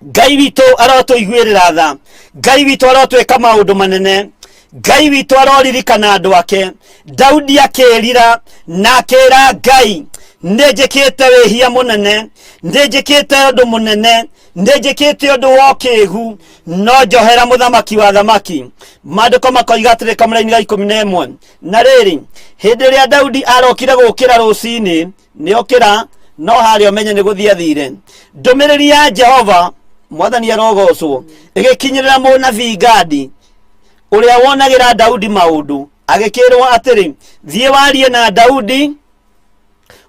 Speaker 3: Ngai witũ arotũiguĩrĩra tha, Ngai witũ arotwĩka maũndũ manene, Ngai witũ aroririkana andũ ake. Daudi akĩĩrira na akĩĩra Ngai, nĩ njĩkĩte wĩhia mũnene, nĩ njĩkĩte ũndũ mũnene, nĩ njĩkĩte ũndũ wa ũkĩgu, no njohera mũthamaki wa thamaki. Maandĩko makoiga atĩrĩ kamũraini ga 11, na rĩrĩ, hĩndĩ ĩrĩa Daudi arokire gũkĩra rũcinĩ, nĩ okĩra no harĩa ũmenye nĩ gũthiĩ athire, ndũmĩrĩri ya Jehova mwathani arogocwo ĩgĩkinyĩrĩra mũnabii Gadi ũrĩa wonagĩra Daudi maũndũ, agĩkĩrwo atĩrĩ, thiĩ warie na Daudi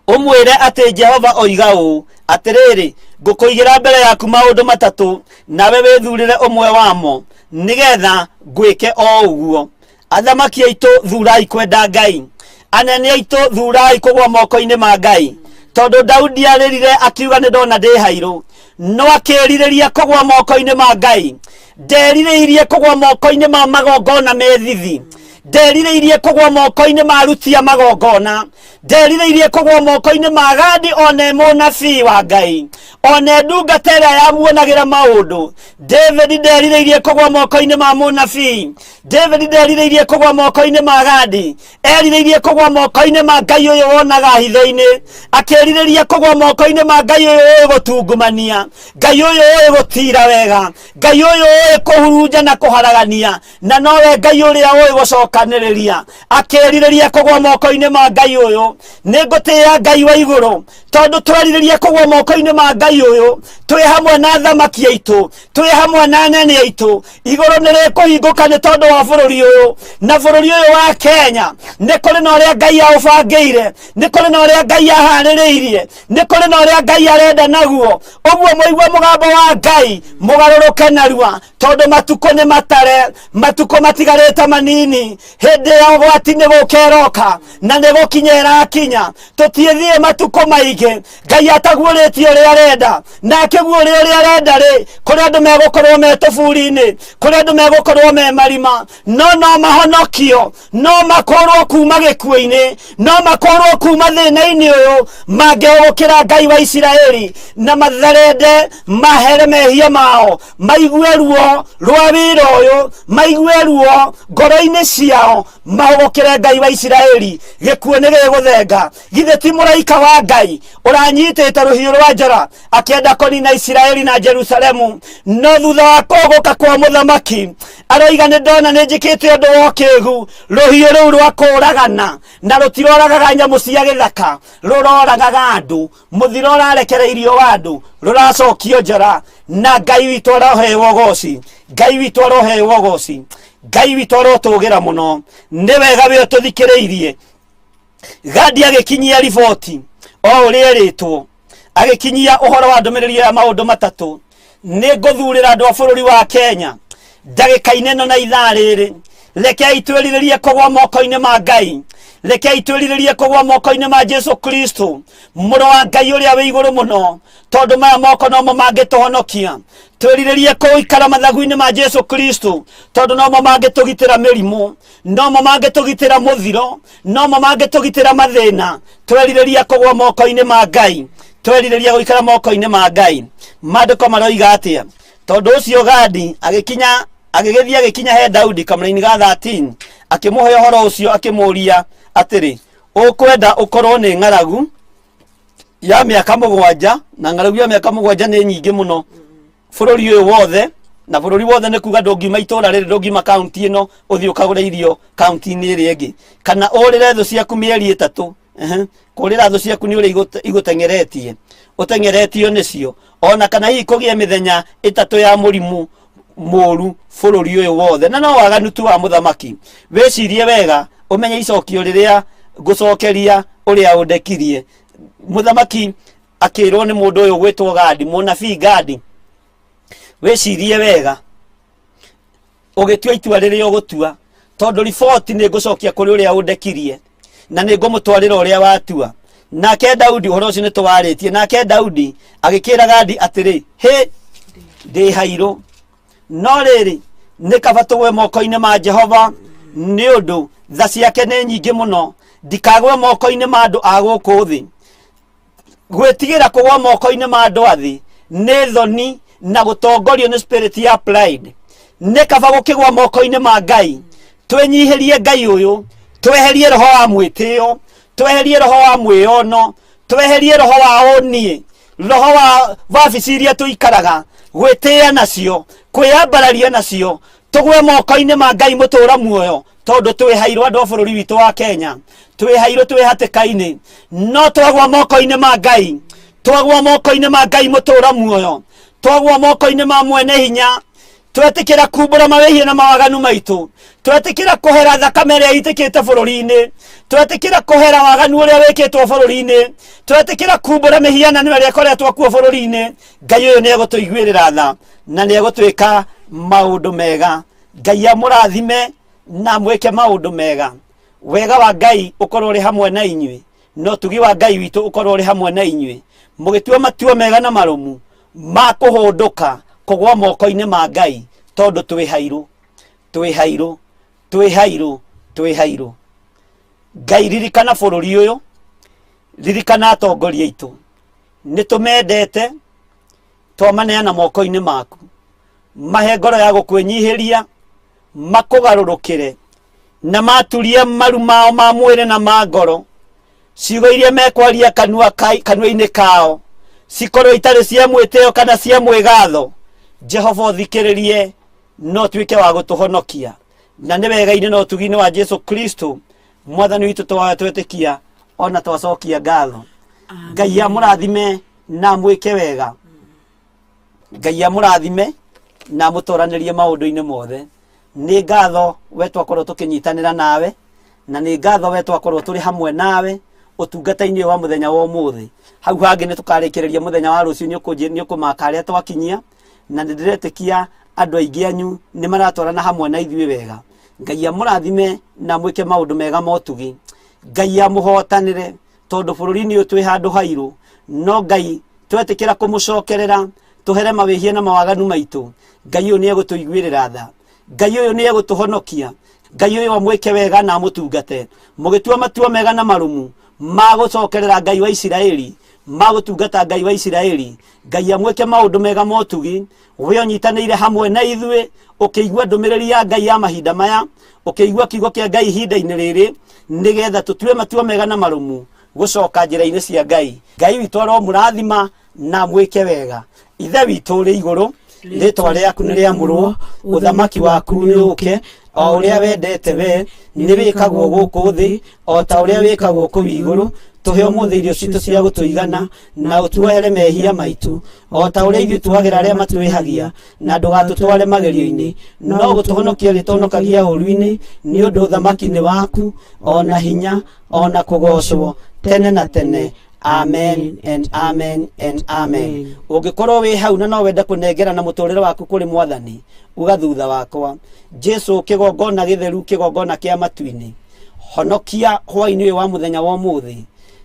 Speaker 3: ũmwĩre atĩ Jehova oiga ũũ, atĩrĩrĩ, ngũkũigĩra mbere yaku maũndũ matatũ, nawe wĩthurĩre ũmwe wamo, nĩgetha ngwĩke o ũguo. Athamaki aitũ thurai kwenda Ngai, anene aitũ thurai kũgwa moko-inĩ ma Ngai, tondũ Daudi arĩrire akiuga nĩ ndona ndĩ hairũ, no akĩrirĩria kũgwa moko-inĩ ma Ngai. Nderirĩirie kũgwa moko-inĩ ma magongona methithi, nderirĩirie kũgwa moko-inĩ ma aruti a magongona, nderirĩirie kũgwa moko-inĩ ma Gadi one mũnabii wa Ngai, one ndungata ĩrĩa yamuonagĩra maũndũ. David nderirĩirie kũgwa moko-inĩ ma mũnabii, David nderirĩirie kũgwa moko-inĩ ma Gadi, erirĩirie kũgwa moko-inĩ ma Ngai ũyũ wonaga hitho-inĩ, akĩrirĩria kũgwa moko-inĩ ma Ngai ũyũ ũĩ gũtungumania, Ngai ũyũ ũĩ gũtira wega, Ngai ũyũ ũĩ kũhurunja na kũharagania, na nowe Ngai ũrĩa ũĩ gũcokanĩrĩria. Akĩrirĩria kũgwa moko-inĩ ma Ngai ũyũ. Nĩ ngũtĩĩa Ngai wa igũrũ, tondũ twerirĩria kũgwa moko-inĩ ma Ngai ũyũ twĩ hamwe na athamaki aitũ, twĩ hamwe na anene aitũ, igũrũ nĩ rĩkũhingũka nĩ tondũ wa bũrũri ũyũ. Na bũrũri ũyũ wa Kenya nĩ kũrĩ na ũrĩa Ngai aũbangĩire, nĩ kũrĩ na ũrĩa Ngai aharĩrĩirie, nĩ kũrĩ na ũrĩa Ngai arenda naguo. Ũguo mũigue mũgambo wa Ngai, mũgarũrũke narua, tondũ matukũ nĩ matare, matukũ matigarĩte manini. Hĩndĩ ya ũgwati nĩ gũka ĩroka, na nĩ gũkinya ĩrakinya. Tũtiĩthiĩ matukũ maingĩ Ngai ataguũrĩtie ũrĩa arenda, na akĩguũria ũrĩa arenda rĩ, kũrĩ andũ megũkorwo me tũburi-inĩ, kũrĩ andũ megũkorwo me marima, no no mahonokio, no makũrwo kuma gĩkuũ-inĩ, no makũrwo kuma thĩna-inĩ ũyũ, mangĩhũgũkĩra Ngai wa Isiraeli na matherende mahere mehia mao, maigue ruo rwa wĩra ũyũ, maigue ruo ngoro-inĩ ciao, mahũgũkĩre Ngai wa Isiraeli, gĩkuũ nĩ gĩgũthenga. Githĩ ti mũraika wa Ngai ũranyitĩte rũhiũ rwa njora akĩenda kũnina Isiraeli na Jerusalemu? No thutha wa kũhũgũka kwa mũthamaki aroiga, nĩ ndona nĩ njĩkĩte ũndũ wa ũkĩgu, rũhiũ rũu rwa kũũragana na rũtiroragaga nyamũ cia gĩthaka, rũroragaga andũ. Mũthiro ũrarekereirio wa andũ, rũracokio njora, na Ngai witũ aroheo ũgoci, Ngai witũ aroheo ũgoci, Ngai witũ arotũgĩra mũno. Nĩ wega wĩ ũtũthikĩrĩirie. Gadi agĩkinyia riboti o ũrĩa ĩrĩtwo, agĩkinyia ũhoro wa ndũmĩrĩri ya maũndũ matatũ. Nĩ ngũthurĩra andũ a bũrũri wa Kenya ndagĩka-inĩ ĩno na ithaa rĩrĩ. Rekei twĩrirĩrie kũgwa moko-inĩ ma Ngai, rekei twĩrirĩrie kũgwa moko-inĩ ma Jesu Kristo, mũrũ wa Ngai ũrĩa wĩ igũrũ mũno, tondũ maya moko nomo mangĩtũhonokia. Twĩrirĩrie kũikara mathagu-inĩ ma Jesu Kristo, tondũ nomo mangĩtũgitĩra mĩrimũ, nomo mangĩtũgitĩra mũthiro, nomo mangĩtũgitĩra mathĩna. Twerirĩria kũgwa moko-inĩ ma Ngai, twerirĩria gũikara moko-inĩ ma Ngai. Maandĩko maroiga atĩa? Tondũ ũcio Gadi agĩkinya, agĩgĩthiĩ agĩkinya he Daudi kamũraini ga 13, akĩmũhe ũhoro ũcio, akĩmũũria atĩrĩ, ũkwenda ũkorwo nĩ ng'aragu ya mĩaka 7? Na ng'aragu ya mĩaka 7 nĩ nyingĩ mũno bũrũri ũyũ wothe, na bũrũri wothe nĩ kuga ndũngiuma itũũra rĩrĩ, ndũngiuma kaunti ĩno ũthiĩ ũkagũre irio kaunti-inĩ ĩrĩa ĩngĩ, kana ũrĩre thũ ciaku mĩeri 3. Kũrĩra thũ ciaku nĩ ũrĩa igũteng'eretie, ũteng'eretio nĩcio, ona kana hihi kũgĩe mĩthenya 3 ya mũrimũ mũru bũrũri ũyũ wothe. Na no waganu tu wa mũthamaki. Wĩcirie wega ũmenye icokio rĩrĩa ngũcokeria ũrĩa ũndekirie. Mũthamaki akĩrwo nĩ mũndũ ũyũ gwĩtwo Gadi, mũnabii Gadi, wĩcirie wega ũgĩtua itua rĩrĩa ũgũtua, tondũ riboti nĩ ngũcokia kũrĩ ũrĩa ũndekirie, na nĩ ngũmũtwarĩra ũrĩa watua. Nake Daudi, ũhoro ũcio nĩ tũwarĩtie, nake Daudi agĩkĩra Gadi atĩrĩ, hĩ, ndĩ hairũ, no rĩrĩ, nĩ kaba tũgwe moko-inĩ ma Jehova, nĩ ũndũ tha ciake nĩ nyingĩ mũno, ndikagwe moko-inĩ ma andũ a gũkũ thĩ. Gwĩtigĩra kũgwa moko-inĩ ma andũ a thĩ nĩ thoni na gũtongorio nĩ spirit ya pride. Nĩ kaba gũkĩgwa moko-inĩ ma Ngai, twĩnyihĩrie Ngai ũyũ, tweherie roho wa mwĩtĩo, tweherie roho wa mwĩono, tweherie roho wa ũniĩ, roho wa wabici iria tũikaraga, gwĩtĩĩa nacio, kwĩyambararia nacio, tũgwe moko-inĩ ma Ngai mũtũra muoyo, tondũ twĩhairwo andũ a bũrũri witũ wa Kenya, twĩhairwo twĩ hatĩka-inĩ, no twagwa moko-inĩ ma Ngai, twagwa moko-inĩ ma Ngai mũtũra muoyo, twagwa moko-inĩ ma mwene hinya, twetĩkĩra kumbũra mawĩhia na mawaganu maitũ, twetĩkĩra kũhera thakame ĩrĩa ĩitĩkĩte bũrũri-inĩ, twetĩkĩra kũhera waganu ũrĩa wĩkĩtwo bũrũri-inĩ, twetĩkĩra kumbũra mĩhianano ĩrĩa ĩkoretwo kuo bũrũri-inĩ, Ngai ũyũ nĩ egũtũiguĩrĩra tha na nĩ egũtwĩka maũndũ mega. Ngai amũrathime na amwĩke maũndũ mega. Wega wa Ngai ũkorwo ũrĩ hamwe na inyuĩ, na ũtugi wa Ngai witũ ũkorwo ũrĩ hamwe na inyuĩ, mũgĩtua matua mega na marũmu ma kũhũndũka kũgwa moko-inĩ ma Ngai, tondũ twĩ hairũ, twĩ hairũ, twĩ hairũ, twĩ hairũ. Ngai ririkana bũrũri ũyũ, ririkana atongoria aitũ, nĩ tũmendete, twamaneana moko-inĩ maku, mahe ngoro ya gũkwĩnyihĩria, makũgarũrũkĩre na maturie maru mao ma mwĩrĩ na ma ngoro, ciugo iria mekwaria kanua-inĩ kao cikorwo itarĩ cia mwĩtĩo kana cia mwĩgatho. Jehova ũthikĩrĩrie no tuĩke wa gũtũhonokia, na nĩ wega-inĩ na ũtugi-inĩ wa Jesu Kristo mwathani witũ twahoya twetĩkia ona twacokia ngatho. Ngai amũrathime na amwĩke wega. Ngai amũrathime na amũtoranĩrie maũndũ-inĩ mothe. Nĩ ngatho we twakorwo tũkĩnyitanĩra nawe, na nĩ ngatho we twakorwo tũrĩ hamwe nawe ũtungata-inĩ ũyũ wa mũthenya wa ũmũthĩ. Hau hangĩ nĩ tũkarĩkĩrĩria mũthenya wa rũciũ, nĩ ũkũmaka harĩa twakinyia, na nĩ ndĩretĩkia andũ aingĩ anyu nĩ maratwarana hamwe na ithuĩ wega. Ngai amũrathime na amwĩke maũndũ mega ma ũtugi. Ngai amũhotanĩre, tondũ bũrũri-inĩ ũyũ twĩ handũ hairũ, no Ngai twetĩkĩra kũmũcokerera, tũhere mawĩhia na mawaganu maitũ, Ngai ũyũ nĩ egũtũiguĩrĩra tha, Ngai ũyũ nĩ egũtũhonokia, Ngai ũyũ amwĩke wega na amũtungate. Mũgĩtua matua mega na marũmu ma gũcokerera Ngai wa Isiraeli, ma gũtungata Ngai wa Isiraeli, Ngai amwĩke maũndũ mega ma ũtugi. We ũnyitanĩire hamwe na ithuĩ, ũkĩigua ndũmĩrĩri ya Ngai ya mahinda maya, ũkĩigua kiugo kĩa Ngai ihinda-inĩ rĩrĩ, nĩgetha tũtue matua mega na marũmu gũcoka njĩra-inĩ cia Ngai. Ngai witũ aromũrathima na amwĩke wega. Ithe witũ ũrĩ igũrũ, rĩtwa rĩaku nĩ rĩamũrwo, ũthamaki waku nĩ ũũke, o ũrĩa wendete we nĩ wĩkagwo gũkũ thĩ o ta ũrĩa wĩkagwo kũu igũrũ. Tũhe ũmũthĩ irio citũ cia gũtũigana, na ũtuohere mehia maitũ o ta ũrĩa ithuĩ tuohagĩra arĩa matwĩhagia, na ndũgatũtware magerio-inĩ, no gũtũhonokia rĩtũhonokagia ũũru-inĩ, nĩ ũndũ ũthamaki nĩ waku, o na hinya, o na kũgoocwo tene na tene. Amen and amen and amen. Ũngĩkorwo wĩ hau na no wende kũnengerana mũtũrĩre waku kũrĩ Mwathani, uga thutha wakwa, Jesu, kĩgongona gĩtheru, kĩgongona kĩa matu-inĩ, honokia hwaĩ-inĩ ũyũ wa mũthenya wa ũmũthĩ.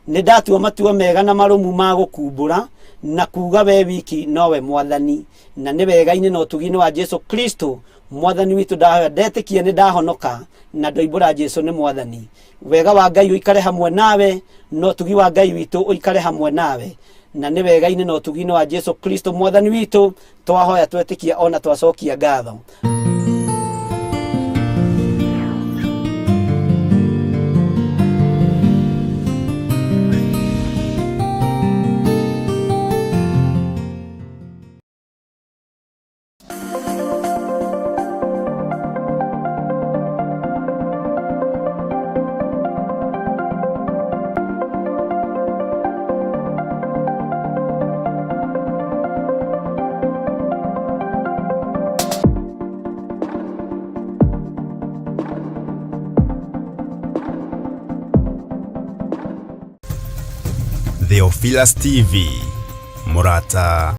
Speaker 3: Nĩ ndatua matua mega na marũmu ma gũkumbũra na kuga we wiki nowe Mwathani, na nĩ wega-inĩ na ũtugi-inĩ wa Jesu Kristo Mwathani witũ ndahoya, ndetĩkia nĩ ndahonoka na ndoimbũra Jesu nĩ Mwathani. Wega wa Ngai ũikare hamwe nawe, na ũtugi wa Ngai witũ ũikare hamwe nawe, na nĩ wega-inĩ na ũtugi-inĩ wa Jesu Kristo Mwathani witũ twahoya twetĩkia ona twacokia ngatho.
Speaker 1: Theophilus TV, Murata.